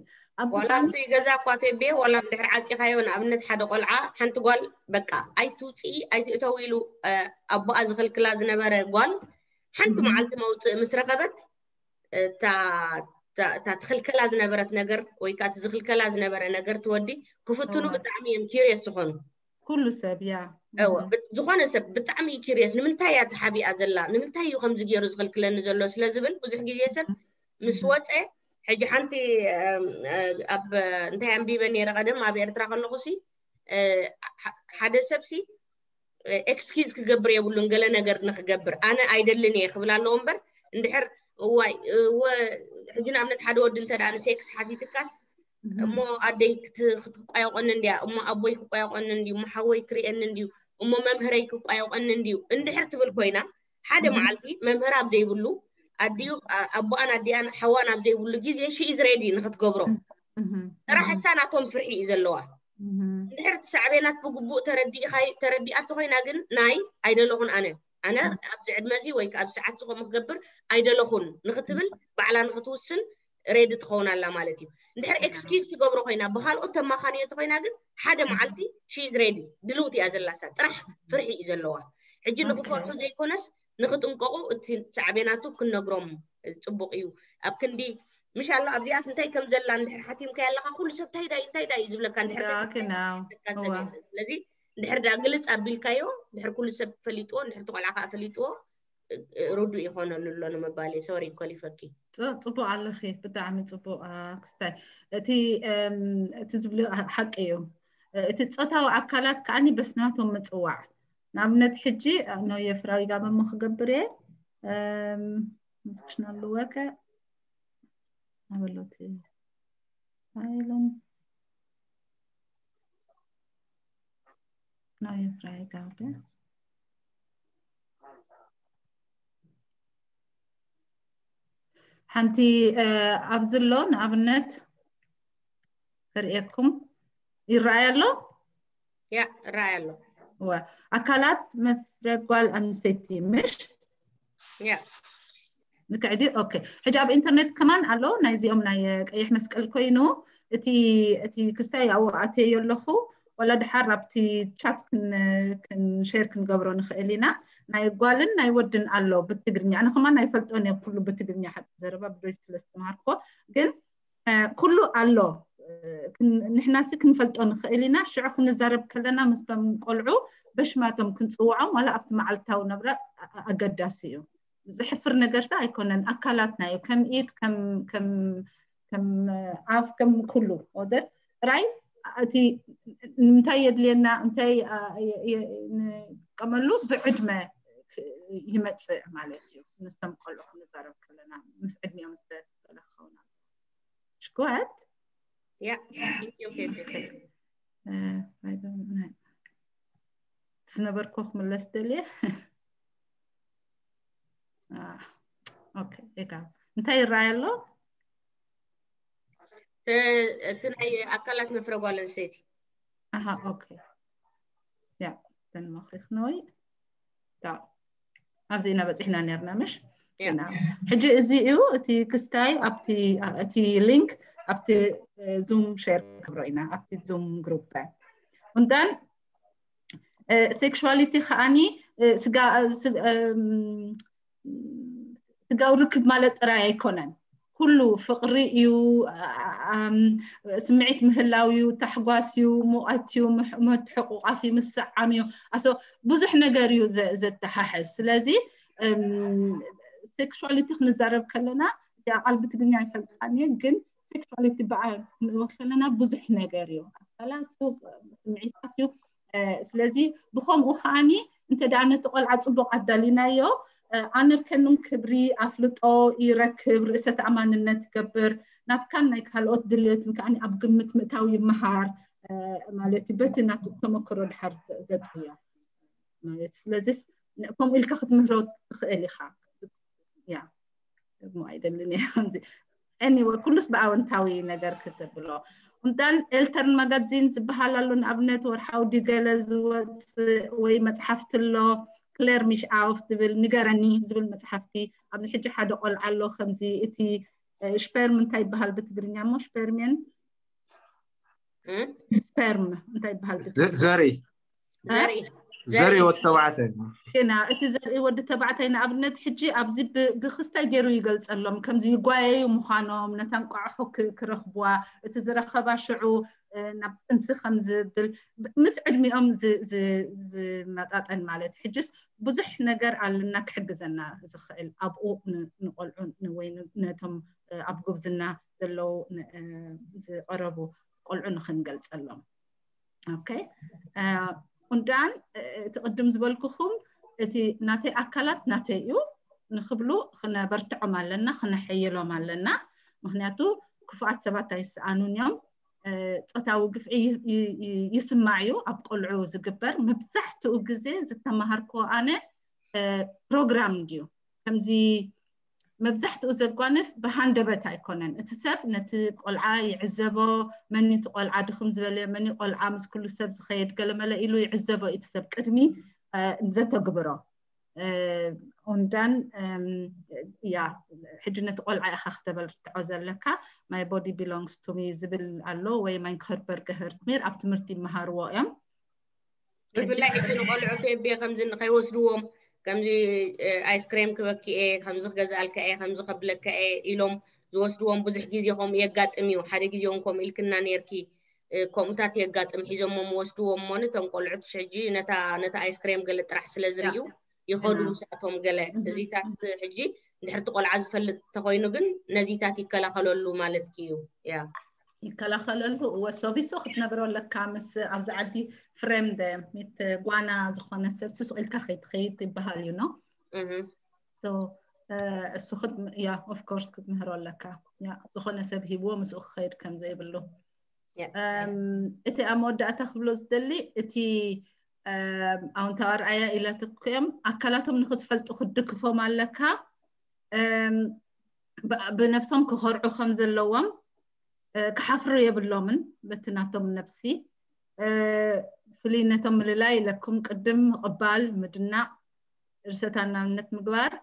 ኣብዚ ዋላ ፋሚ- ኣብቲ ገዛ እኳ ፌቤ ዋላ ድሕር ዓፂኻዮ ንኣብነት ሓደ ቆልዓ ሓንቲ ጓል በቃ ኣይትውፅኢ ኣይትእተው ኢሉ እ፣ ኣቦኣ ዝኽልክላ ዝነበረ ጓል ሓንቲ Mhm. መዓልቲ መውፅእ ምስ ረኸበት እታ እታ- እታ ትኽልከላ ዝነበረት ነገር ወይ ከዓ እቲ ዝኽልከላ ዝነበረ ነገር ትወዲ ክፍትኑ እዋ። ብጣዕሚ እዮም ኪሪየስ ዝኾኑ። ኩሉ ሰብ ያ እወ ብት- ዝኾነ ሰብ ብጣዕሚ እዩ ኪሪየስ ንምንታይ እያ ተሓቢኣ ዘላ ንምንታይ እዩ ከምዚ ገይሩ ዝኽልክለኒ ዘሎ ስለ ዝብል ብዙሕ ግዜ ሰብ ምስ Mhm. ወፀ ሕጂ ሓንቲ እም፣ እ፣ ኣብ እንታይ ኣንቢበ ነይረ ቀደም ኣብ ኤርትራ ከለኹ ሲ እ፣ ሐ- ሓደ ሰብ ሲ ኤክስኪዝ ክገብር የብሉን ገለ ነገር ንክገብር ኣነ ኣይደልን እየ ክብል ኣለዎ እምበር እንድሕር እዋይ እወ ሕጂ ንኣብነት ሓደ ወዲ እንተ ደኣ ንሴክስ ሓቲትካስ እሞ ኣደይ ክት- ክትቋየቆኒ እንድያ እሞ ኣቦይ ክቋየቆኒ እንድዩ እሞ ሓወይ ክርእየኒ እንድዩ እሞ መምህረይ ክቋየቆኒ እንድዩ እንድሕር ትብል ኮይና ሓደ Mhm. መዓልቲ መምህር ኣብ ዘይብሉ ኣዲኡ ኣ- ኣቦኣን ኣዲኣን ሓዋን ኣብ ዘይብሉ ግዜ she is ready ንክትገብሮ Mhm. ጥራሕ እሳ ናቶም ፍርሒ እዩ ዘለዋ። Mhm. እንድሕር እቲ ሳዕቤናት ብግቡእ ተረዲእኻይ ተረዲኣቶ ኮይና ግን ናይ ኣይደለኹን ኣነ ኣነ ኣብዚ ዕድመ እዚ ወይ ከዓ ኣብዚ ሰዓት እዚ ከምኡ ክገብር ኣይደለኹን ንክትብል ባዕላ ንክትውስን ሬዲ ትኸውን ኣላ ማለት እዩ። እንድሕር ኤክስኪዝ ትገብሮ ኮይና ብካልኦት ተማኻንዮ ተኮይና ግን ሓደ መዓልቲ she is ready ድልውቲ እያ ዘላሳ ጥራሕ ፍርሒ እዩ ዘለዋ። ሕጂ ንክፈርሑ ዘይኮነስ ንክጥንቀቁ እቲ ሳዕቤናቱ ክነግሮም ፅቡቅ እዩ። ኣብ ክንዲ ምሽ ኣሎ ኣብዚኣስ እንታይ ከም ዘላ እንድሕር ሓቲምካያ ኣለካ ኩሉ ሰብ እንታይ ዳይ እንታይ ዳይ እዩ ዝብለካ እንድሕር ያ፣ ግን፣ ኣዎ፣ ዝብለካ ሰብ እዋ። የለን። ስለዚ እንድሕር ዳ ግልፅ ኣቢልካዮ እንድሕር ኩሉ ሰብ ፈሊጥዎ እንድሕር እቲ ቆልዓ ከዓ ፈሊጥዎ እ፣ እ፣ ርዱእ ይኾነሉ ኣሎ ንምባል እየ። ሶሪ ኮሊፈኪ። ፅ- ፅቡቅ ኣለኺ፣ ብጣዕሚ ፅቡቅ። ኣ፣ ክስታይ እቲ እም፣ እቲ ዝብልዮ ሓ- ሓቂ እዩ። እቲ ፆታዊ ኣካላት ከዓኒ በስናቶም ምፅዋዕ ንኣብነት ሕጂ ኖ የፍራዊ ጋመሞ ክገብር እየ እም፣ ምስክሽና ኣለወከ ኣበሎት ኣይሎም ናይ ፍራይ ጋርደን ሓንቲ ኣብዚ ኣሎ ንኣብነት ከርእየኩም ይረኣይ ኣሎ። ያ እረኣይ ኣሎ። እወ፣ ኣካላት መፍረ ጓል ኣንስተይቲ ምሽ Yeah. ንክዕዲ ኦኬ። ሕጂ ኣብ ኢንተርኔት ከማን ኣሎ ናይዚኦም ናይ ቀይሕ መስቀል ኮይኑ እቲ እቲ ክስታይ ኣብኡ ኣተዮ ኣለኹ። ዋላ ድሓር ኣብቲ ቻት ክንሸር ክንገብሮ ንኽእል ኢና። ናይ ጓልን ናይ ወድን ኣሎ ብትግርኛ። ኣነ ከማን ኣይፈልጦን እየ ኩሉ ብትግርኛ ሓቂ ዘረባ ብዶች ስለ ዝተምሃርኮ ግን ኩሉ ኣሎ። ንሕናሲ ክንፈልጦ ንኽእል ኢና። ሽዑ ክንዛረብ ከለና ምስቶም ቆልዑ በሽማቶም ክንፅውዖም ዋላ ኣብቲ መዓልታዊ ነብራ ኣገዳሲ እዩ። ዝሕፍር ነገርሲ ኣይኮነን። ኣካላትና እዩ ከም ኢድ ከም ኣፍ ከም ኩሉ ወደር ጥራይ እቲ እንታይ የድልየና እንታይ ንጥቀመሉ ብዕድመ ይመፅእ ማለት እዩ። ምስቶም ቆልዑ ክንዛረብ ከለና ምስ ዕድሚኦም ዝተፈለ ክኸውን ሽኮት Yeah. ዝነበርኮ ክምለስ ደልየ። እጋ እንታይ ይረኣይ ኣሎ? እቲ ናይ ኣካላት መፍረ ጓል ኣንስተይቲ ኣሃ ኦኬ። ያ ተንመኺኽነወይ ኣብዚ ኢና በፂሕና ነርና ምሽ ሕጂ እዚ እዩ እቲ ክስታይ ኣብቲ እቲ ሊንክ ኣብቲ ዙም ሸር ክብሮ ኢና ኣብቲ ዙም ግሩፕ እንታን ሴክሽዋሊቲ ከዓኒ ስጋዊ ርክብ ማለት ጥራይ ኣይኮነን። ኩሉ ፍቕሪ እዩ፣ ስምዒት ምህላው እዩ፣ ታሕጓስ እዩ፣ ሙቐት እዩ፣ ምትሕቑቓፍ እዩ፣ ምስዓም እዩ። ኣሶ ብዙሕ ነገር እዩ ዘተሓሕዝ። ስለዚ ሴክሽዋሊቲ ክንዛረብ ከለና ቃል ብትግርኛ ይፈልጥካኒ ግን ሴክሽዋሊቲ በዓል ክንእወ ከለና ብዙሕ ነገር እዩ። ኣካላት እዩ፣ ስምዒታት እዩ። ስለዚ ብኸምኡ ከዓኒ እንተ ደኣ ነቲ ቆልዓ ጽቡቕ ኣዳሊናዮ ኣነርከንን ክብሪ ኣፍልጦ ይረክብ፣ ርእሰ ተኣማንነት ይገብር፣ ናትካን ናይ ካልኦት ድልዮትን ከዓኒ ኣብ ግምት ምእታው ይመሃር ማለት እዩ። በቲ ናቱ ተመክሮ ድሓር ዘጥብዮ ማለት ስለዚስ ከምኡ ኢልካ ክትምህሮ ትኽእል ኢኻ። ያ ሰሙ ኣይደልን እየ ከምዚ anyway ኩሉስ ብኣወንታዊ ነገር ክትብሎ እንታን ኤልተርን ማጋዚን ዝበሃል ኣሎ ንኣብነት ወርሓዊ ድገለ ዝወፅእ ወይ መፅሓፍቲ ኣሎ ክሌር ሚሽ ኣውፍ ትብል ንገረኒ ዝብል መፅሓፍቲ ኣብዚ ሕጂ ሓደ ቆልዓ ኣሎ ከምዚ እቲ ሽፐርም እንታይ ይበሃል ብትግርኛ እሞ ሽፐርሜን ስፐርም እንታይ ይበሃል ዘርኢ ዘርኢ ዘርኢ ወዲ ተባዕታይ ግና እቲ ዘርኢ ወዲ ተባዕታይ ንኣብነት ሕጂ ኣብዚ ብክስታይ ገይሩ ይገልፀሎም ከምዚ ይጓየዩ ምዃኖም ነታ እንቋዕሖ ክረኽቡዋ እቲ ዝረኸባ ሽዑ ናብ ጥንሲ ከም ዝብል ምስ ዕድሚኦም ዝመጣጠን ማለት ሕጅስ ብዙሕ ነገር ኣለና ክሕግዘና ዝኽእል ኣብኡ ንቆልዑ ወይ ነቶም ኣብ ጉብዝና ዘለዉ ዝቀረቡ ቆልዑ ንክንገልፀሎም ኦኬ ኡንዳን እቲ ቅድም ዝበልኩኹም እቲ ናተይ ኣካላት ናተይ እዩ ንክብሉ ክነበርትዖም ኣለና ክነሐይሎም ኣለና ምክንያቱ ክፉኣት ሰባት ኣይሰኣኑን እዮም ፆታዊ ግፍዒ ይስማዕ እዩ ኣብ ቆልዑ ዝግበር መብዛሕትኡ ግዜ ዝተማሃርክዎ ኣነ ፕሮግራም ድዩ ከምዚ መብዛሕትኡ ዘጓንፍ ብሃንደበት ኣይኮነን እቲ ሰብ ነቲ ቆልዓ ይዕዘቦ መኒ እቲ ቆልዓ ድኽም ዝበለ መኒ ቆልዓ ምስ ኩሉ ሰብ ዝኸየድ ገለመለ ኢሉ ይዕዘቦ እቲ ሰብ ቅድሚ ዘተግብሮ ኡንዳን ያ ሕጂ ነቲ ቆልዓ ኢኻ ክተበርትዖ ዘለካ my body belongs to me ዝብል ኣሎ ወይ mein Körper gehört mir ኣብ ትምህርቲ ይመሃርዎ እዮም ብፍላይ ሕጂ ንቆልዑ ፌቤ ከምዚ ከይወስድዎም ከምዚ ኣይስክሬም ክበኪ እየ ከምዚ ክገዝኣልካ እየ ከምዚ ከብለካ እየ ኢሎም ዝወስድዎም ብዙሕ ግዜ ከምኡ የጋጥም እዩ ሓደ ግዜ እውን ከምኡ ኢልክና ነርኪ ከምኡታት የጋጥም ሒዞሞ ምወስድዎም እሞ ነቶም ቆልዑት ሕጂ ነታ ነታ ኣይስክሬም ገለ ጥራሕ ስለ ዝርእዩ ይኸዱ ምስኣቶም ገለ እዚታት ሕጂ እንድሕርቲ ቆልዓ ዝፈልጥ ተኮይኑ ግን ነዚታት ይከላኸለሉ ማለት እዩ ያ ይከላኸለሉ እወ ሶቢሶ ክትነግሮ ኣለካ ምስ ኣብዚ ዓዲ ፍሬምደ ሚት ጓና ዝኾነ ሰብ ስሱቕ ኢልካ ከይትኸይድ ይበሃል እዩ ኖ እሱ ያ ኦፍኮርስ ክትምህሮ ኣለካ ዝኾነ ሰብ ሂብዎ ምስኡ ክኸይድ ከም ዘይብሉ እቲ ኣብ መወዳእታ ክብሎ ዝደሊ እቲ ኣውንታዊ ኣርኣያ ኢላትኩም ኣካላቶም ንክትፈልጡ ክትድግፎም ኣለካ ብነብሶም ክኸርዑ ከም ዘለዎም ክሓፍሩ የብሎምን በቲ ናቶም ነብሲ ፍልይነቶም ምልላይ ኢለኩም ቅድም ምቕባል፣ ምድናቕ፣ ርእሰ ተኣማንነት ምግባር፣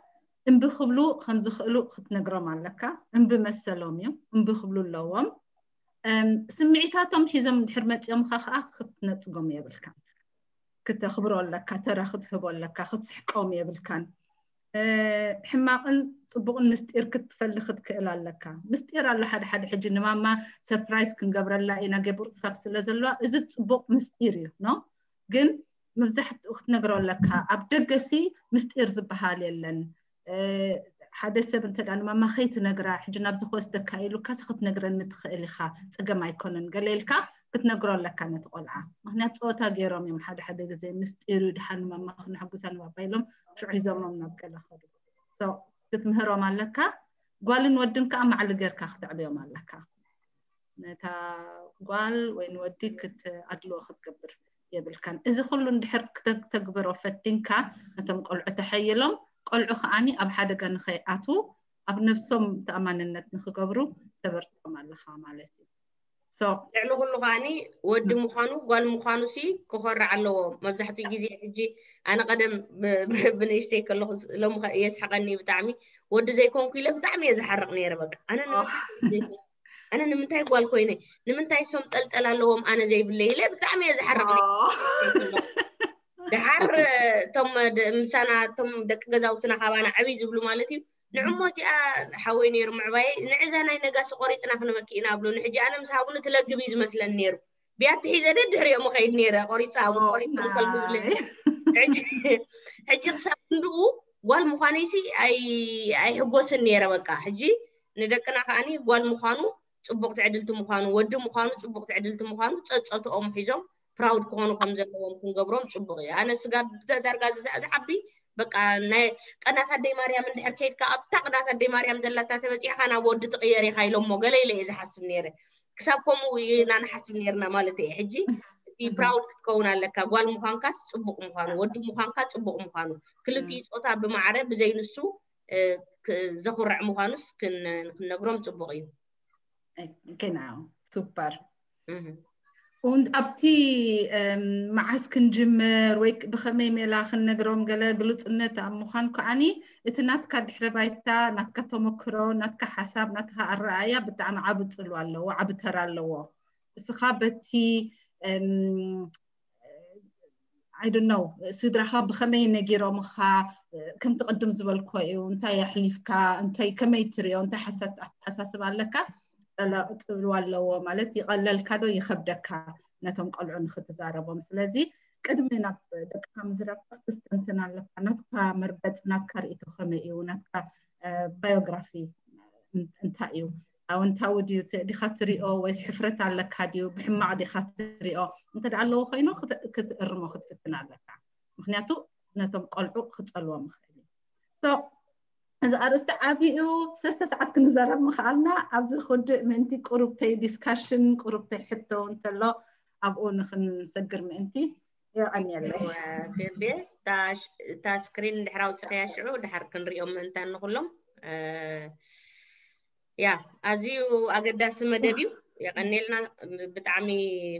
እምቢ ክብሉ ከም ዝኽእሉ ክትነግሮም ኣለካ። እምቢ መሰሎም እዩ፣ እምቢ ክብሉ ኣለዎም። እም፣ ስምዒታቶም ሒዞም ድሕር መፂኦምካ ከዓ ክትነፅጎም የብልካን። ክተኽብሮ ኣለካ፣ ተራ ክትህቦ ኣለካ፣ ክትስሕቆም የብልካን። እ፣ ሕማቕን ፅቡቕን ምስጢር ክትፈሊ ክትክእል ኣለካ። ምስጢር ኣሎ ሓደ ሓደ። ሕጂ ንማማ ሰርፕራይዝ ክንገብረላ ኢና፣ ገቡር ክሳብ ስለ ዘለዋ፣ እዚ ፅቡቕ ምስጢር እዩ ኖ። ግን መብዛሕትኡ ክትነግሮ ኣለካ። ኣብ ደገሲ ምስጢር ዝበሃል የለን። እ፣ ሓደ ሰብ እንተ ደኣ ንማማ ከይትነግራ፣ ሕጂ ናብዚ ክወስደካ ኢሉካሲ ክትነግረኒ ትኽእል ኢኻ፣ ጸገም ኣይኮነን፣ ገለ ኢልካ ክትነግሮ ኣለካ ነቲ ቆልዓ። ምኽንያቱ ጸወታ ገይሮም እዮም ሓደ ሓደ ግዜ፣ ምስጢር እዩ፣ ደሓን ንማማ ክነሐጉሳ ንባባ ኢሎም ሽዑ ሒዞሞም ናብ ገለ ኸዱ። So፣ ክትምህሮም ኣለካ። ጓልን ወድን ከኣ ማዕሊ ጌርካ ክተዕብዮም ኣለካ። ነታ ጓል ወይ ንወዲ ክትኣድልዎ ክትገብር የብልካን። እዚ ኩሉ እንድሕር ክተ-፣ ክተግብሮ ፈቲንካ፣ ነቶም ቆልዑ ተሐይሎም፣ ቆልዑ ከኣኒ ኣብ ሓደጋ ንኸይኣትዉ፣ ኣብ ነብሶም ተኣማንነት ንኽገብሩ ተበርትዖም ኣለኻ ማለት እዩ። So፣ ልዕሊ ኩሉ ከኣኒ ወዲ ምዃኑ ጓል ምዃኑ ሲ ክኾርዕ ኣለዎ። መብዛሕትኡ ግዜ ሕጂ ኣነ ቀደም ብ-፣ ብ-፣ ብንእሽተይ ከለኹ ስ-፣ ሎሚ ከ የስሕቐኒ ብጣዕሚ። ወዲ ዘይኮንኩ ኢለ ብጣዕሚ እየ ዝሓርቕ ነይረ። በቃ ኣነ ንምንታይ ዘይኮንኩ? ኣነ ንምንታይ ጓል ኮይነ? ንምንታይ እሶም ጠልጠል ኣለዎም ኣነ ዘይብለይ ኢለ ብጣዕሚ እየ ዝሓርቕ ነይረ። ድሓር እቶም ደ-፣ ምሳና እቶም ደቂ ገዛውትና ካባና ዕብይ ዝብሉ ማለት እዩ። ንዕሞ እቲኣ ሓወይ ነይሩ ምዕባየ፣ ንዕዛ ናይ ነጋሲ ቆሪፅና ክነበኪ ኢና ብሉኒ። ሕጂ ኣነ ምስ ሃቡኒ ትለግብ እዩ ዝመስለኒ ነይሩ። ብያቲ ሒዘ ደድሕሪኦም እኸይድ ነይረ፣ ቆሪፃ፣ ቆሪፃ እንከል ዝብለኒ። ሕጂ፣ ሕጂ ክሳብ ክንድኡ ጓል ምዃነይሲ ኣይ-፣ ኣይሕጎስን ነይረ። በቃ ሕጂ ንደቅና ከኣኒ ጓል ምዃኑ፣ ፅቡቕ ትዕድልቲ ምዃኑ፣ ወዲ ምዃኑ፣ ፅቡቕ ትዕድልቲ ምዃኑ ፀፀትኦም ሒዞም ፕራውድ ክኾኑ ከም ዘለዎም ክንገብሮም ፅቡቕ እዩ። ኣነ ስጋ ብተ-፣ ዳርጋ ዝዓ-፣ ዝዓቢ በቃ ናይ ቀናት ኣደይ ማርያም እንድሕር ከይድካ ኣብታ ቅናት ኣደይ ማርያም ዘላታ ተበፂሕካ ናብ ወዲ ትቕየር ኢኻ ኢሎሞ ገለ ኢለ እየ ዝሓስብ ነይረ። ክሳብ ከምኡ ኢና ንሓስብ ነይርና ማለት እየ። ሕጂ እቲ ፕራውድ ክትከውን ኣለካ። ጓል ምዃንካስ ፅቡቕ ምዃኑ፣ ወዲ ምዃንካ ፅቡቕ ምዃኑ፣ ክልቲኡ ፆታ ብማዕረ ብዘይንሱ፣ እ፣ ክ-፣ ዘኹርዕ ምዃኑስ ክን-፣ ክንነግሮም ፅቡቕ እዩ። Genau, super. እህ። Und ኣብቲ፣ እም፣ መዓስ ክንጅምር ወይ ብኸመይ ሜላ ክንነግሮም ገለ ግሉጽነት ኣብ ምዃን ከኣኒ፣ እቲ ናትካ ድሕረ ባይታ፣ ናትካ ተመክሮ፣ ናትካ ሓሳብ፣ ናትካ ኣረኣእያ ብጣዕሚ ዓቢ ጽልዋ ኣለዎ፣ ዓቢ ተራ ኣለዎ። እስኻ በቲ፣ እም፣ I don't know፣ ስድራኻ ብኸመይ ነጊሮምኻ፣ ከምቲ ቅድም ዝበልኮ እዩ፣ እንታይ ኣሕሊፍካ፣ እንታይ፣ ከመይ ትሪኦ፣ እንታይ ሓሳብ፣ ኣተሓሳስባ ኣለካ፣ ጸላ-፣ ጽልዋ ኣለዎ ማለት ይቐለልካ ዶ ይኸብደካ ነቶም ቆልዑ ንኽትዛረቦም? ስለዚ ቅድሚ ናብ ደቅኻ ምዝራብካ ክተስተንትን ኣለካ። ናትካ መርገጽ፣ ናትካ ርእይቶ ከመይ እዩ? ናትካ፣ እ፣ ባዮግራፊ እን-፣ እንታይ እዩ? ኣወንታዊ ድዩ ት-፣ ዲኻ ትሪኦ ወይስ ሕፍረት ኣለካ ድዩ? ብሕማቕ ዲኻ ትሪኦ? እንተ ደኣ ኣለዎ ኮይኑ ክት-፣ ክትእርሞ ክትፍትን ኣለካ። ምኽንያቱ ነቶም ቆልዑ ክጸልዎም ይኽእል እዩ። So፣ እዚ ኣርእስቲ ዓቢ እዩ። ሰለስተ ሰዓት ክንዛረብ ምኽኣልና፣ ኣብዚ ክውድእ ምእንቲ ቁሩብተይ ዲስካሽን፣ ቁሩብተይ ሕቶ እንተሎ ኣብኡ ንኽንሰግር ምእንቲ። የቐንየለይ። እወ፣ ፌቤ፣ እታ ሽ-፣ እታ ስክሪን እንድሕር ኣውፂእኻያ ሽዑ ድሓር ክንሪኦም ምእንታን ንኹሎም። እ፣ ያ፣ ኣዝዩ ኣገዳሲ መደብ እዩ። የቐንየልና ብጣዕሚ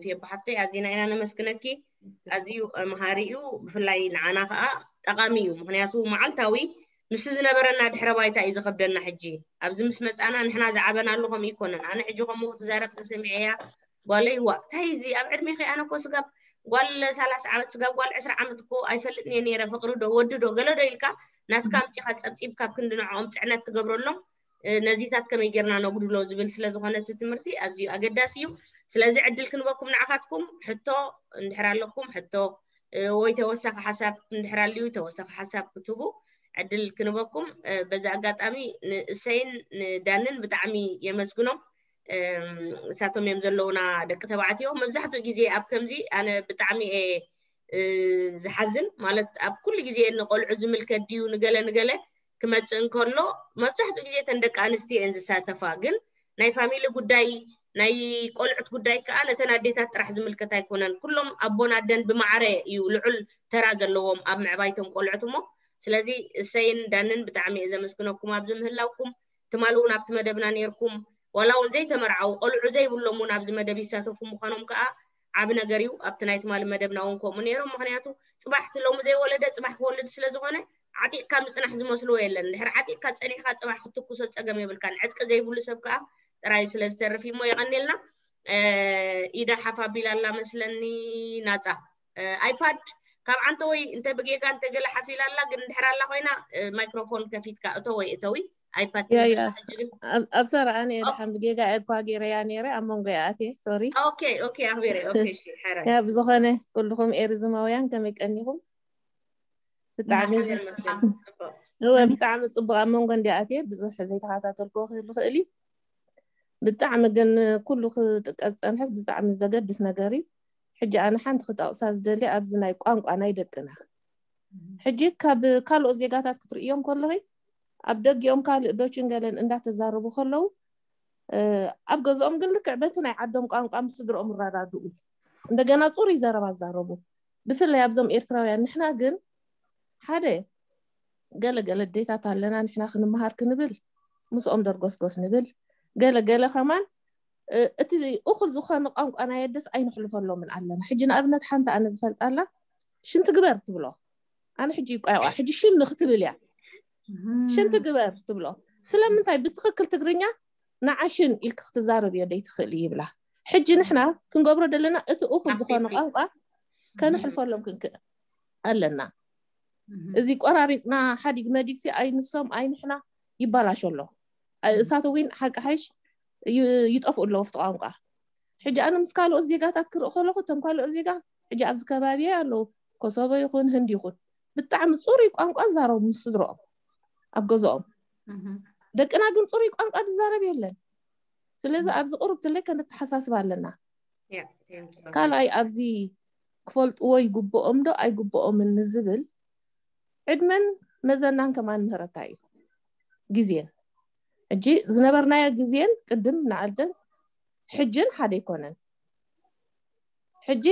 ፌቦ ሓፍተይ፣ ኣዚና ኢና ነመስግነኪ። ኣዝዩ መሃሪ እዩ፣ ብፍላይ ንዓና ከዓ ጠቓሚ እዩ። ምኽንያቱ መዓልታዊ ምስ ዝነበረና ድሕረ ባይታ እዩ ዝኸብደና። ሕጂ ኣብዚ ምስ መጻና ንሕና ዝዓበናሉ ከምኡ ይኮነን። ኣነ ሕጂ ከምኡ ክትዛረብ ተሰሚዐያ፣ ጓለይ፣ ዋ፣ እንታይ እዚ ኣብ ዕድሜኺ? ኣነ እኮ ስጋብ ጓል ሰላሳ ዓመት፣ ስጋብ ጓል ዕስራ ዓመት እኮ ኣይፈልጥን እየ ነይረ። ፍቕሪ ዶ ወዲ ዶ ገለ ዶ ኢልካ ናትካ ኣምጺኻ ጸብጺብካ ኣብ ክንዲ ንዕኦም ጽዕነት ትገብረሎም፣ እ፣ ነዚታት ከመይ ጌርና ነጉድሎ ዝብል ስለ ዝኾነ እቲ ትምህርቲ ኣዝዩ ኣገዳሲ እዩ። ስለዚ ዕድል ክንበኩም ንዓኻትኩም ሕቶ እንድሕር ኣለኩም ሕቶ፣ እ፣ ወይ ተወሳኺ ሓሳብ እንድሕር ኣልዩ ተወሳኺ ሓሳብ ክትህቡ ዕድል ክንበኩም፣ እ፣ በዚ ኣጋጣሚ ንእሰይን ንዳንን ብጣዕሚ የመስግኖም። እም፣ እሳቶም እዮም ዘለውና ደቂ ተባዕትዮ። መብዛሕትኡ ግዜ ኣብ ከምዚ ኣነ ብጣዕሚ እየ፣ እ፣ ዝሓዝን። ማለት ኣብ ኩሉ ግዜ ንቆልዑ ዝምልከት ድዩ ንገለ ንገለ ክመጽእ እንከሎ መብዛሕትኡ ግዜ እተን ደቂ ኣንስትዮ እየን ዝሳተፋ። ግን ናይ ፋሚሊ ጉዳይ፣ ናይ ቆልዑት ጉዳይ ከኣ ነተን ኣዴታት ጥራሕ ዝምልከት ኣይኮነን። ኩሎም ኣቦን ኣደን ብማዕረ እዩ ልዑል ተራ ዘለዎም ኣብ ምዕባይቶም ቆልዑት እሞ። ስለዚ እሰይን ዳንን ብጣዕሚ እየ ዘመስግነኩም ኣብዚ ምህላውኩም። ትማሊ እውን ኣብቲ መደብና ነይርኩም። ዋላ እውን ዘይተመርዓው ቆልዑ ዘይብሎም እውን ኣብዚ መደብ ይሳተፉ ምዃኖም ከኣ ዓቢ ነገር እዩ። ኣብቲ ናይ ትማሊ መደብና እውን ከምኡ ነይሮም። ምኽንያቱ ጽባሕ እቲ ሎሚ ዘይወለደ ጽባሕ ክወልድ ስለ ዝኾነ ዓጢቕካ ምጽናሕ ዝመስልዎ የለን። ድሕሪ ዓጢቕካ ጸኒሕካ ጽባሕ ክትትኩሶ ጸገም የብልካን። ዕጥቂ ዘይብሉ ሰብ ከኣ ጥራይ ስለ ዝተርፍ እሞ የቐንየልና። ኢዳ ሓፍ ኣቢላ ኣላ መስለኒ ናጻ። ኣይፓድ ካብ ዓንተ ወይ እንተ ብጌጋ እንተ ገለ ሓፍ ኢላ ኣላ፣ ግን እንድሕር ኣላ ኮይና ማይክሮፎን ከፊትካ እቶ ወይ እተዊ። ኣይፓድ ኣብ ሰራኣኒ እየ ድሓን ብጌጋ እኳ ገይረያ ነይረ ኣብ መንጎ እያ ኣትየ ሶሪ። ኦኬ ኦኬ ኣኽቢረ ኦኬ እሺ ሕረ ያ ብዝኾነ ኩልኹም ኤሪዝማውያን ከመይ ቀኒኹም? ብጣዕሚ እወ ብጣዕሚ ፅቡቅ ኣብ መንጎ እንዲኣትየ ብዙሕ ዘይተኸታተልክዎ ክህሉ ክእል እዩ። ብጣዕሚ ግን ኩሉ ክጥቀስ ዝፀንሐስ ብጣዕሚ ዘገድስ ነገር እዩ። ሕጂ ኣነ ሓንቲ ክጠቕሳ ዝደሊ ኣብዚ ናይ ቋንቋ ናይ ደቅና ሕጂ ካብ ካልኦት ዜጋታት ክትርእዮም ከለኺ ኣብ ደጊኦም ካልእ ዶችን ገለን እንዳተዛረቡ ከለዉ ኣብ ገዝኦም ግን ልክዕ በቲ ናይ ዓዶም ቋንቋ ምስ ስድርኦም ይረዳድኡ። እንደገና ፅሩይ ዘረባ ይዛረቡ። ብፍላይ ኣብዞም ኤርትራውያን ንሕና ግን ሓደ ገለ ገለ ኣዴታት ኣለና ንሕና ክንመሃር ክንብል ምስኦም ደርጎስጎስ ንብል። ገለ ገለ ከማን እቲ እኹል ዝኾነ ቋንቋ ናይ ኣደስ ኣይነሕልፈሎምን ኣለና። ሕጂ ንኣብነት ሓንቲ ኣነ ዝፈልጣ ኣላ ሽንቲ ግበር ትብሎ። ኣነ ሕጂ ይቋየቋ ሕጂ ሽን ንክትብል እያ ሽንቲ ግበር ትብሎ። ስለምንታይ ብትኽክል ትግርኛ ንዓሽን ኢልክ ክትዛረብዮ ደይትኽእል ይብላ። ሕጂ ንሕና ክንገብሮ ዘለና እቲ እኹል ዝኾነ ቋንቋ ከነሕልፈሎም ክንክእል ኣለና። እዚ ቆራሪፅና ሓዲግ መዲግሲ ኣይንሶም ኣይንሕና ይባላሾ ኣሎ። እሳት እውን ሓቂ ሓይሽ ይጠፍኡ ኣለዉ ኣብቲ ቋንቋ። ሕጂ ኣነ ምስ ካልኦት ዜጋታት ክርኢ ከለኹ እቶም ካልኦት ዜጋ ሕጂ ኣብዚ ከባቢ ኣለዉ ኮሶቦ ይኹን ህንድ ይኹን ብጣዕሚ ፅሩይ ቋንቋ ዝዛረቡ ምስ ስድረኦም ኣብ ገዝኦም። ደቅና ግን ፅሩይ ቋንቋ ዝዛረብ የለን። ስለዚ ኣብዚ ቁሩብ ትለይ ከነተሓሳስብ ኣለና። ካልኣይ ኣብዚ ክፈልጥዎ ይግብኦም ዶ ኣይግብኦምን ንዝብል ዕድመን መዘናን ከማን ምህረታ እዩ። ግዜን ሕጂ ዝነበርናዮ ግዜን ቅድም ንዓልተን ሕጅን ሓደ ኣይኮነን። ሕጂ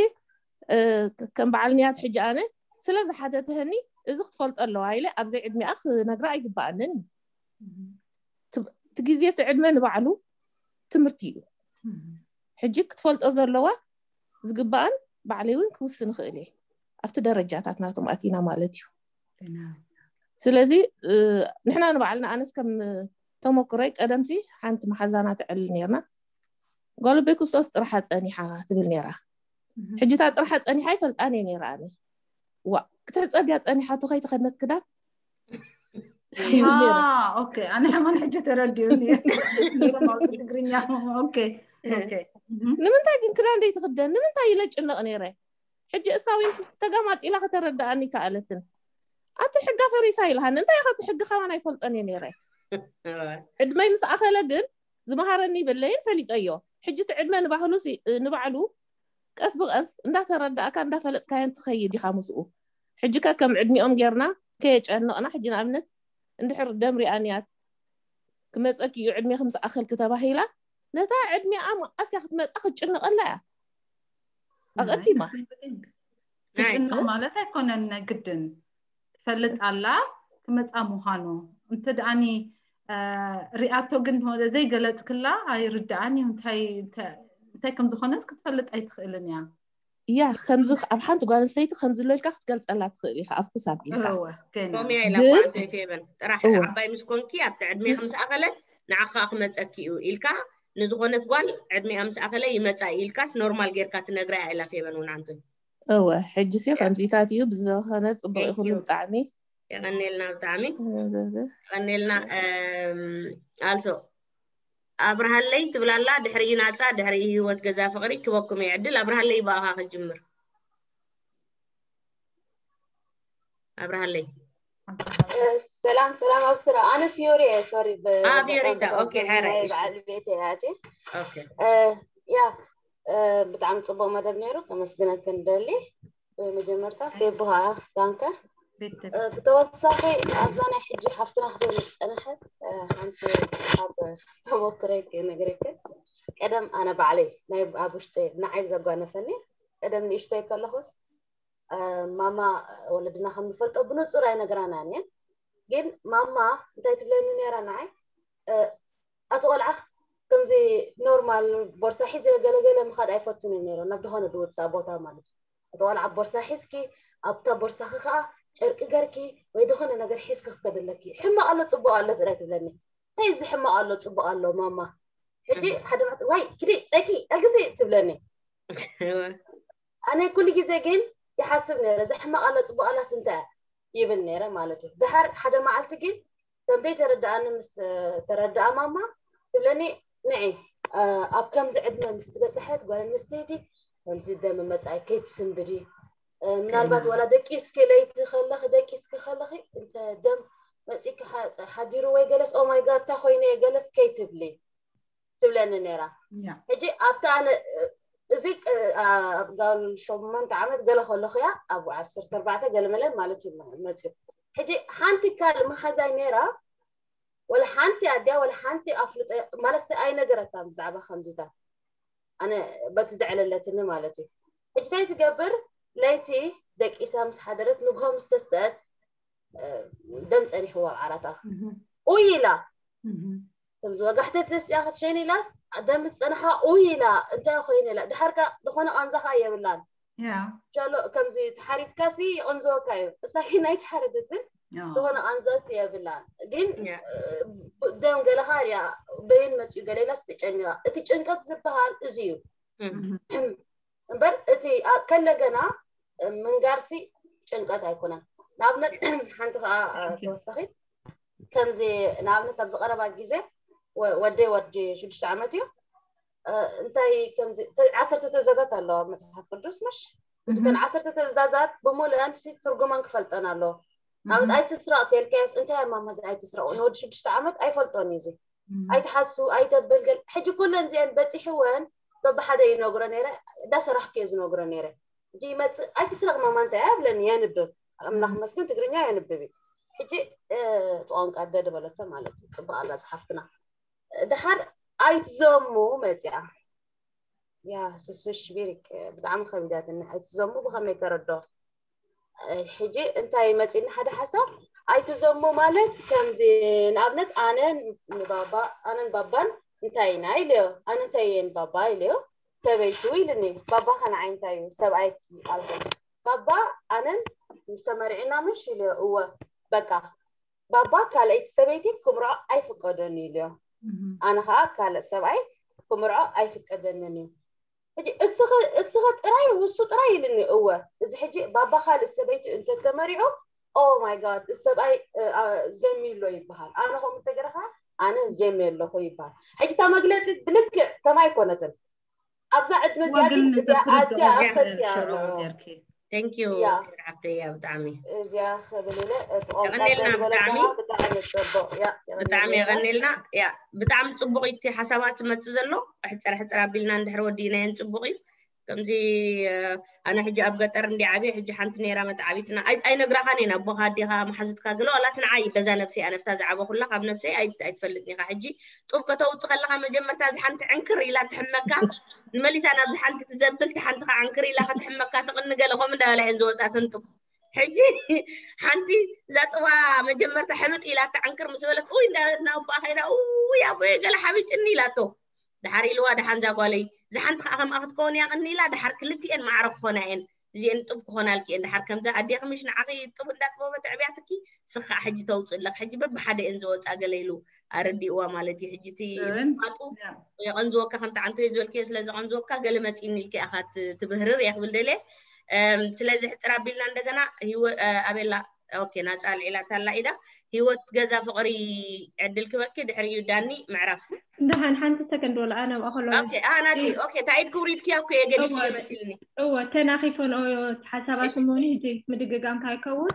ከም በዓል ንያት ሕጂ ኣነ ስለ ዝሓተተኒ እዚ ክትፈልጦ ኣለዋ ኢለ ኣብዘይ ዕድሚኣ ክነግራ ኣይግባኣንን። እቲ ግዜ እቲ ዕድመ ንባዕሉ ትምህርቲ እዩ። ሕጂ ክትፈልጦ ዘለዋ ዝግባኣን ባዕለይ እውን ክውስን ይኽእል እየ ኣብቲ ደረጃታት ናቶም ኣቲና ማለት እዩ። ስለዚ ንሕና ንባዕልና ኣነስ ከም ተመክሮይ ቀደምሲ ሓንቲ መሓዛና ትዕልል ነርና ጓል ኣቦይ ክርስቶስ ጥርሓ ፀኒሓ ትብል ነራ። ሕጂ እታ ጥርሓ ፀኒሓ ኣይፈልጣን እየ ነራ ኣነ። ዋ ክትሕፀብ እያ ፀኒሓቶ ከይተኸድነት ክዳን ኦኬ ኣነ ሕማን ሕጂ ተረዲኡኒ ትግርኛ ኦኬ ንምንታይ ግን ክዳን ደይ ትኽደን ንምንታይ ኢለ ጭነቕ ነይረ። ሕጂ እሳ እውን ተጋማጢላ ከተረድኣኒ ከኣለትን ኣቲ ሕጋ ፈሪሳ ኢልሃኒ እንታይ ኢኻ እቲ ሕጊ ከማን ኣይፈልጦን እየ ነይረ። ዕድመይ ምስ ኣኸለ ግን ዝመሃረኒ ይብለይን ፈሊጠዮ። ሕጂ እቲ ዕድመ ንባህሉ ንባዕሉ ቀስ ብቐስ እንዳተረዳእካ እንዳፈለጥካዮን ትኸይድ ኢኻ ምስኡ። ሕጂ ከ ከም ዕድሚኦም ጌርና ከየጨነቕና ሕጂ ንኣብነት እንድሕር ደምሪኣንያ ክመፀኪ እዩ ዕድሜ ክምስ ኣኸልኪ ተባሂላ ነታ ዕድሚኣ መዓስ እያ ክትመፃ ክትጭነቐላ እያ። ኣቐዲማ ትጭነቕ ማለት ኣይኮነን ግድን ትፈልጥ ኣላ ክመፃ ምዃኑ እንተ ደኣኒ ሪኣቶ ግን ዘይገለፅክላ ኣይርድኣን እዩ እንታይ ከም ዝኾነስ ክትፈልጥ ኣይትኽእልን እያ። እያ ከምዚ ኣብ ሓንቲ ጓል ኣንስተይቲ ከምዚ ኢሎ ኢልካ ክትገልፀላ ትኽእል ኢኻ ኣፍኩስ ኣቢልካ ከምያ ኢላ ጓንተ ፌበን ጥራሕ ዓባይ ምስ ኮንኪ ኣብቲ ዕድሜ ምስ ኣኸለ ንዓኻ ክመፀኪ እዩ ኢልካ ንዝኾነት ጓል ዕድሜኣ ምስ ኣኸለ ይመፃ ኢልካስ ኖርማል ጌርካ ትነግራ ኢላ ፌበን እውን ኣንቲ እወ ሕጂ ሲ ከምዚታት እዩ ብዝበኸነ ፅቡቅ ይኹን ብጣዕሚ የቐኔልና ብጣዕሚ የቐኔልና ኣልሶ ኣብርሃለይ ትብላላ ድሕሪ ናፃ ድሕሪ ህይወት ገዛ ፍቅሪ ክበኩም ይዕድል ኣብርሃለይ ብኣኻ ክጅምር ኣብርሃለይ ሰላም ሰላም ኣብ ስራ ኣነ ፊዮሪ እየ ሶሪ ፊዮሪታ ኦኬ ሓራይ በዓል ቤት እያ ኣትየ ኦኬ ያ ብጣዕሚ ፅቡቅ መደብ ነይሩ ከመስግነክን ደሊ ብመጀመርታ ፌቡሃ ዳንከ ብተወሳኺ ኣብዛ ናይ ሕጂ ሓፍትና ክትብል ዝፀንሐት ሓንቲ ካብ ተመክረይ ክነግረክን ቀደም ኣነ ባዕለይ ናይ ኣብ ውሽጢ ንዓይ ዘጓነፈኒ ቀደም ንእሽተይ ከለኹስ ማማ ወለድና ከም ንፈልጦ ብንፁር ኣይነግራናን እየን ግን ማማ እንታይ ትብለኒ ነይራ ንዓይ ኣቲ ቆልዓ ከምዚ ኖርማል ቦርሳ ሒዘ ገለገለ ምኻድ ኣይፈቱን ነይረ ናብ ዝኾነ ድውፃ ቦታ ማለት እዩ። እቲ ቆልዓ ቦርሳ ሒዝኪ ኣብታ ቦርሳኺ ከዓ ጨርቂ ገርኪ ወይ ዝኾነ ነገር ሒዝኪ ክትከደለኪ ሕማቕ ኣሎ ፅቡቅ ኣሎ ጥራይ ትብለኒ። እንታይ እዚ ሕማቕ ኣሎ ፅቡቅ ኣሎ ማማ? ሕጂ ሓደ ማዕት ወይ ክዲ ፀኪ ኣልግዚ ትብለኒ። ኣነ ኩሉ ግዜ ግን ይሓስብ ነረ እዚ ሕማቕ ኣሎ ፅቡቅ ኣላስ እንታይ ይብል ነረ ማለት እዩ። ድሓር ሓደ መዓልቲ ግን ከምዘይ ተረዳኣኒ ምስ ተረዳኣ ማማ ትብለኒ፣ ንዒ ኣብ ከምዚ ዕድመ ምስ ትበፅሐት ጓል ኣንስተይቲ ከምዚ ደም መፃኢ ከይትስንብዲ፣ ምናልባት ዋላ ደቂስኪ ለይቲ ከለኺ ደቂስኪ ከለኺ እንተ ደም መፂኪ ሓዲሩ ወይ ገለስ ኦማይ ጋታ ኮይነ ገለስ ከይትብሊ ትብለኒ ነራ። ሕጂ ኣብቲ ኣነ እዚ ኣብ ጋል ሸሞንተ ዓመት ገለ ከለኹ እያ ኣብ ዓሰርተ ኣርባዕተ ገለ መለ ማለት እዩ መፅኡ። ሕጂ ሓንቲ ካልእ መሓዛይ ነራ ወላ ሓንቲ ኣድያ ወላ ሓንቲ ኣፍልጦ ማለት ኣይነገረታን ብዛዕባ ከምዚታት ኣነ በቲ ዘዕለለትኒ ማለት እዩ። ሕጂ እንታይ ትገብር? ለይቲ ደቂሳ ምስ ሓደረት ንግሆ ምስ ተስተአት ደም ፀኒሕዋ ኣብ ዓራታ ኡይ ኢላ ከምዚ ወጋሕተ ተስፅያ ክትሸይን ኢላስ ደም ዝፀንሓ ኡይ ኢላ እንታይ ኮይነ ኢላ ድሓርካ ዝኾነ ቃንዛኻ የብላን። ሻሎ ከምዚ ተሓሪትካሲ ይቐንዝወካ እዩ። እሳ ግን ኣይተሓረደትን ዝኾነ ቃንዛስ የብላን። ግን ደም ገለኻ ሪያ በይን መፅኡ ገለ ኢላስ ትጨንቃ። እቲ ጭንቀት ዝበሃል እዚ እዩ እምበር እቲ ከለገና ምንጋርሲ ጭንቀት ኣይኮነን። ንኣብነት ሓንቲ ከዓ ተወሳኺት ከምዚ ንኣብነት ኣብዚ ቀረባ ግዜ ወደይ ወዲ ሽዱሽተ ዓመት እዩ እንታይ ከምዚ ዓሰርተ ትእዛዛት ኣለዋ መፅሓፍ ቅዱስ ምሽ እተን ዓሰርተ ትእዛዛት ብምሉአን ትርጉመን ክፈልጠን ኣለዎ። ንኣብነት ኣይትስረቕ ተልካዮስ እንታይ ማማዚ ኣይትስረቑ ንወዲ ሽዱሽተ ዓመት ኣይፈልጦን እዩ እዚ ኣይትሓሱ ኣይተበልገል ሕጂ ኩለን እዚአን በፂሕወን በብሓደ ይነግሮ ነይረ እንዳሰራሕኩ እየ ዝነግሮ ነይረ። ሕጂ ይመፅእ ኣይትስረቕ ማማ እንታይ ኣብለኒ የንብብ ኣምላኽ መስገን ትግርኛ የንብብ እዩ። ሕጂ እቲ ቋንቋ ደድበለቶ ማለት እዩ። ፅቡቅ ኣላ ዝሓፍትና ድሓር ኣይትዘሙ መፅኣ ያ ስስሽ ቢሪክ ብጣዕሚ ከቢዳትኒ ኣይትዘሙ ብኸመይ ተረዶ? ሕጂ እንታይ መፂኒ ሓደ ሓሳብ ኣይትዘሙ ማለት ከምዚ ንኣብነት ኣነ ንባባ ኣነን ባባን እንታይ ኢና ኢለዮ ኣነ እንታይ እየ ንባባ ኢለዮ ሰበይቱ ኢልኒ ባባ ከነዓይ እንታይ እዩ ሰብኣይኪ ኣልኩ ባባ ኣነን ምስ ተመርዒና ምሽ ኢለዮ እወ በቃ ባባ ካልኣይቲ ሰበይቲ ክምርዖ ኣይፍቀደን እዩ ኢልዮ ኣነ ከዓ ካልእ ሰብኣይ ክምርዖ ኣይፍቀደንን እዩ ሕጂ እስኸ ጥራይ ውሱ ጥራይ ኢልኒ እወ እዚ ሕጂ ባባ ካልእ ሰበይቲ እንተተመሪዑ ኦ ማይ ጋድ እዚ ሰብኣይ ዘሚሎ ይበሃል ኣነ ከምኡ እንተገረኻ ኣነ ዘሚ ኣለኹ ይበሃል ሕጂ እታ መግለፂ ብልክዕ ከማይ ኣይኮነትን ኣብዛ ዕድመ እዚኣ ግን እዚኣ ኣዝያ ኣኸትያ ኣለኹ Thank you ሓፍተያ ብጣዕሚ እዚኣ ክብል ኢለ እቲ ቋንቋ የቐንየልና ብጣዕሚ ብጣዕሚ ጽቡቕ ያ ብጣዕሚ የቐንየልና ያ ብጣዕሚ ጽቡቕ እቲ ሓሳባት ዝመጽእ ዘሎ ሕጽር ሕጽር ኣቢልና እንድሕር ወዲእናየን ጽቡቕ እዩ ከምዚ ኣነ ሕጂ ኣብ ገጠር እንዲ ዓብየ ሕጂ ሓንቲ ነይራ መተዓቢትና ኣይነግራኻን እየን ኣቦኻ ኣዴኻ መሓዙትካ ገለ ዋላስ ንዓይ በዛ ነብሰይ ኣነፍታ ዝዓበኹላ ካብ ነብሰይ ኣይትፈልጥን ኢኻ ሕጂ ጡብ ከተውፅ ከለኻ መጀመርታ እዚ ሓንቲ ዕንክር ኢላ ትሕመካ ንመሊሳ ናብዚ ሓንቲ ትዘብል ሓንቲ ከዓ ዕንክር ኢላ ክትሕመካ ትቕኒ ገለ ከምኡ እንዳበላ እየን ዝወፃ ተንጥቡ ሕጂ ሓንቲ እዛ ጥባ መጀመርታ ሕምጥ ኢላ እታ ዕንክር ምስ በለት ኡይ እንዳበለት ናብ ኣቦኣ ከይዳ ኡይ ኣቦየ ገለ ሓቢጥኒ ኢላቶ ድሓር ኢልዋ ደሓን ዛጓለይ እዛ ሓንቲ ከዓ ከምኣ ክትከውን እያ ቅኒ ኢላ ድሓር ክልቲኤን ማዕረ ክኾና እየን እዚኤን ጥብ ክኾናልኪ እየን ድሓር ከምዛ ኣዴኺ ምሽ ንዓኺ ጥብ እንዳጥበበ ተዕብያትኪ ስኻ ሕጂ ተውፅእለክ ሕጂ በብሓደ እየን ዝወፃ ገለ ኢሉ ኣረዲእዋ ማለት እዩ ሕጂ እቲ የቐንዝወካ ከምቲ ዓንተቤት ዝበልክዮ ስለ ዘቐንዝወካ ገለ መፂኒ ኢልኪ ኢኻ ትብህርር እየ ክብል ደልየ ስለዚ ሕፅር ኣቢልና እንደገና ኣቤላ ኦኬ ናፃ ኣልዒላታ ኣላ ኢዳ ህይወት ገዛ ፍቕሪ ዕድል ክበኪ ድሕሪኡ ዳኒ ምዕራፍ ደሓን ሓንቲ ሰከንድ ወላ ኣነ ኣብኣ ከሎ ኦኬ ኣናቲ ኦኬ ታይድ ክውሪድክያ እኮ እየ ገዲፍ መሲልኒ እወ ተናኺፈን ሓሳባት እሞኒ ህጂ ምድግጋም ካይከውን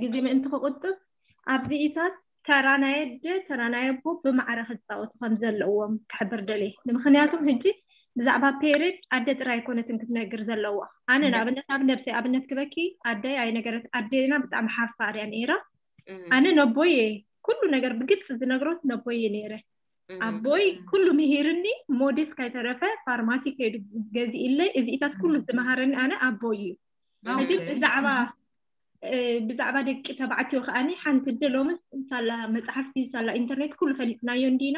ግዜ ምእንቲ ክቁጥብ ኣብዚ ኢሳት ተራ ናይ ኣደ ተራ ናይ ኣቦ ብማዕረ ክፃወቱ ከም ዘለዎም ክሕብር ደልየ ንምክንያቱም ህጂ ብዛዕባ ፔሬድ ኣደ ጥራይ ኣይኮነትን ክትነግር ዘለዋ ኣነ ንኣብነት ኣብ ነብሰይ ኣብነት ክበኪ ኣደይ ኣይነገረት ኣደና ብጣዕሚ ሓፋር እያ ነይራ ኣነ ነቦየ ኩሉ ነገር ብግልፂ ዝነግሮት ነቦየ ነይረ ኣቦይ ኩሉ ምሂርኒ ሞዴስ ካይተረፈ ፋርማሲ ከይዱ ገዚእለይ እዚኢታት ኩሉ ዝመሃረኒ ኣነ ኣቦይ እዩ ሕጂ ብዛዕባ ብዛዕባ ደቂ ተባዕትዮ ከዓኒ ሓንቲ ደ ሎምስ ሳላ መፅሓፍቲ ሳላ ኢንተርኔት ኩሉ ፈሊጥናዮ እንዲና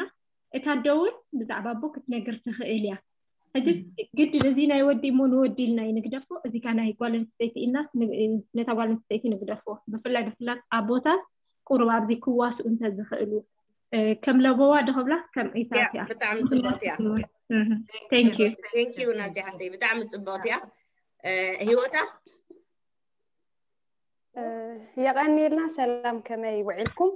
እታ ኣዶ እውን ብዛዕባ ኣቦ ክትነግር ትኽእል እያ። ሕጂ ግድን እዚ ናይ ወዲ እሞ ንወዲ ኢልና እዩ ንግደፎ፣ እዚ ካ ናይ ጓል ኣንስተይቲ ኢልናስ ን- ነታ ጓል ኣንስተይቲ ንግደፎ። ብፍላይ ብፍላይ ኣቦታት ቁሩብ ኣብዚ ክዋስኡ እንተዝኽእሉ፣ እ፣ ከም ለበዋ ዶ ክብላ ከም ያ ዒሳት እያ። ብጣዕሚ ጽብቕቲ እያ። Thank you። Thank you ናዚ ሓፍተይ፣ ብጣዕሚ ጽብቕቲ እያ። እ፣ ህይወታ የቐንየልና። ሰላም፣ ከመይ ውዒልኩም?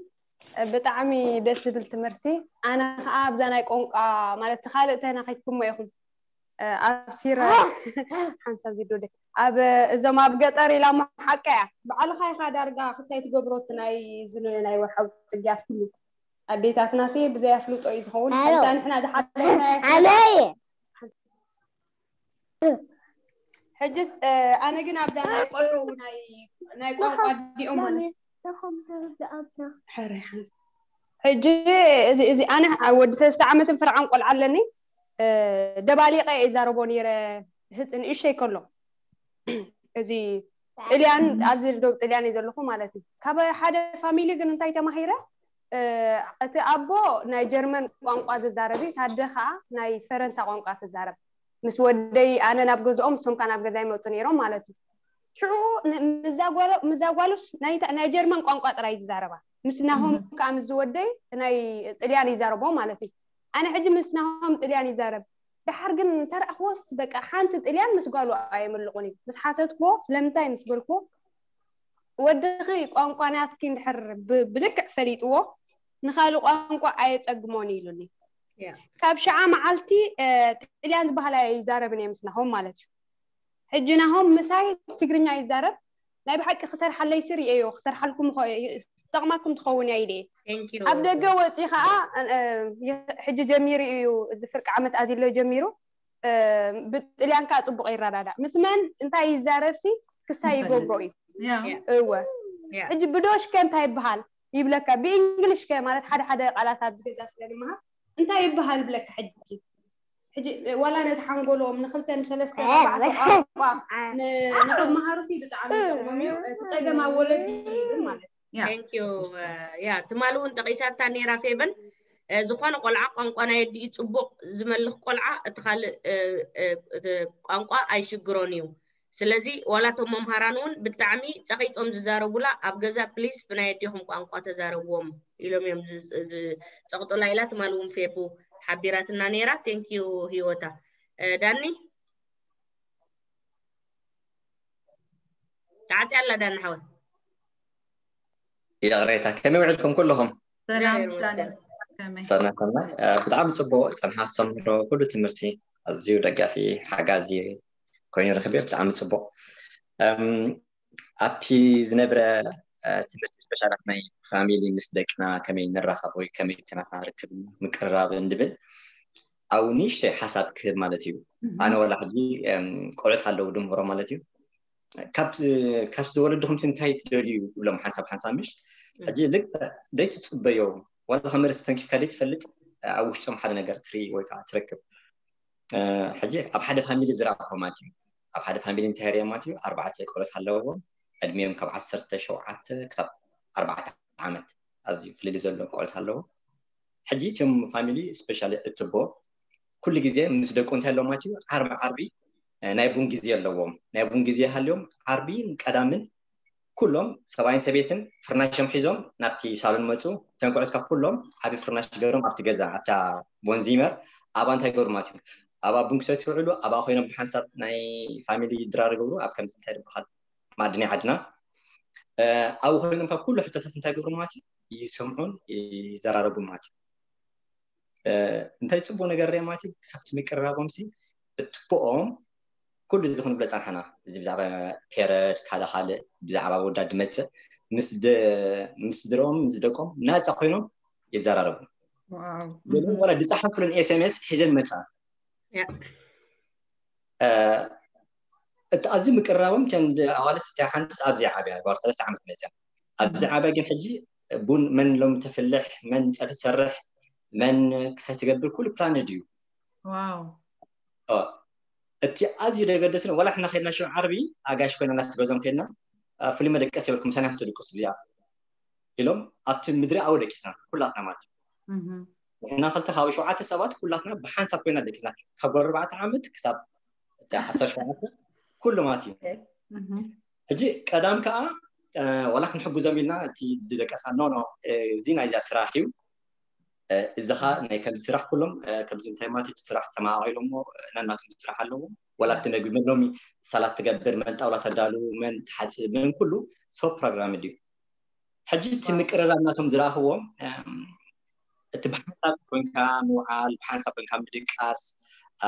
ብጣዕሚ ደስ ዝብል ትምህርቲ። ኣነ ከዓ ኣብዛ ናይ ቋንቋ ማለት ካልእ ተናኺትኩሞ ኢኹም ኣብ ሲረ ሓንሳብ ዝዶደ ኣብ እዞም ኣብ ገጠር ኢላ እሞ ሓቀ እያ። ባዕልኻ ኢኻ ዳርጋ ክስታይ ትገብሮ እቲ ናይ ዝን ናይ ወርሓዊ ጽግያት ኩሉ ኣዴታትና ሲ ብዘይ ኣፍልጦ እዩ ዝኸውን። ከምታ ንሕና ዝሓለፍናዮ ሕጅስ ኣነ ግን ኣብዛ ናይ ቆልዑ ናይ ናይ ቋንቋ ኣዲኦም ማለት ሕጂ እዚ ኣነ ወዲ ሰለስተ ዓመትን ፍርዓን ቆልዓ ኣለኒ። ደባሊቀ ይዛረቦ ነይረ ንእሸይ ከሎ እዚ ጥልያን ኣብዚ ደው ጥልያን እዩ ዘለኹ ማለት እዩ። ካብ ሓደ ፋሚሊ ግን እንታይ ተማሂረ፣ እቲ ኣቦ ናይ ጀርመን ቋንቋ ዝዛረብ እዩ፣ ታደ ከዓ ናይ ፈረንሳ ቋንቋ ትዛረብ። ምስ ወደይ ኣነ ናብ ገዝኦም እሶም ከዓ ናብ ገዛ ይመፁ ነይሮም ማለት እዩ። ሽዑ ምዛጓሎስ ናይ ጀርመን ቋንቋ ጥራይ ዝዛረባ፣ ምስ ናሆም ከዓ ምስ ዝወደይ ናይ ጥልያን ይዛረቦ ማለት እዩ። ኣነ ሕጂ ምስ ናሆም ጥልያን ይዛረብ። ደሓር ግን እንተረኣኽዎስ በቃ ሓንቲ ጥልያን ምስ ጓሉ ኣየምልቑን እዩ። ምስ ሓተትክዎ ስለምንታይ ምስ በልክዎ ወድኺ ቋንቋ ናትኪ እንድሕር ብልክዕ ፈሊጥዎ ንኻልእ ቋንቋ ኣየፀግሞን እዩ ኢሉኒ። ካብ ሸዓ መዓልቲ ጥልያን ዝበሃል ኣይዛረብን እየ ምስ ናሆም ማለት እዩ። ሕጂ ናሆም ምሳይ ትግርኛ ይዛረብ። ናይ ብሓቂ ክሰርሓለይ ስር እየዮ ክሰርሓልኩም ጠቕማኩም ትኸውን እያ ኢለ። ኣብ ደገ ወፂ ከዓ ሕጂ ጀሚሩ እዩ፣ እዚ ፍርቂ ዓመት ኣዚሎ ጀሚሩ። ብጥልያን ከዓ ፅቡቅ ይረዳዳእ። ምስ መን እንታይ ይዛረብሲ ክስታይ ይገብሮ እዩ። እወ ሕጂ ብዶሽከ እንታይ ይበሃል ይብለካ፣ ብእንግሊሽከ ማለት ሓደ ሓደ ቃላት ኣብዚ ገዛ ስለ ንመሃር እንታይ ይበሃል ይብለካ። ሕጂ ሕጂ ዋላ ነቲ ሓንጎሎም ንክልተ ንሰለስተ ኣርባዕተ ቋንቋ ንክመሃሩ ብጣዕሚ ይጠቅሞም እዩ። እቲ ፀገም ኣብ ወለዲ እዩ ማለት እዩ። ያ ትማሊ እውን ጠቂሳታ ነይራ ፌበን። ዝኾነ ቆልዓ ቋንቋ ናይ ኣዲኡ ፅቡቅ ዝመልኽ ቆልዓ እቲ ካልእ ቋንቋ ኣይሽግሮን እዩ። ስለዚ ዋላ እቶም መምሃራን እውን ብጣዕሚ ፀቂጦም ዝዛረቡላ ኣብ ገዛ ፕሊስ ብናይ ኣዴኹም ቋንቋ ተዛረብዎም ኢሎም እዮም ዝፀቅጡላ ኢላ ትማሊ እውን ፌቡ ሓቢራትና ነይራ። ቴንኪዩ ህይወታ። ዳኒ ተዓፅያ ኣላ ዳኒ ሓወይ። ይቕሬታ፣ ከመይ ውዕልኩም ኩልኹም? ሰናይ ሰናይ። ብጣዕሚ ፅቡቅ ፅንሓ ኣስተምህሮ ኩሉ ትምህርቲ ኣዝዩ ደጋፊ ሓጋዚ ኮይኑ ረክቤ ብጣዕሚ ፅቡቅ። ኣብቲ ዝነብረ ትምህርቲ ስፔሻላት ናይ ፋሚሊ ምስ ደቅና ከመይ ንራኸብ ወይ ከመይ ናትና ርክብ ምቅርራብ እንድብል ኣብኡ ንእሽተይ ሓሳብ ክህብ ማለት እዩ። ኣነ ዋላ ሕጂ ቆልዑት ኣለዉ ድምሮ ማለት እዩ። ካብ ዝወለድኹም እንታይ ትደልዩ ይብሎም ሓንሳብ ሓንሳብ ምሽ ሕጂ ልክ ዘይትፅበዮ ዋላ ከመርስ ተንኪፍካ ዘይትፈልጥ ኣብ ውሽጦም ሓደ ነገር ትርኢ ወይ ከዓ ትረክብ። ሕጂ ኣብ ሓደ ፋሚሊ ዝረኣኹ ማለት እዩ። ኣብ ሓደ ፋሚሊ እንታይ ሪኦም ማለት እዩ ኣርባዕተ ቆልዑት ኣለዎም። ዕድሚኦም ካብ ዓሰርተ ሸውዓተ ክሳብ ኣርባዕተ ዓመት ኣዝዩ ፍልልይ ዘለዎም ቆልዑት ኣለዎም። ሕጂ እቶም ፋሚሊ ስፔሻሊ እትቦ ኩሉ ግዜ ምስ ደቁ እንታይ ኣለዎም ማለት እዩ ዓርቢ ዓርቢ ናይ ቡን ግዜ ኣለዎም። ናይ ቡን ግዜ ሃልዮም ዓርቢን ቀዳምን ኩሎም ሰብኣይን ሰበይትን ፍርናሾም ሒዞም ናብቲ ሳሎን መፁ። ተንኩዕትካ ኩሎም ዓብዪ ፍርናሽ ገሮም ኣብቲ ገዛ ኣብታ ቦንዚመር ኣብኣ እንታይ ገሩ ማለት እዩ ኣብኣ ቡን ክሰትዩ ይውዕሉ። ኣብኣ ኮይኖም ብሓንሳብ ናይ ፋሚሊ ድራር ይገብሩ። ኣብ ከምዚ እንታይ ዝበሃል ማዕድናይ ዓድና ኣብኡ ኮይኖም ካብ ኩሉ ሕቶታት እንታይ ገብሩ ማለት እዩ ይሰምዑን ይዘራረቡ ማለት እዩ። እንታይ ፅቡቅ ነገር ሪኦ ማለት እዩ ክሳብቲ ምቅርራቦም ሲ እትቦኦም ኩሉ እዚ ክንብሎ ፀናሕና። እዚ ብዛዕባ ፔረድ ካልእ ካልእ ብዛዕባ ወዳድ ድመፅእ ምስ ስድርኦም ምስ ደቆም ናፃ ኮይኖም ይዘራረቡ። ገለ ዋላ ዝፀሓፉለን ኤስኤምኤስ ሒዘን መፃ። እቲ ኣዝዩ ምቅርራቦም ከንዲ ኣዋልድ ስድራ ሓንስ ኣብዚ ዓብያ ጓል ሰለስተ ዓመት መፅያ ኣብዚ ዓብያ ግን ሕጂ ቡን መን ሎም ተፍልሕ መን ፀብሒ ትሰርሕ መን ክሳይ ትገብር ኩሉ ፕላንድ እዩ። እቲ ኣዝዩ ደገደስን ዋላ ሕና ከድና ሽዑ ዓርቢ ኣጋሽ ኮይና እናትገዞም ከድና ፍሉይ መደቀስ የብልኩም ምሳና ክትድቅሱ እዚኣ ኢሎም ኣብቲ ምድሪ ኣወደቂስና ኩላትና ማለት እዩ። ንሕና ክልተ ካብ ሸውዓተ ሰባት ኩላትና ብሓንሳብ ኮይና ደቂስና፣ ካብ ጓል ኣርባዕተ ዓመት ክሳብ እቲ ዓሰርተ ሸውዓተ ኩሉ ማለት እዩ። ሕጂ ቀዳም ከዓ ዋላ ክንሕግዞም ኢልና እቲ ዝደቀሳ ኖ ኖ፣ እዚ ናይዛ ስራሕ እዩ። እዚኻ ናይ ከምዚ ስራሕ ኩሎም ከምዚ እንታይ ማለት እቲ ስራሕ ተማቃቂሎሞ፣ ነናቶም ስራሕ ኣለዎ። ዋላ እቲ መግቢ መን ሎሚ ሳላት ትገብር፣ መን ጣውላ ተዳሉ፣ መን ትሓፅብ፣ መን ኩሉ ሶ ፕሮግራም እዩ። ሕጂ እቲ ምቅርራብ ናቶም ዝረኣኽዎም እቲ ብሓንሳብ ኮንካ ምውዓል፣ ብሓንሳብ ኮንካ ምድቃስ፣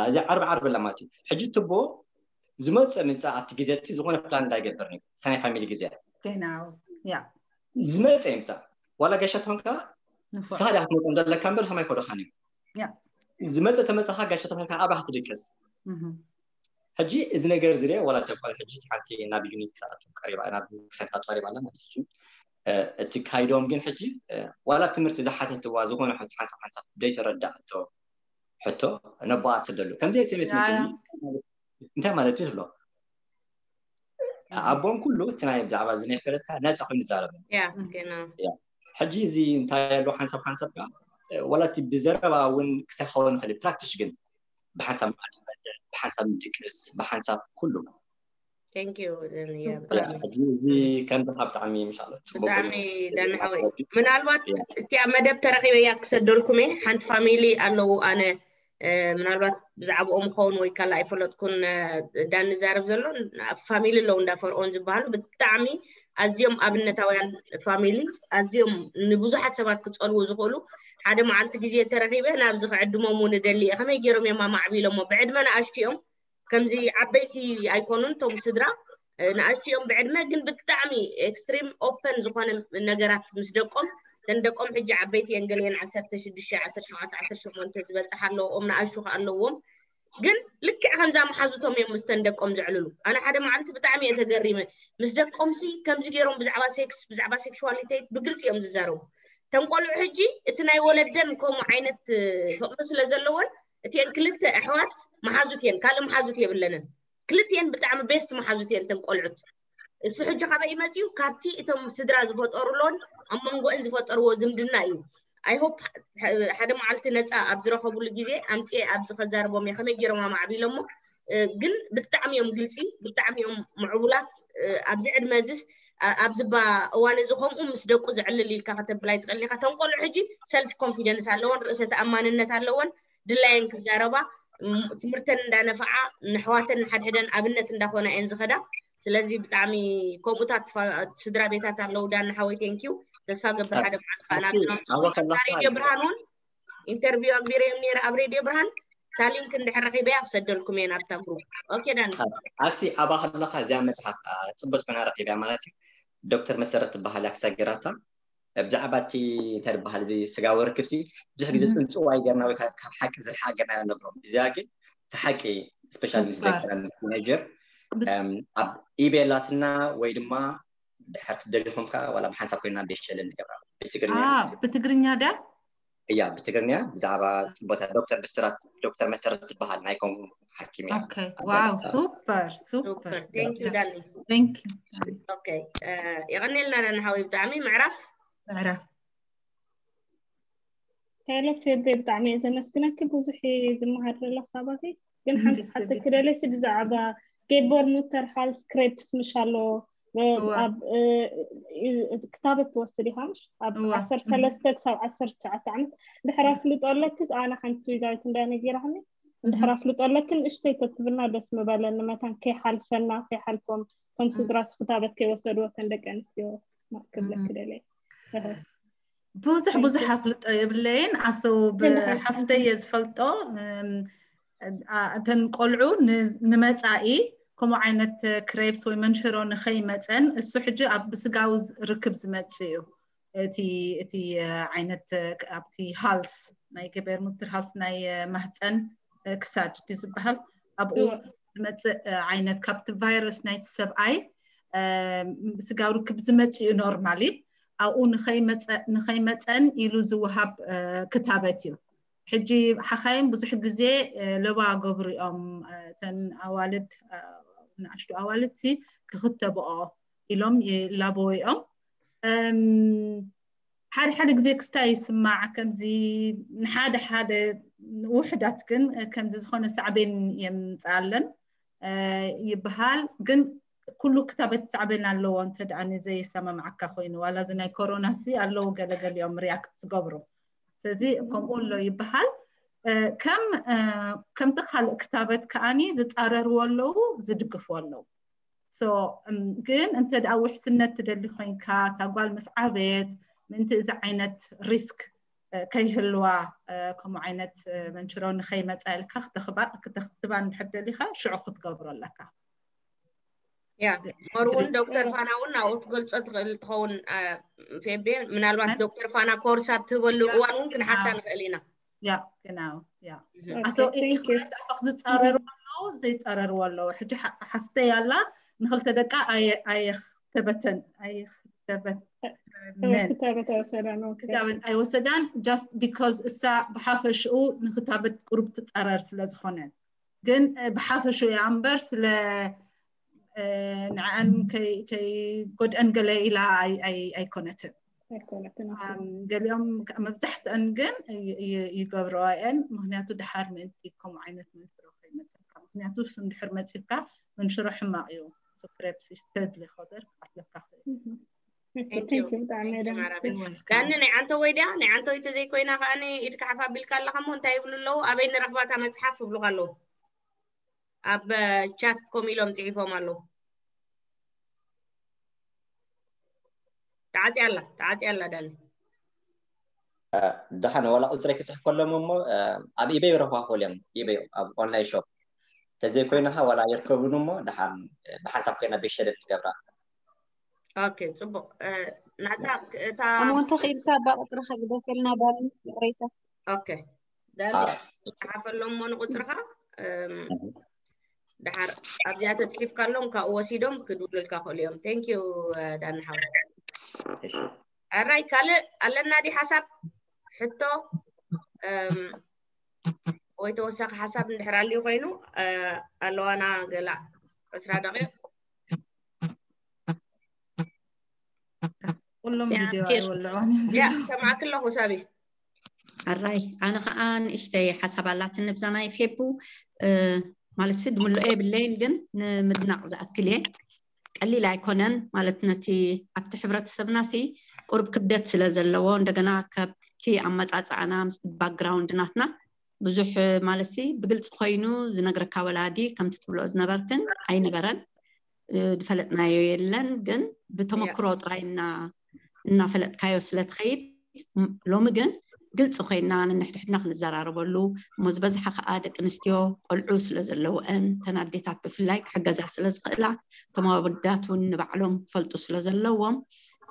እዚ ዓርቢ ዓርቢ ለማት እዩ። ሕጂ ትቦ ዝመፀ ምፃ ኣብቲ ግዜ እቲ ዝኾነ ፕላን እንዳይገብር ነው ሰናይ ፋሚሊ ግዜ genau ያ ዝመፀ ይምፃ። ዋላ ጋሻ ተኾንካ ንስኻ ዲኻ ክትመፅኦም ዘለካ እምበር ከማይ ኮደኻን እዩ። ያ ዝመፀ ተመፃኻ ጋሻ ተኾንካ ኣባኻ ትድቅስ። ሕጂ እዚ ነገር ዝርአ ዋላ ተቋል ሕጂ ሓንቲ ናብ ዩኒት ክትኣቱ ቀሪባ፣ ናብ ክሳብ ክትኣቱ ቀሪባ ኣላ። ናብ ስጁ እቲ ካይዶም ግን ሕጂ ዋላ ትምህርቲ ዝሓተትዋ ዝኾነ ሕጂ ሓንሳብ ሓንሳብ ዘይተረዳእቶ ሕቶ ነቦኣ ትስደሉ። ከምዚ ኤስኤምኤስ መፅኒ እንታይ ማለት እዩ ትብሎ? ኣቦም ኩሉ እቲ ናይ ብዛዕባ እዚ ናይ ፈለጥካ ነፃ ኮይኑ ይዛረብ። ያ ገና ሕጂ እዚ እንታይ ኣሎ ሓንሳብ ሓንሳብ ከ ዋላ እቲ ብዘረባ እውን ክሳይ ክኸውን ይኽእል እዩ። ፕራክቲሽ ግን ብሓንሳብ መዓልቲ መደብ፣ ብሓንሳብ ምድቅስ፣ ብሓንሳብ ኩሉ። thank you ሕጂ እዚ ከምዚ ካብ ብጣዕሚ ምሻሎ ብጣዕሚ ዳንሓወይ ምናልባት እቲኣ መደብ ተረኺበያ ክሰደልኩም እየ። ሓንቲ ፋሚሊ ኣለዉ ኣነ ምናልባት ብዛዕባኦም ኸውን ወይ ካላ ኣይፈለጥኩን። ዳን ንዛረብ ዘሎ ፋሚሊ ኣለዉ እንዳ ፈርኦን ዝበሃሉ ብጣዕሚ ኣዝዮም ኣብነታውያን ፋሚሊ፣ ኣዝዮም ንብዙሓት ሰባት ክፀልዉ ዝኽእሉ። ሓደ መዓልቲ ግዜ ተረኺበ ናብዚ ክዕድሞም እውን እደሊ እየ። ከመይ ገይሮም እዮም ኣማዕቢሎሞ? ብዕድመ ንኣሽቱ እዮም። ከምዚ ዓበይቲ ኣይኮኑን እቶም ስድራ፣ ንኣሽቱ እዮም ብዕድመ፣ ግን ብጣዕሚ ኤክስትሪም ኦፐን ዝኾነ ነገራት ምስ ደቆም። እተን ደቆም ሕጂ ዓበይቲ እየን፣ ገሊአን ዓሰርተ ሽዱሽተ፣ ዓሰርተ ሸውዓተ፣ ዓሰርተ ሸሞንተ ዝበፅሓ ኣለዎም፣ ንኣሽቱ ከ ኣለዎም። ግን ልክዕ ከምዛ መሓዙቶም እዮም ምስተን ደቆም ዘዕልሉ። ኣነ ሓደ መዓልቲ ብጣዕሚ እየ ተገሪመ። ምስ ደቆምሲ ከምዚ ገይሮም ብዛዕባ ሴክስ፣ ብዛዕባ ሴክሹዋሊቴት ብግልፂ እዮም ዝዛረቡ። እተን ቆልዑ ሕጂ እቲ ናይ ወለደን ከምኡ ዓይነት ፍቕሪ ስለ ዘለወን፣ እቲአን ክልተ ኣሕዋት መሓዙት እየን፣ ካልእ መሓዙት የብለንን። ክልቲአን ብጣዕሚ ቤስት መሓዙት እየን እተን ቆልዑት። እሱ ሕጂ ካበይ ይመፅዩ? ካብቲ እቶም ስድራ ዝፈጠሩሎን ኣብ መንጎአን ዝፈጠርዎ ዝምድና እዩ። ኣይ ሆፕ ሓደ መዓልቲ ነፃ ኣብ ዝረኸቡሉ ግዜ ኣምፅኤ ኣብዚ ከዛርቦም እየ ከመይ ገይሮም ኣማዕቢሎሞ። ግን ብጣዕሚ እዮም ግልፂ፣ ብጣዕሚ እዮም ምዕቡላት። ኣብዚ ዕድመ እዚስ ኣብዚባ እዋን እዚ ከምኡ ምስ ደቁ ዘዕልል ኢልካ ከተብል ኣይትኽእልን ኢኻ። እተን ቆልዑ ሕጂ ሰልፍ ኮንፊደንስ ኣለወን፣ ርእሰ ተኣማንነት ኣለወን፣ ድላየን ክዛረባ፣ ትምህርተን እንዳነፈዓ ንኣሕዋተን ንሓድሕደን ኣብነት እንዳኾና እየን ዝኸዳ። ስለዚ ብጣዕሚ ከምኡታት ስድራ ቤታት ኣለዉ። ዳን ሓወይ ቴንኪዩ። ተስፋ ገብር ሓደ መዓልቲ ከዓ ናብዚ ናምፅኦ። ሬድዮ ብርሃን እውን ኢንተርቪው ኣግቢረዮም ነይረ ኣብ ሬድዮ ብርሃን። እታ ሊንክ እንድሕር ረኺበያ ክሰደልኩም እየ ናብታ ግሩፕ። ኦኬ ዳን። ኣብሲ ኣባ ከለኻ እዚኣ መፅሓፍ ፅቡቅ ኮይና ረኺብያ ማለት እዩ። ዶክተር መሰረት ትበሃል እያ ክሰግራታ። ብዛዕባ እቲ እንታይ ዝበሃል እዚ ስጋዊ ርክብሲ ብዙሕ ግዜ ፅንፅዋ ይገርና ወይ ካብ ሓቂ ዝርሓቅ ገርና ነግሮም። እዚኣ ግን እቲ ሓቂ ስፔሻል ምስ ደቅና ምስ ቲኔጀር ኣብ ኢቤ ኣላትና ወይ ድማ ድሓር ክትደሊኹም ከዓ ዋላ ብሓንሳብ ኮይና ቤሸለ ንገብራ ብትግርኛ ብትግርኛ ድያ እያ ብትግርኛ ብዛዕባ ፅቦታ ዶክተር ብስራት ዶክተር መሰረት ትበሃል ናይ ኮንጎ ሓኪም እያ። ዋው ሱፐር ሱፐር ሱፐር ቴንክ ዩ ዳኒ። ቴንክ ኦኬ የቐኔልና ዳኒ ሓወይ ብጣዕሚ ምዕራፍ ምዕራፍ ሄሎ ፌቤ ብጣዕሚ እየ ዘመስግነኪ። ብዙሕ እየ ዝመሃር ዘለኹ ካባኺ። ግን ሓንቲ ሓተኪ ደለሲ ብዛዕባ ጌቦር ሙተር ሃልስ ክሬፕስ ምሽ ኣሎ ኣብ ክታበት ትወስድ ኢኻ ምሽ ኣብ ዓሰርተ ሰለስተ ክሳብ ዓሰርተ ትሽዓተ ዓመት ድሕር ኣፍልጦ ኣለክስ ኣነ ሓንቲ ስዊዛዊት እንዳ ነጊራኒ ድሕር ኣፍልጦ ኣለክን እሽተይ ተትብልና ደስ ምበለኒ መታን ከይሓልፈና ከይሓልፎም ከም ስድራስ ክታበት ከይወሰድዎ ተን ደቂ ኣንስትዮ ክብለኪ ደለየ። ብዙሕ ብዙሕ ኣፍልጦ የብለይን ኣሰው ብሓፍተይ እየ ዝፈልጦ። እተን ቆልዑ ንመፃኢ ከምኡ ዓይነት ክሬፕስ ወይ መንሽሮ ንኸይመፀን እሱ ሕጂ ኣብ ብስጋዊ ርክብ ዝመፅእ እዩ። እቲ እቲ ዓይነት ኣብቲ ሃልስ ናይ ገበር ሙትር ሃልስ ናይ ማህፀን ክሳድ ድዩ ዝበሃል ኣብኡ ዝመፅእ ዓይነት ካብቲ ቫይረስ ናይቲ ሰብኣይ ስጋዊ ርክብ ዝመፅእ እዩ ኖርማሊ ኣብኡ ንኸይመፀን ኢሉ ዝወሃብ ክታበት እዩ። ሕጂ ሓኻይም ብዙሕ ግዜ ለባ ገብሩ እዮም እተን ኣዋልድ ንኣሽቱ ኣዋልድ ሲ ክኽተብኦ ኢሎም ይላበዎ እዮም። ሓደ ሓደ ግዜ ክስታይ ይስማዕ፣ ከምዚ ንሓደ ሓደ ውሕዳት ግን ከምዚ ዝኾነ ሳዕቤን የምፅኣለን ይበሃል። ግን ኩሉ ክታበት ሳዕቤን ኣለዎ እንተ ደኣ ዘይሰማማዓካ ኮይኑ፣ ዋላ እዚ ናይ ኮሮና ሲ ኣለዉ ገለገሊኦም ሪያክት ዝገብሩ። ስለዚ ከምኡ ኣሎ ይበሃል። ከም ከምቲ ካልእ ክታበት ከኣኒ ዝፃረርዎ ኣለዉ፣ ዝድግፍዎ ኣለዉ። ግን እንተ ደኣ ውሕስነት ትደሊ ኮይንካ፣ እታ ጓል ምስ ዓበየት ምእንቲ እዚ ዓይነት ሪስክ ከይህልዋ፣ ከምኡ ዓይነት መንሽሮ ንኸይመፃ ኢልካ ክተኽባ ክትኽትባ እንድሕር ደሊኻ ሽዑ ክትገብሮ ኣለካ። ያ ሞር እውን ዶክተር ፋና እውን ኣብኡ ትገልፆ ትኽእል ትኸውን። ፌቤ፣ ምናልባት ዶክተር ፋና ኮርስ ኣብ ትህበሉ እዋን እውን ክንሓታ ንኽእል ኢና። ያ genau ያ ኣሶ ኢኮናስ ኣፋክ ዝፃረሩ ኣለዉ ዘይፃረሩ ኣለዉ። ሕጂ ሓፍተይ ኣላ ንክልተ ደቃ ኣየክተበተን ኣየክተበተን ክታበት ኣይወሰዳን። ክታበት ኣይወሰዳን just because እሳ ብሓፈሽኡ ንክታበት ቁሩብ ትፃረር ስለ ዝኾነ። ግን ብሓፈሽኡ እያ እምበር ስለ ንዕኣን ከይጎድአን ገለ ኢላ ኣይኮነትን። ገሊኦም መብዛሕትአን ግን ይገብረዋ እየን። ምክንያቱ ድሓር ምእንቲ ከምኡ ዓይነት መንሽሮ ከይመፀካ። ምክንያቱ እሱ እንድሕር መፂካ መንሽሮ ሕማቕ እዩ። ሱፕሬፕስ ተድሊ ኮደር ክኣትለካ ክእል። ዳኒ ናይ ዓንተወይ ድያ? ናይ ዓንተወይ ተዘይኮይና ከኣ ኢድካ ሓፍ ኣቢልካ ኣለካ እሞ እንታይ ይብሉ ኣለዉ? ኣበይ ንረኽባታ መፅሓፍ ይብሉካ ኣለዉ። ኣብ ቻት ኮም ኢሎም ፅሒፎም ኣለዉ። ተዓፅያ ኣላ፣ ተዓፅያ ኣላ ዳኒ። ደሓን ዋላ ቁፅረይ ክፅሕፈሎም እሞ ኣብ ኢበይ ረኽባ ክእል እዮም። ኢበይ ኣብ ኦንላይን ሾፕ ተዘይኮይናኻ ዋላ ይርከቡን እሞ ደሓን ብሓንሳብ ኮይና ቤሸደድ ንገብራ። ኦኬ ፅቡቅ። ናፃ እታ እሞ እንተኽኢልካ እባ ቁፅርኻ ግደፈልና ዳኒ ይቅሬታ። ኦኬ ዳኒ ሓፈሎም እሞ ንቁፅርኻ ድሓር ኣብዚኣ ተፅሒፍካሎም ካብኡ ወሲዶም ክድውሉልካ ክእሉ እዮም። Thank you ዳኒ ሓወይ። ኣራይ ካልእ ኣለና ዲ ሓሳብ ሕቶ ወይ ተወሳኺ ሓሳብ እንድሕር ኣልዩ ኮይኑ ኣለዋና ገላ ዕስራ ደቂቕ ኩሎም ቪድዮ ኣይወልዕዋን እዮም ያ ሰማዕክ ኣለኹ ሳቢ ኣራይ ኣነ ከዓ ንእሽተይ ሓሳብ ኣላትኒ ብዛ ናይ ፌቡ ማለት ሲ ድምልኦ የብለይን ግን ንምድናቕ ዝኣክል እየ ቀሊል ኣይኮነን ማለት ነቲ ኣብቲ ሕብረተሰብና ሲ ቁርብ ክብደት ስለ ዘለዎ እንደገና ካብቲ ኣመፃፅኣና ምስ ባክግራውንድ ናትና ብዙሕ ማለት ሲ ብግልፂ ኮይኑ ዝነግረካ ወላዲ ከምቲ ትብልኦ ዝነበርክን ኣይነበረን ዝፈለጥናዮ የለን ግን ብተመክሮ ጥራይ እናፈለጥካዮ ስለትኸይድ ሎሚ ግን ግልፂ ኮይና ንንሕድሕድና ክንዘራረበሉ እሞ ዝበዝሓ ከዓ ደቂ ኣንስትዮ ቆልዑ ስለ ዘለውአን ተን ኣዴታት ብፍላይ ክሕገዛ ስለ ዝኽእላ እቶም ኣወዳት እውን ንባዕሎም ክፈልጡ ስለ ዘለዎም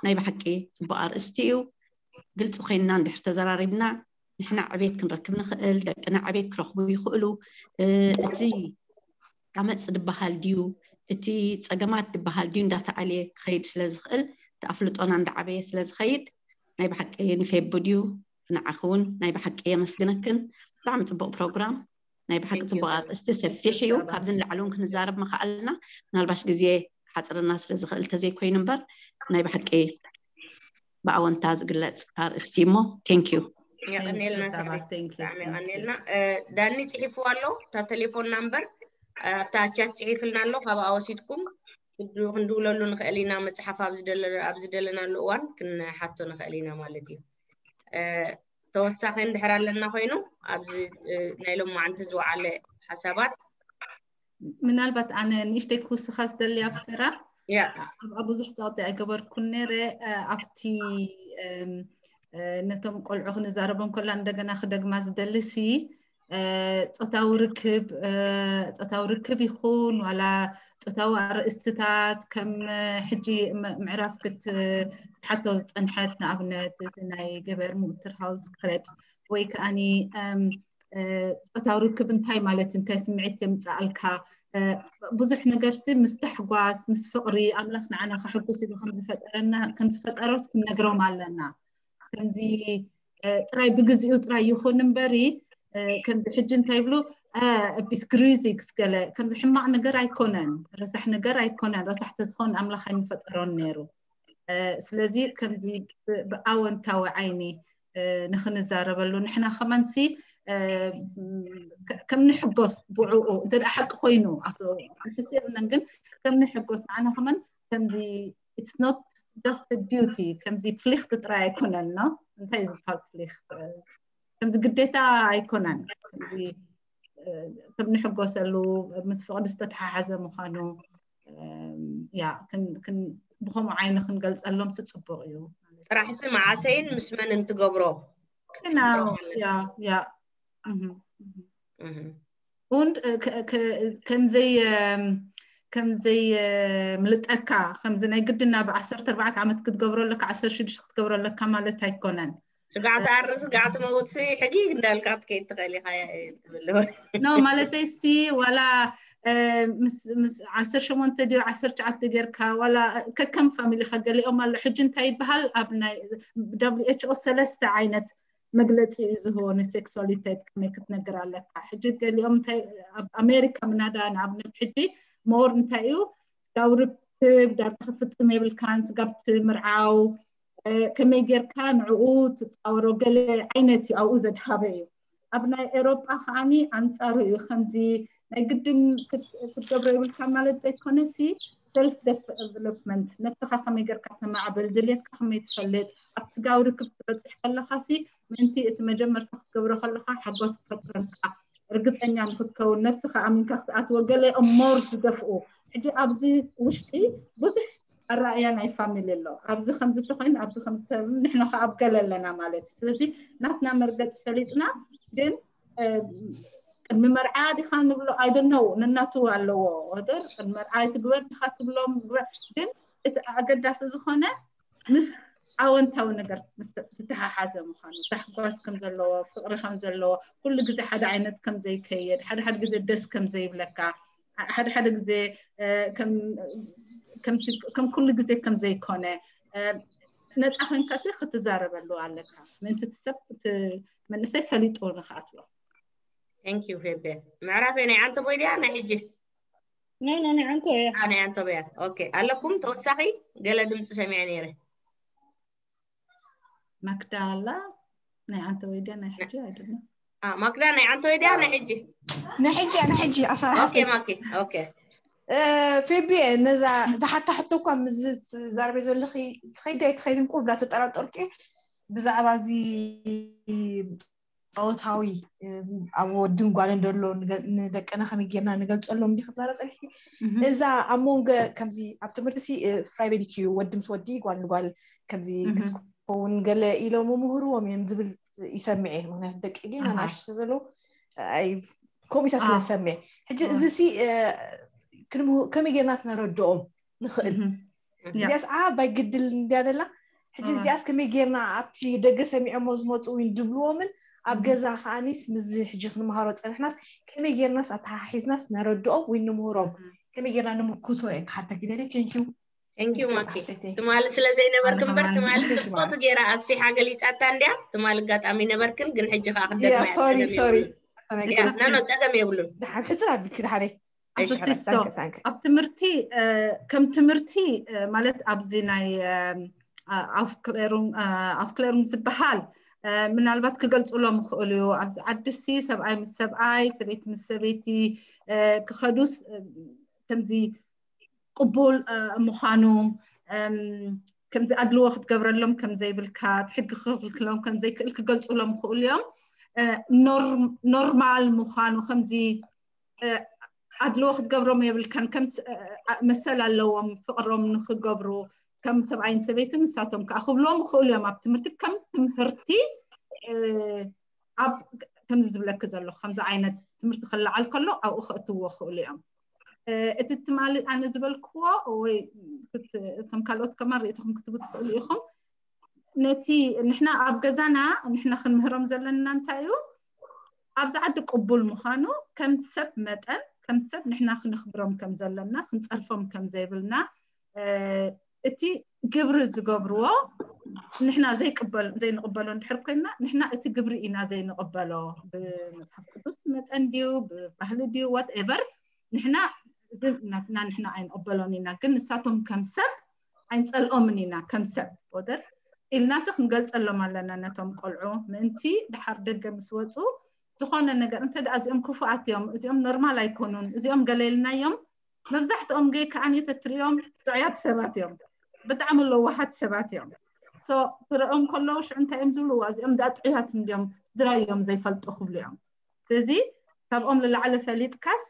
ናይ ብሓቂ ፅቡቅ ኣርእስቲ እዩ ግልፂ ኮይንና እንድሕር ተዘራሪብና ንሕና ዕቤት ክንረክብ ንኽእል ደቅና ዕቤት ክረኽቡ ይኽእሉ እቲ ዓመፅ ድበሃል ድዩ እቲ ፀገማት ድበሃል ድዩ እንዳተኣልየ ክኸይድ ስለ ዝኽእል እቲ ኣፍልጦና እንዳዓበየ ስለ ዝኸይድ ናይ ብሓቂ ንፌቡ ድዩ ንዓኺ እውን ናይ ብሓቂ የመስግነክን ብጣዕሚ ፅቡቅ ፕሮግራም ናይ ብሓቂ ፅቡቅ ኣርእስቲ ሰፊሕ እዩ ካብዚ ንላዕሊ እውን ክንዛረብ ምኽኣልና ምናልባሽ ግዜ ክሓፅረና ስለ ዝኽእል ተዘይኮይኑ እምበር ናይ ብሓቂ ብኣወንታ ዝግለፅ ኣርእስቲ እሞ thank you የቀኔልና ሳባ ብጣዕሚ የቀኔልና ዳኒ ፅሒፍዋ ኣሎ እታ ቴሌፎን ናምበር ኣብታ ቻት ፅሒፍልና ኣሎ ካብኣ ወሲድኩም ክንድውለሉ ንኽእል ኢና መፅሓፍ ኣብ ዝደለናሉ እዋን ክንሓቶ ንኽእል ኢና ማለት እዩ ተወሳኺ እንድሕር ኣለና ኮይኑ ኣብዚ ናይ ሎማዓንቲ ዝወዓለ ሓሳባት ምናልባት ኣነ ንእሽተይ ክውስኻ ዝደሊ ኣብ ስራ ኣብኣ ብዙሕ ፀቕጢ ኣይገበርኩን ነረ ኣብቲ ነቶም ቆልዑ ክንዛረቦም ከላ እንደገና ክደግማ ዝደሊ ሲ ፆታዊ ርክብ ፆታዊ ርክብ ይኹን ዋላ ፆታዊ ኣርእስትታት ከም ሕጂ ምዕራፍ ክትሓቶ ዝፀንሐት ንኣብነት እዚ ናይ ገበር ምውትር ሃውስ ክረብስ ወይ ከዓኒ ፆታዊ ርክብ እንታይ ማለት እንታይ ስምዒት የምፃኣልካ ብዙሕ ነገር ሲ ምስ ታሕጓስ ምስ ፍቅሪ ኣምላኽ ንዓና ከሐጉስ ኢሉ ከም ዝፈጠረስ ክንነግሮም ኣለና ከምዚ ጥራይ ብግዚኡ ጥራይ ይኹን እምበሪ ከምዚ ሕጂ እንታይ ይብሉ ቢስግሪዚግስ ገለ ከምዚ ሕማቕ ነገር ኣይኮነን ረሳሕ ነገር ኣይኮነን ረሳሕ ተዝኾን ኣምላኽ ኣይምፈጠሮን ነይሩ ስለዚ ከምዚ ብኣወንታዊ ዓይኒ ንክንዛረበሉ ንሕና ከማንሲ ከም ንሕጎስ ብዕኡ እንተ ሓቂ ኮይኑ ንሕስ የብለን ግን ከም ንሕጎስ ንዓና ከማን ከምዚ it's not just duty ከምዚ plicht ጥራይ ኣይኮነን ነው እንታይ ዝበሃል plicht ከምዚ ግዴታ ኣይኮነን ከምዚ ከም ንሕጎሰሉ ምስ ፍቕዲ ዝተተሓሓዘ ምዃኑ ያ ብከምኡ ዓይኒ ክንገልፀሎም ስፅቡቅ እዩ ጥራሕሲ መዓሰይን ምስ መንን ትገብሮ ያ ያ und ከምዘይ ከምዘይ ምልጠካ ከምዚ ናይ ግድና ብ14 ዓመት ክትገብሮ ኣለካ 16 ክትገብሮ ኣለካ ማለት ኣይኮነን ስጋዕ ትኣርስ ስጋዕ ትመውት ሕጂ እንዳልካ ክትከይድ ትኽእል ኢኻ ትብል ኖ ማለተይ ሲ ዋላ ዓሰርተ ሸሞንተ ድዩ ዓሰርተ ትሽዓተ ጌርካ ዋላ ከከም ፋሚሊ ከገሊኦም ኣሎ ሕጂ እንታይ ይበሃል ኣብ ናይ WHO ሰለስተ ዓይነት መግለፂ እዩ ዝህቦ ንሴክሱዋሊቴት ከመይ ክትነግር ኣለካ ሕጂ ገሊኦም እንታይ ኣብ ኣሜሪካ ምናዳ ንኣብነት ሕጂ ሞር እንታይ እዩ ስጋብ ርክብ ዳርጋ ክትፍፅም የብልካን ስጋብ ትምርዓው ከመይ ጌርካ ንዕኡ ትፃወሮ ገለ ዓይነት እዩ ኣብኡ ዘድሃበ እዩ ኣብ ናይ ኤሮጳ ከዓኒ ኣንፃሩ እዩ ከምዚ ናይ ግድን ክትገብሮ ይብልካ ማለት ዘይኮነሲ self development ነብስኻ ከመይ ጌርካ ተማዕብል ድልየትካ ከመይ ትፈልጥ ኣብ ስጋዊ ርክብ ትበፅሕ ከለኻሲ ምእንቲ እቲ መጀመርታ ክትገብሮ ከለኻ ሓጎስ ክፈጥረልካ ርግፀኛ ንክትከውን ነብስኻ ኣሚንካ ክትኣትዎ ገለ እሞ ዝደፍኡ ሕጂ ኣብዚ ውሽጢ ብዙሕ ኣረኣእያ ናይ ፋሚሊ ኣሎ ኣብዚ ከምዚ ተኮይኑ ኣብዚ ከምዚ ንሕና ከ ኣብ ገለ ኣለና ማለት እዩ ስለዚ ናትና መርገፂ ፈሊጥና ግን ቅድሚ መርዓ ዲካ ንብሎ ኣይደነው ንናቱ ኣለዎ ወደር ቅድሚ መርዓ ትግበር ዲካ ትብሎም ግን እቲ ኣገዳሲ ዝኮነ ምስ ኣወንታዊ ነገር ዝተሓሓዘ ምኳኑ ታሕጓስ ከም ዘለዎ ፍቅሪ ከም ዘለዎ ኩሉ ግዜ ሓደ ዓይነት ከም ዘይከየድ ሓደ ሓደ ግዜ ደስ ከም ዘይብለካ ሓደ ሓደ ግዜ ከም ኩሉ ግዜ ከም ዘይኮነ ነፃ ኮንካ ሲ ክትዛረበሉ ኣለካ ምእንቲ እቲ ሰብ እቲ መንእሰይ ፈሊጡ ንክኣትዎ Thank you ፌቤ ምዕራፈይ ናይ ዓንተ ቦይ ድያ ናይ ሕጂ ናይ ናይ ዓንተ እያ ናይ ዓንተ ቦያ ኦኬ ኣለኩም ተወሳኺ ገለ ድምፂ ሰሚዐ ነይረ ማክዳ ኣላ ናይ ዓንተ ወይ ድያ ናይ ሕጂ ኣይደለም ማክዳ ናይ ዓንተ ወይ ድያ ናይ ሕጂ ናይ ሕጂ ናይ ሕጂ ኣሳራ ኦኬ ማኪ ኦኬ ፌቢ ነዛ ዝሓታ ሕቶ እኳ ምስ ዝዛረበ ዘለኺ ትኸይዲ ኣይትኸይድን ቁር እንዳተጠራጠርኩ ብዛዕባ እዚ ፆታዊ ኣብ ወድን ጓልን ዘሎ ንደቅና ከመይ ጌርና ንገልፀሎም እንዲ ክትዛረ ፀኒሕኪ እዛ ኣብ መንጎ ከምዚ ኣብ ትምህርቲ ሲ ፍራይቤት እዩ ወዲ ምስ ወዲ ጓል ንጓል ከምዚ ክትከውን ገለ ኢሎም ምህርዎም እዮም ዝብል ይሰምዐ ምክንያቱ ደቂ ጌና ናሽ ዘለዉ ከምኡታት ስለ ዝሰምዐ ሕጂ እዚ ሲ ከመይ ጌርና ክነረድኦም ንኽእል እዚኣስ ዓባይ ግድል እንድያ ደላ ሕጂ እዚኣስ ከመይ ጌርና ኣብቲ ደገ ሰሚዖሞ ዝመፁ እውን ድብልዎምን ኣብ ገዛ ከዓኒስ ምዚ ሕጂ ክንመሃሮ ፀንሕናስ ከመይ ጌርናስ ኣተሓሒዝናስ ነረድኦም ወይ ንምህሮም ከመይ ጌርና ንምክቶ እየ ክሓተኪ ደልየ ቴንኪዩ ቴንኪዩ ማኪ ትማሊ ስለ ዘይነበርክ እምበር ትማሊ ፅቡቅ ገይራ ኣስፊሓ ገሊፃታ እንድያ ትማሊ ኣጋጣሚ ነበርክን ግን ሕጂ ከዓ ክደግማ ኖ ፀገም የብሉን ሕፅር ኣቢልኪ ድሓነይ ኣብ ትምህርቲ ከም ትምህርቲ ማለት ኣብዚ ናይ ኣፍክሌሩን ዝበሃል ምናልባት ክገልፅሎም ይኽእሉ እዩ ኣብዚ ዓድሲ ሰብኣይ ምስ ሰብኣይ ሰበይቲ ምስ ሰበይቲ ክኸዱስ ከምዚ ቅቡል ምዃኑ ከምዚ ኣድልዎ ክትገብረሎም ከምዘይብልካ ሕጊ ክኽልክሎም ከምዘይክእል ክገልፁሎም ይኽእሉ እዮም ኖርማል ምዃኑ ከምዚ ኣድልዎ ክትገብሮም የብልካን ከም መሰል ኣለዎም ፍቅሮም ንክገብሩ ከም ሰብኣይን ሰበይትን ንሳቶም ከዓ ክብሎም ይኽእሉ እዮም ኣብ ትምህርቲ ከም ትምህርቲ ኣብ ከምዚ ዝብለኪ ዘለኹ ከምዚ ዓይነት ትምህርቲ ክለዓል ከሎ ኣብኡ ከእትዎ ይኽእሉ እዮም እቲ ትማሊ ኣነ ዝበልክዎ ወይ እቶም ካልኦት ከማን ርእትኹም ክትቡ ትኽእሉ ኢኹም ነቲ ንሕና ኣብ ገዛና ንሕና ክንምህሮም ዘለና እንታይ እዩ ኣብዚ ዓዲ ቅቡል ምዃኑ ከም ሰብ መጠን ከም ሰብ ንሕና ክነኽብሮም ከም ዘለና ክንፀርፎም ከም ዘይብልና እቲ ግብሪ ዝገብርዎ ንሕና ዘይቅበል ዘይንቅበሎ እንድሕር ኮይና ንሕና እቲ ግብሪ ኢና ዘይንቅበሎ ብመፅሓፍ ቅዱስ መጠን ድዩ ብባህሊ ድዩ ዋትኤቨር ንሕና እዚ ናትና ንሕና ኣይንቅበሎን ኢና ግን ንሳቶም ከም ሰብ ኣይንፀልኦምን ኢና ከም ሰብ ወደር ኢልናሲ ክንገልፀሎም ኣለና ነቶም ቆልዑ ምእንቲ ድሓር ደገ ምስ ወፁ ዝኾነ ነገር እንተ ደኣ እዚኦም ክፉኣት እዮም እዚኦም ኖርማል ኣይኮኑን እዚኦም ገለ ኢልናዮም መብዛሕትኦም ገይ ከዓኒ ተትሪኦም ጥዑያት ሰባት እዮም ብጣዕሚ ለዋሃት ሰባት እዮም so ክርእዮም ከለዉ ሽዑ እንታይ እዮም ዝብልዋ እዚኦም ደኣ ጥዑያት እንድዮም ስድራ እዮም ዘይፈልጡ ክብሉ እዮም ስለዚ ካብኦም ንላዕሊ ፈሊጥካስ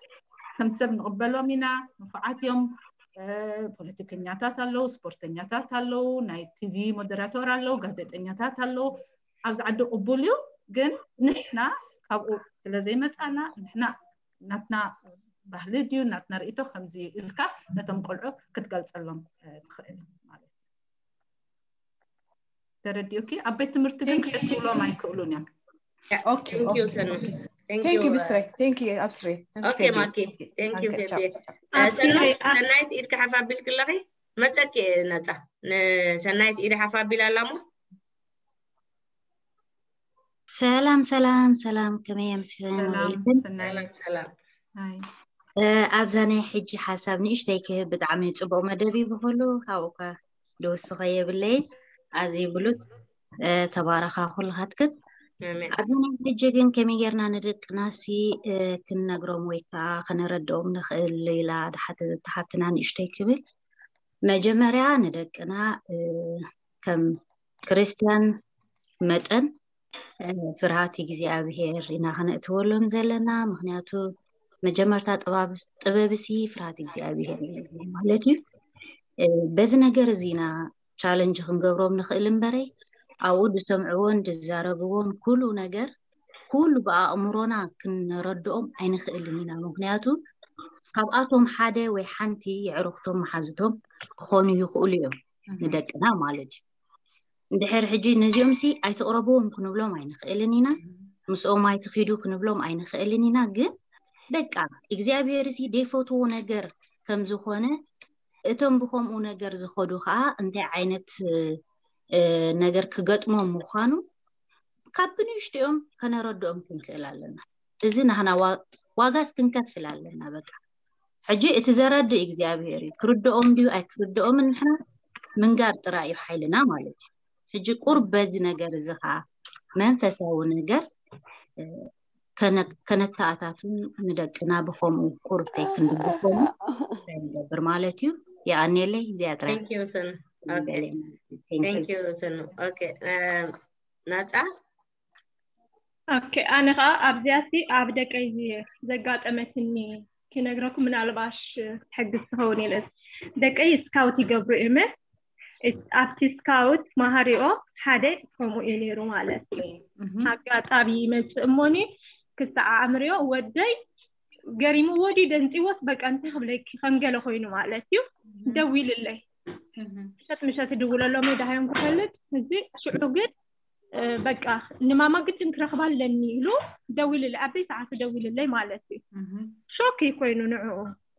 ከም ሰብ ንቕበሎም ኢና ንፉዓት እዮም ፖለቲከኛታት ኣለዉ ስፖርተኛታት ኣለዉ ናይ ቲቪ ሞደራተር ኣለዉ ጋዜጠኛታት ኣለዉ ኣብዚ ዓዲ ቅቡል እዩ ግን ንሕና ካብኡ ስለ ዘይመፃና ንሕና ናትና ባህሊ ድዩ ናትና ርእቶ ከምዚ ኢልካ ነቶም ቆልዑ ክትገልፀሎም ትኽእል ማለት እዩ ተረዲኡኪ ኣብ ቤት ትምህርቲ ግን ክትብሎም ኣይክእሉን እዮም Thank you ሰኑ Thank you ብስረይ Thank you ኣብስረይ Thank you ኦኬ Feby. ማኪ Thank you Okay, Feby ciao. ሰኑ ሰናይት ኢድካ ሓፍ ኣቢልክለኺ መፀኪ ነፃ ንሰናይት ኢድ ሓፍ ኣቢላ ኣላ ሞ ሰላም ሰላም ሰላም ከመይ ኣምሲኽን ሰላም ውዒልክን ሰናይ ሰላም ሰላም ሃይ እ፣ ኣብዛ ናይ ሕጂ ሓሳብ ንእሽተይ ክህብ ብጣዕሚ ፅቡቅ መደብ እዩ ብኩሉ ካብኡ እኳ ድውስኸ የብለይ ኣዝዩ ብሉፅ እ፣ ተባረኻ ኩልኻትክን ኣሜን ኣብዚ ናይ ሕጂ ግን ከመይ ጌርና ንደቅናሲ እ፣ ክንነግሮም ወይ ከዓ ከነረድኦም ንኽእል ኢላ ድሓት ተሓትና ንእሽተይ ክብል መጀመርያ ንደቅና እ፣ ከም ክርስትያን መጠን እ፣ ፍርሃት እግዚኣብሄር ኢና ከነእትወሎም ዘለና ምክንያቱ መጀመርታ ጥባብ- ጥበብሲ ፍርሃት እግዚኣብሄር እዩ ማለት እዩ እ፣ በዚ ነገር እዚ ኢና ቻለንጅ ክንገብሮም ንኽእል እምበረይ ኣብኡ ዝሰምዕዎን ዝዛረብዎን ኩሉ ነገር ኩሉ ብኣእምሮና ክንረድኦም ኣይንኽእልን ኢና ምክንያቱ ካብኣቶም ሓደ ወይ ሓንቲ የዕሩኽቶም መሓዝቶም ክኾኑ ይኽእሉ እዮም ንደቅና ማለት እዩ እንድሕር ሕጂ ነዚኦም ሲ ኣይትቕረብዎም ክንብሎም ኣይንኽእልን ኢና ምስኦም ኣይትኺዱ ክንብሎም ኣይንኽእልን ኢና ግን በቃ እግዚኣብሔር ሲ ዘይፈትዎ ነገር ከም ዝኾነ እቶም ብከምኡ ነገር ዝኸዱ ከዓ እንታይ ዓይነት እ፣ ነገር ክገጥሞም ምዃኑ ካብ ብንእሽትኦም ከነረድኦም ክንክእል ኣለና እዚ ናህና ዋ- ዋጋስ ክንከፍል ኣለና በቃ ሕጂ እቲ ዘረድእ እግዚኣብሔር እዩ ክርድኦም ድዩ ኣይክርድኦምን ንሕና ምንጋር ጥራይ እዩ ሓይልና ማለት እዩ ሕጂ ቁርብ በዚ ነገር እዚ ከዓ መንፈሳዊ ነገር እ፣ ከነ- ከነተኣታቱን ንደቅና ብከምኡ ቁርብ ከይክንድግፎም እንታይ ንገብር ማለት እዩ የኣንየለይ እዚኣ ጥራይ Thank you ሰኑ Okay ንበለና። Thank you። Thank you ሰኑ Okay ናፃ ኦኬ ኣነ ከዓ ኣብዚኣሲ ኣብ ደቀይ ዘጋጠመትኒ ክነግረኩም ምናልባሽ ትሕግዝ ትኸውን ኢለ ደቀይ ስካውት ይገብሩ እመ ኣብቲ ስካውት ማሃሪኦ ሓደ ከምኡ እዩ ነይሩ ማለት እዩ ኣጋጣሚ ይመፅእ እሞኒ ክሳዕ ኣእምርዮ ወደይ ገሪምዎ ድዩ ደንፂዎስ በቃ እንታይ ክብለኪ ከም ገለ ኮይኑ ማለት እዩ ደዊልለይ ምሸት ምሸት ድውለሎም ዳሃዮም ክፈልጥ እዚ ሽዑ ግን በቃ ንማማ ግድን ክረኽባ ኣለኒ ኢሉ ደዊልለይ ኣበይ ሰዓቱ ደዊልለይ ማለት እዩ ሾክ ኮይኑ ንዕኡ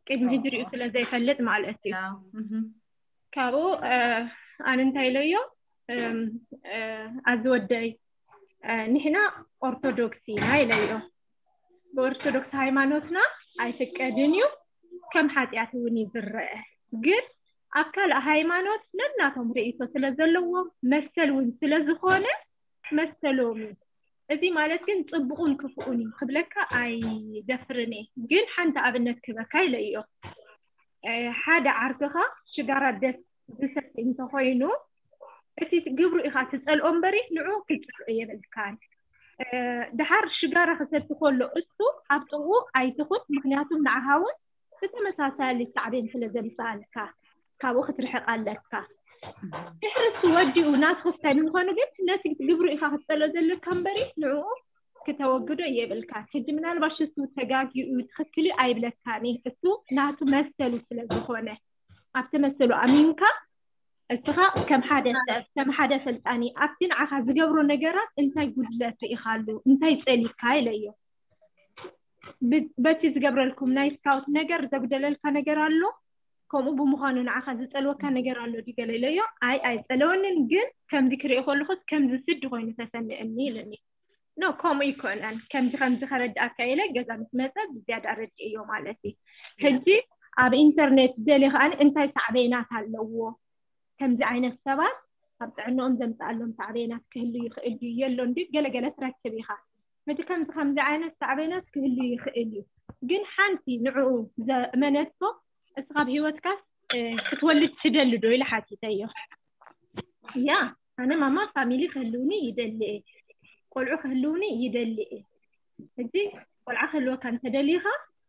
ቅድሚ ሕጂ ሪኡ ስለ ዘይፈልጥ ማለት እዩ ካብኡ ኣነ እንታይ ኢለዮ ኣዚ ወደይ ንሕና ኦርቶዶክስ ኢና ኢለዮ ብኦርቶዶክስ ሃይማኖትና ኣይፍቀድን እዩ ከም ሓጢኣት እውን ይዝረአ ግን ኣብ ካልእ ሃይማኖት ነናቶም ርእይቶ ስለ ዘለዎም መሰል እውን ስለ ዝኾነ መሰሎም እዩ እዚ ማለት ግን ፅቡቁን ክፉኡን እዩ ክብለካ ኣይደፍርን እየ ግን ሓንቲ ኣብነት ክበካ ኢለ እዮ ሓደ ዓርክኻ ሽጋራ ደስ ዝሰቲ እንተኮይኑ እቲ ግብሩ ኢኻ ትፀልኦ እምበሪ ንዑ ክትፅልኦ የብልካን ድሓር ሽጋራ ክሰቲ ከሎ እሱ ኣብ ጥቕኡ ኣይትኹን ምክንያቱ ንዓኻ እውን ብተመሳሳሊ ሳዕቤን ስለ ዘምፅኣልካ ካብኡ ክትርሕቕ ኣለካ ድሕሪ እሱ ወዲኡ ናትኹ ክሳይ ንምዃኑ ግን ነቲ ግብሩ ኢኻ ክትፀልኦ ዘለካ እምበሪ ንዕኡ ክተወግዶ የብልካ ሕጂ ምናልባሽ እሱ ተጋጊኡ ትኽክል እዩ ኣይብለካን እሱ ናቱ መሰሉ ስለ ዝኾነ ኣብቲ መሰሉ ኣሚንካ እስኻ ከም ሓደ ሰብ ከም ሓደ ሰልጣኒ ኣብቲ ንዓኻ ዝገብሮ ነገራት እንታይ ጉድለት ርኢኻሉ እንታይ ፀሊካ ኢለዮ በቲ ዝገብረልኩም ናይ ስካውት ነገር ዘጉደለልካ ነገር ኣሎ ከምኡ ብምዃኑ ንዓኻ ዝፀልወካ ነገር ኣሎ ድገለ ኢለዮ ኣይ ኣይፀለወንን ግን ከምዚ ክርኢ ከለኹስ ከምዚ ስዲ ኮይኑ ተሰምዐኒ ኢለኒ ኖ ከምኡ ይኮነን ከምዚ ከምዚ ከረድኣካ ኢለ ገዛ ምስ መፀ ብዝያዳ ኣረድእዮ ማለት እዩ ሕጂ ኣብ ኢንተርኔት ደሊ ከዓኒ እንታይ ሳዕቤናት ኣለዎ ከምዚ ዓይነት ሰባት ኣብ ጥዕናኦም ዘምፅኣሎም ሳዕቤናት ክህሉ ይኽእል እዩ። የሎ እንዲ ገለገለ ትረክብ ኢኻ። ሕጂ ከምዚ ከምዚ ዓይነት ሳዕቤናት ክህሉ ይኽእል እዩ። ግን ሓንቲ ንዕኡ ዘእመነቶ፣ እስኻ ኣብ ህይወትካስ ክትወልድ ትደሊ ዶ ኢለ ሓቲተዮ። ያ ኣነ ማማ ፋሚሊ ክህልውኒ ይደሊ እየ፣ ቆልዑ ክህልውኒ ይደሊ እየ። ሕጂ ቆልዓ ክህልወካ እንተደሊኻ፣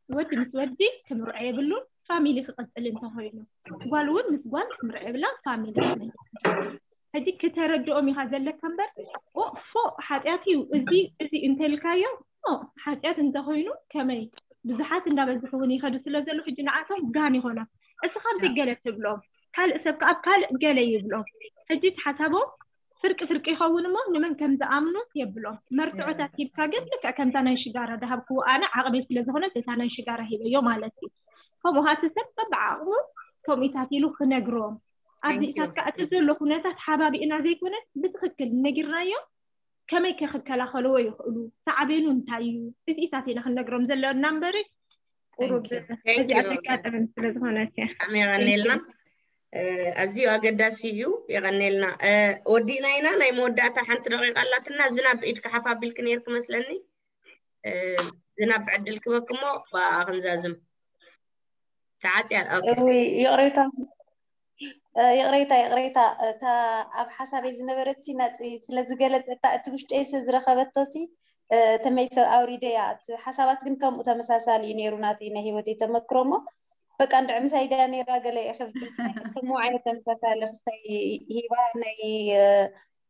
ወዲ ምስ ወዲ ክምርዖ የብሉን። ፋሚሊ ክቐፅል እንተኮይኑ፣ ጓል እውን ምስ ጓል ክምርዖ የብላ። ፋሚሊ ሕጂ ክተረድኦም ኢኻ ዘለካ እምበር፣ ፎ ሓጢኣት እዩ እዚ እዚ እንተልካዮ፣ ሓጢኣት እንተኮይኑ ከመይ ብዙሓት እንዳበዝሑ እውን ይኸዱ ስለ ዘለዉ፣ ሕጂ ንዓቶም ጋን ይኾኖም። እስኻ ኣብዚ ገለ ትብሎም፣ ካልእ ሰብ ከኣ ኣብ ካልእ ገለ ይብሎም። ሕጂ እቲ ሓሳቦም ፍርቂ ፍርቂ ይኸውን እሞ፣ ንመን ከም ዝኣምኑ የብሎም። መርትዖታት ሂብካ ግን፣ ልክዕ ከምዛ ናይ ሽጋራ ዝሃብክዎ ኣነ ዓቕሚ ስለ ዝኾነት፣ እታ ናይ ሽጋራ ሂበዮ ማለት እዩ። ከምኡ ሃቲ ሰብ በብዓቕሙ ከምኡታት ኢሉ ክነግሮም። ኣብዚኢታት ከኣ እቲ ዘሎ ኩነታት ሓባቢእና ዘይኮነስ ብትኽክል ነጊርናዮ፣ ከመይ ከ ክከላኸልዎ ይኽእሉ? ሳዕቤኑ እንታይ እዩ? እዚኢታት ኢና ክንነግሮም ዘለና እምበሪ፣ ቁሩብ እዚኣ ተጋጥምን ስለ ዝኾነት እያ። የቐኔልና። ኣዝዩ ኣገዳሲ እዩ። የቐኔልና። ወዲእና ኢና። ናይ መወዳእታ ሓንቲ ደቂቃ ኣላትና። ዝናብ ኢድካ ሓፍ ኣቢልክ ነይርክ መስለኒ። ዝናብ ዕድል ክበክ እሞ ብኣ ክንዛዝም። ተዓፅያ። ይቕሬታ፣ ይቕሬታ፣ ይቕሬታ። እታ ኣብ ሓሳበይ ዝነበረት ሲ ናፂ ስለ ዝገለፀታ፣ እቲ ውሽጠይ ስለ ዝረኸበቶ ሲ ተመይሰ ኣውሪደያ። እቲ ሓሳባት ግን ከምኡ ተመሳሳሊ እዩ ነይሩ፣ ናተይ ናይ ህይወተይ ተመክሮ። እሞ በቃ እንድዒ ምሳይ ድያ ነይራ ገለ እየ ክብል፣ ከምኡ ዓይነት ተመሳሳሊ ክስታይ ሂባ። ናይ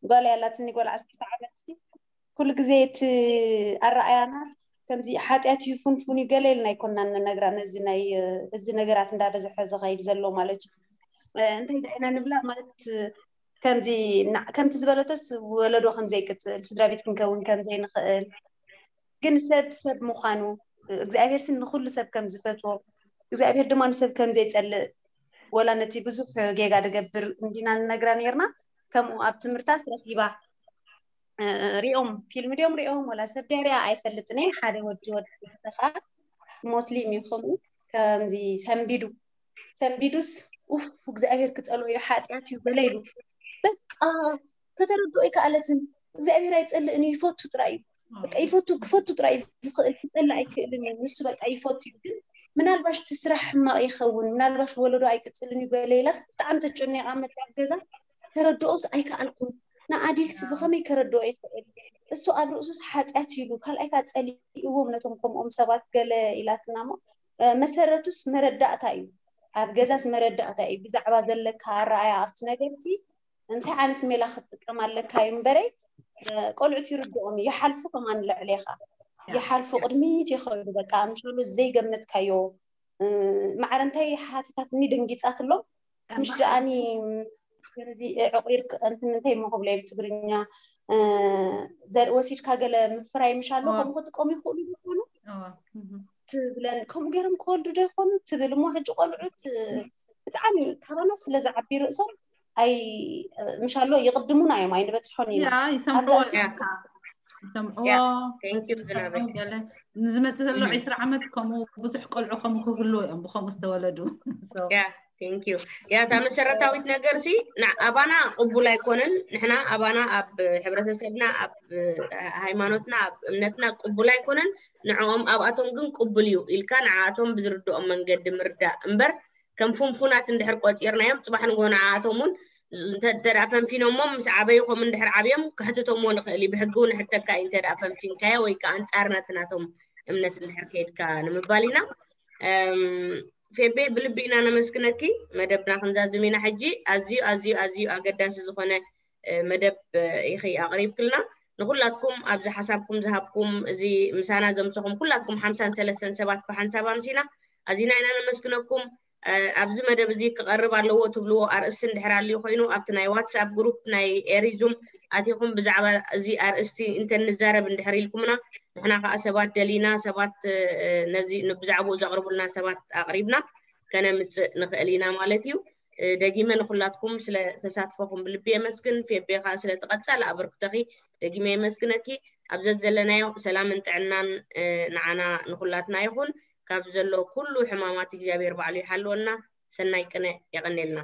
ጓል ያላትኒ ጓል ዓሰርተ ዓመት ሲ ኩሉ ግዜ እቲ ኣረኣያና ከምዚ ሓጢኣት እዩ፣ ፍንፉን እዩ፣ ገለ ኢልና ኣይኮናን ንነግራ። ነዚ ናይ እዚ ነገራት እንዳበዝሐ ዝኸይድ ዘሎ ማለት እዩ። እንታይ ዳ ኢና ንብላ ማለት፣ ከምዚ ከምቲ ዝበለቶስ ወለዶ ከምዘይቅፅል፣ ስድራ ቤት ክንከውን ከምዘይንኽእል፣ ግን ሰብ ሰብ ምዃኑ፣ እግዚኣብሔር ስን ንኩሉ ሰብ ከም ዝፈትዎ፣ እግዚኣብሔር ድማ ንሰብ ከም ዘይጸልእ፣ ወላ ነቲ ብዙሕ ጌጋ ድገብር እንዲና ንነግራ ነርና። ከምኡ ኣብ ትምህርታስ ረኺባ፣ ሪኦም፣ ፊልም ድዮም ሪኦም ወላ ሰብ ድያ ሪኣ ኣይፈልጥን እየ። ሓደ ወዲ ወዲ ተኻ ሞስሊም እዩ፣ ከምኡ ከምዚ ሰንቢዱ ሰንቢዱስ፣ ኡፍ እግዚኣብሔር ክጸልኦ እዩ፣ ሓጢኣት እዩ ገለ ኢሉ። በቃ ከተረድኦ ኣይከኣለትን። እግዚኣብሔር ኣይጸልእን እዩ፣ ይፈቱ ጥራይ እዩ። በቃ ይፈቱ፣ ክፈቱ ጥራይ እዩ ዝኽእል፣ ክጸልእ ኣይክእልን እዩ። ንሱ በቃ ይፈቱ እዩ። ግን ምናልባሽ እቲ ስራሕ ሕማቕ ይኸውን፣ ምናልባሽ ወለዶ ኣይቅጽልን እዩ ገለ ኢላስ ብጣዕሚ ተጨኒቓ መጽያ ገዛ። ተረድኦስ ኣይከኣልኩን። ንኣዲልትስ ብኸመይ ከረድኦ ይኽእል? እሱ ኣብ ርእሱስ ሓጢኣት ኢሉ ካልኣይ ከኣ ጸሊእዎም ነቶም ከምኦም ሰባት ገለ ኢላትና እሞ፣ መሰረቱስ መረዳእታ እዩ። ኣብ ገዛስ መረዳእታ እዩ። ብዛዕባ ዘለካ ኣረኣያ ኣብቲ ነገርሲ እንታይ ዓይነት ሜላ ክትጥቀም ኣለካ እዩ እምበረይ፣ ቆልዑት ይርድኦም እዩ። ይሓልፉ ከማን ልዕሌኻ ይሓልፉ፣ ቅድሚት ይኸዱ። በቃ ምሻሉ ዘይገመትካዮ፣ ማዕረ እንታይ ሓተታትኒ ደንጊጻትሎም። ምሽ ደኣኒ ከምዚ ዕቑር እንትን እንታይ እሞ ክብሎ ብትግርኛ፣ ዘርኢ ወሲድካ ገለ ምፍራይ ምሽ ኣሎ። ከምኡ ክጥቀሙ ይኽእሉ ዶ ይኾኑ ትብለን፣ ከምኡ ገይሮም ክወልዱ ዶ ይኾኑ ትብል። እሞ ሕጂ ቆልዑት ብጣዕሚ ካባና ስለ ዝዓቢ ርእሶም፣ ኣይ ምሽ ኣሎ ይቕድሙና እዮም፣ ኣይንበጽሖን ኢና። ይሰምዕዎ። ንዝመፅእ ዘሎ ዕስራ ዓመት ከምኡ ብዙሕ ቆልዑ ከምኡ ክህልዎ እዮም፣ ብከምኡ ዝተወለዱ። ያ እታ መሰረታዊት ነገር ሲ ኣባና ቅቡል ኣይኮነን። ንሕና ኣባና ኣብ ሕብረተሰብና፣ ኣብ ሃይማኖትና፣ ኣብ እምነትና ቅቡል ኣይኮነን። ንዕኦም ኣብኣቶም ግን ቅቡል እዩ ኢልካ ንዓኣቶም ብዝርድኦም መንገዲ ምርዳእ እምበር፣ ከም ፍንፉናት እንድሕር ቆፂርናዮም፣ ፅባሕ ንግሆ ንዓኣቶም እውን እንተ ደኣ ፈንፊኖሞም ምስ ዓበዩ ከምኡ እንድሕር ዓብዮም ከሕትቶምዎ ንኽእል እዩ። ብሕጊ እውን ሕተካ እዩ እንተ ደኣ ፈንፊንካዮ ወይ ከዓ ኣንፃር ናትናቶም እምነት እንድሕር ከይድካ ንምባል ኢና። ፌቤ ብልቢ ኢና ነመስግነኪ። መደብና ክንዛዝም ኢና ሕጂ። ኣዝዩ ኣዝዩ ኣዝዩ ኣገዳሲ ዝኾነ መደብ ኢኺ ኣቕሪብክልና። ንኹላትኩም ኣብዚ ሓሳብኩም ዝሃብኩም፣ እዚ ምሳና ዘምሰኹም ኩላትኩም ሓምሳን ሰለስተን ሰባት ብሓንሳብ ኣምሲና ኣዚና ኢና ነመስግነኩም። ኣብዚ መደብ እዚ ክቐርብ ኣለዎ ትብልዎ ኣርእስቲ እንድሕር ኣልዩ ኮይኑ ኣብቲ ናይ ዋትስኣፕ ግሩፕ ናይ ኤሪዙም ኣቲኹም ብዛዕባ እዚ ኣርእስቲ እንተንዛረብ እንድሕር ኢልኩምና ንሕና ከዓ ሰባት ደሊና ሰባት ነዚ ብዛዕባኡ ዘቕርቡልና ሰባት ኣቕሪብና ከነምፅእ ንኽእል ኢና ማለት እዩ። ደጊመ ንኩላትኩም ስለ ተሳትፎኹም ብልቢ የመስግን። ፌቤ ከዓ ስለቲ ቀፃሊ ኣበርክቶኺ ደጊመ የመስግነኪ። ኣብ ዘዘለናዮ ሰላምን ጥዕናን ንዓና ንኩላትና ይኹን። ካብ ዘሎ ኩሉ ሕማማት እግዚኣብሔር ባዕሉ ይሓልወና። ሰናይ ቅነ። የቐኔልና።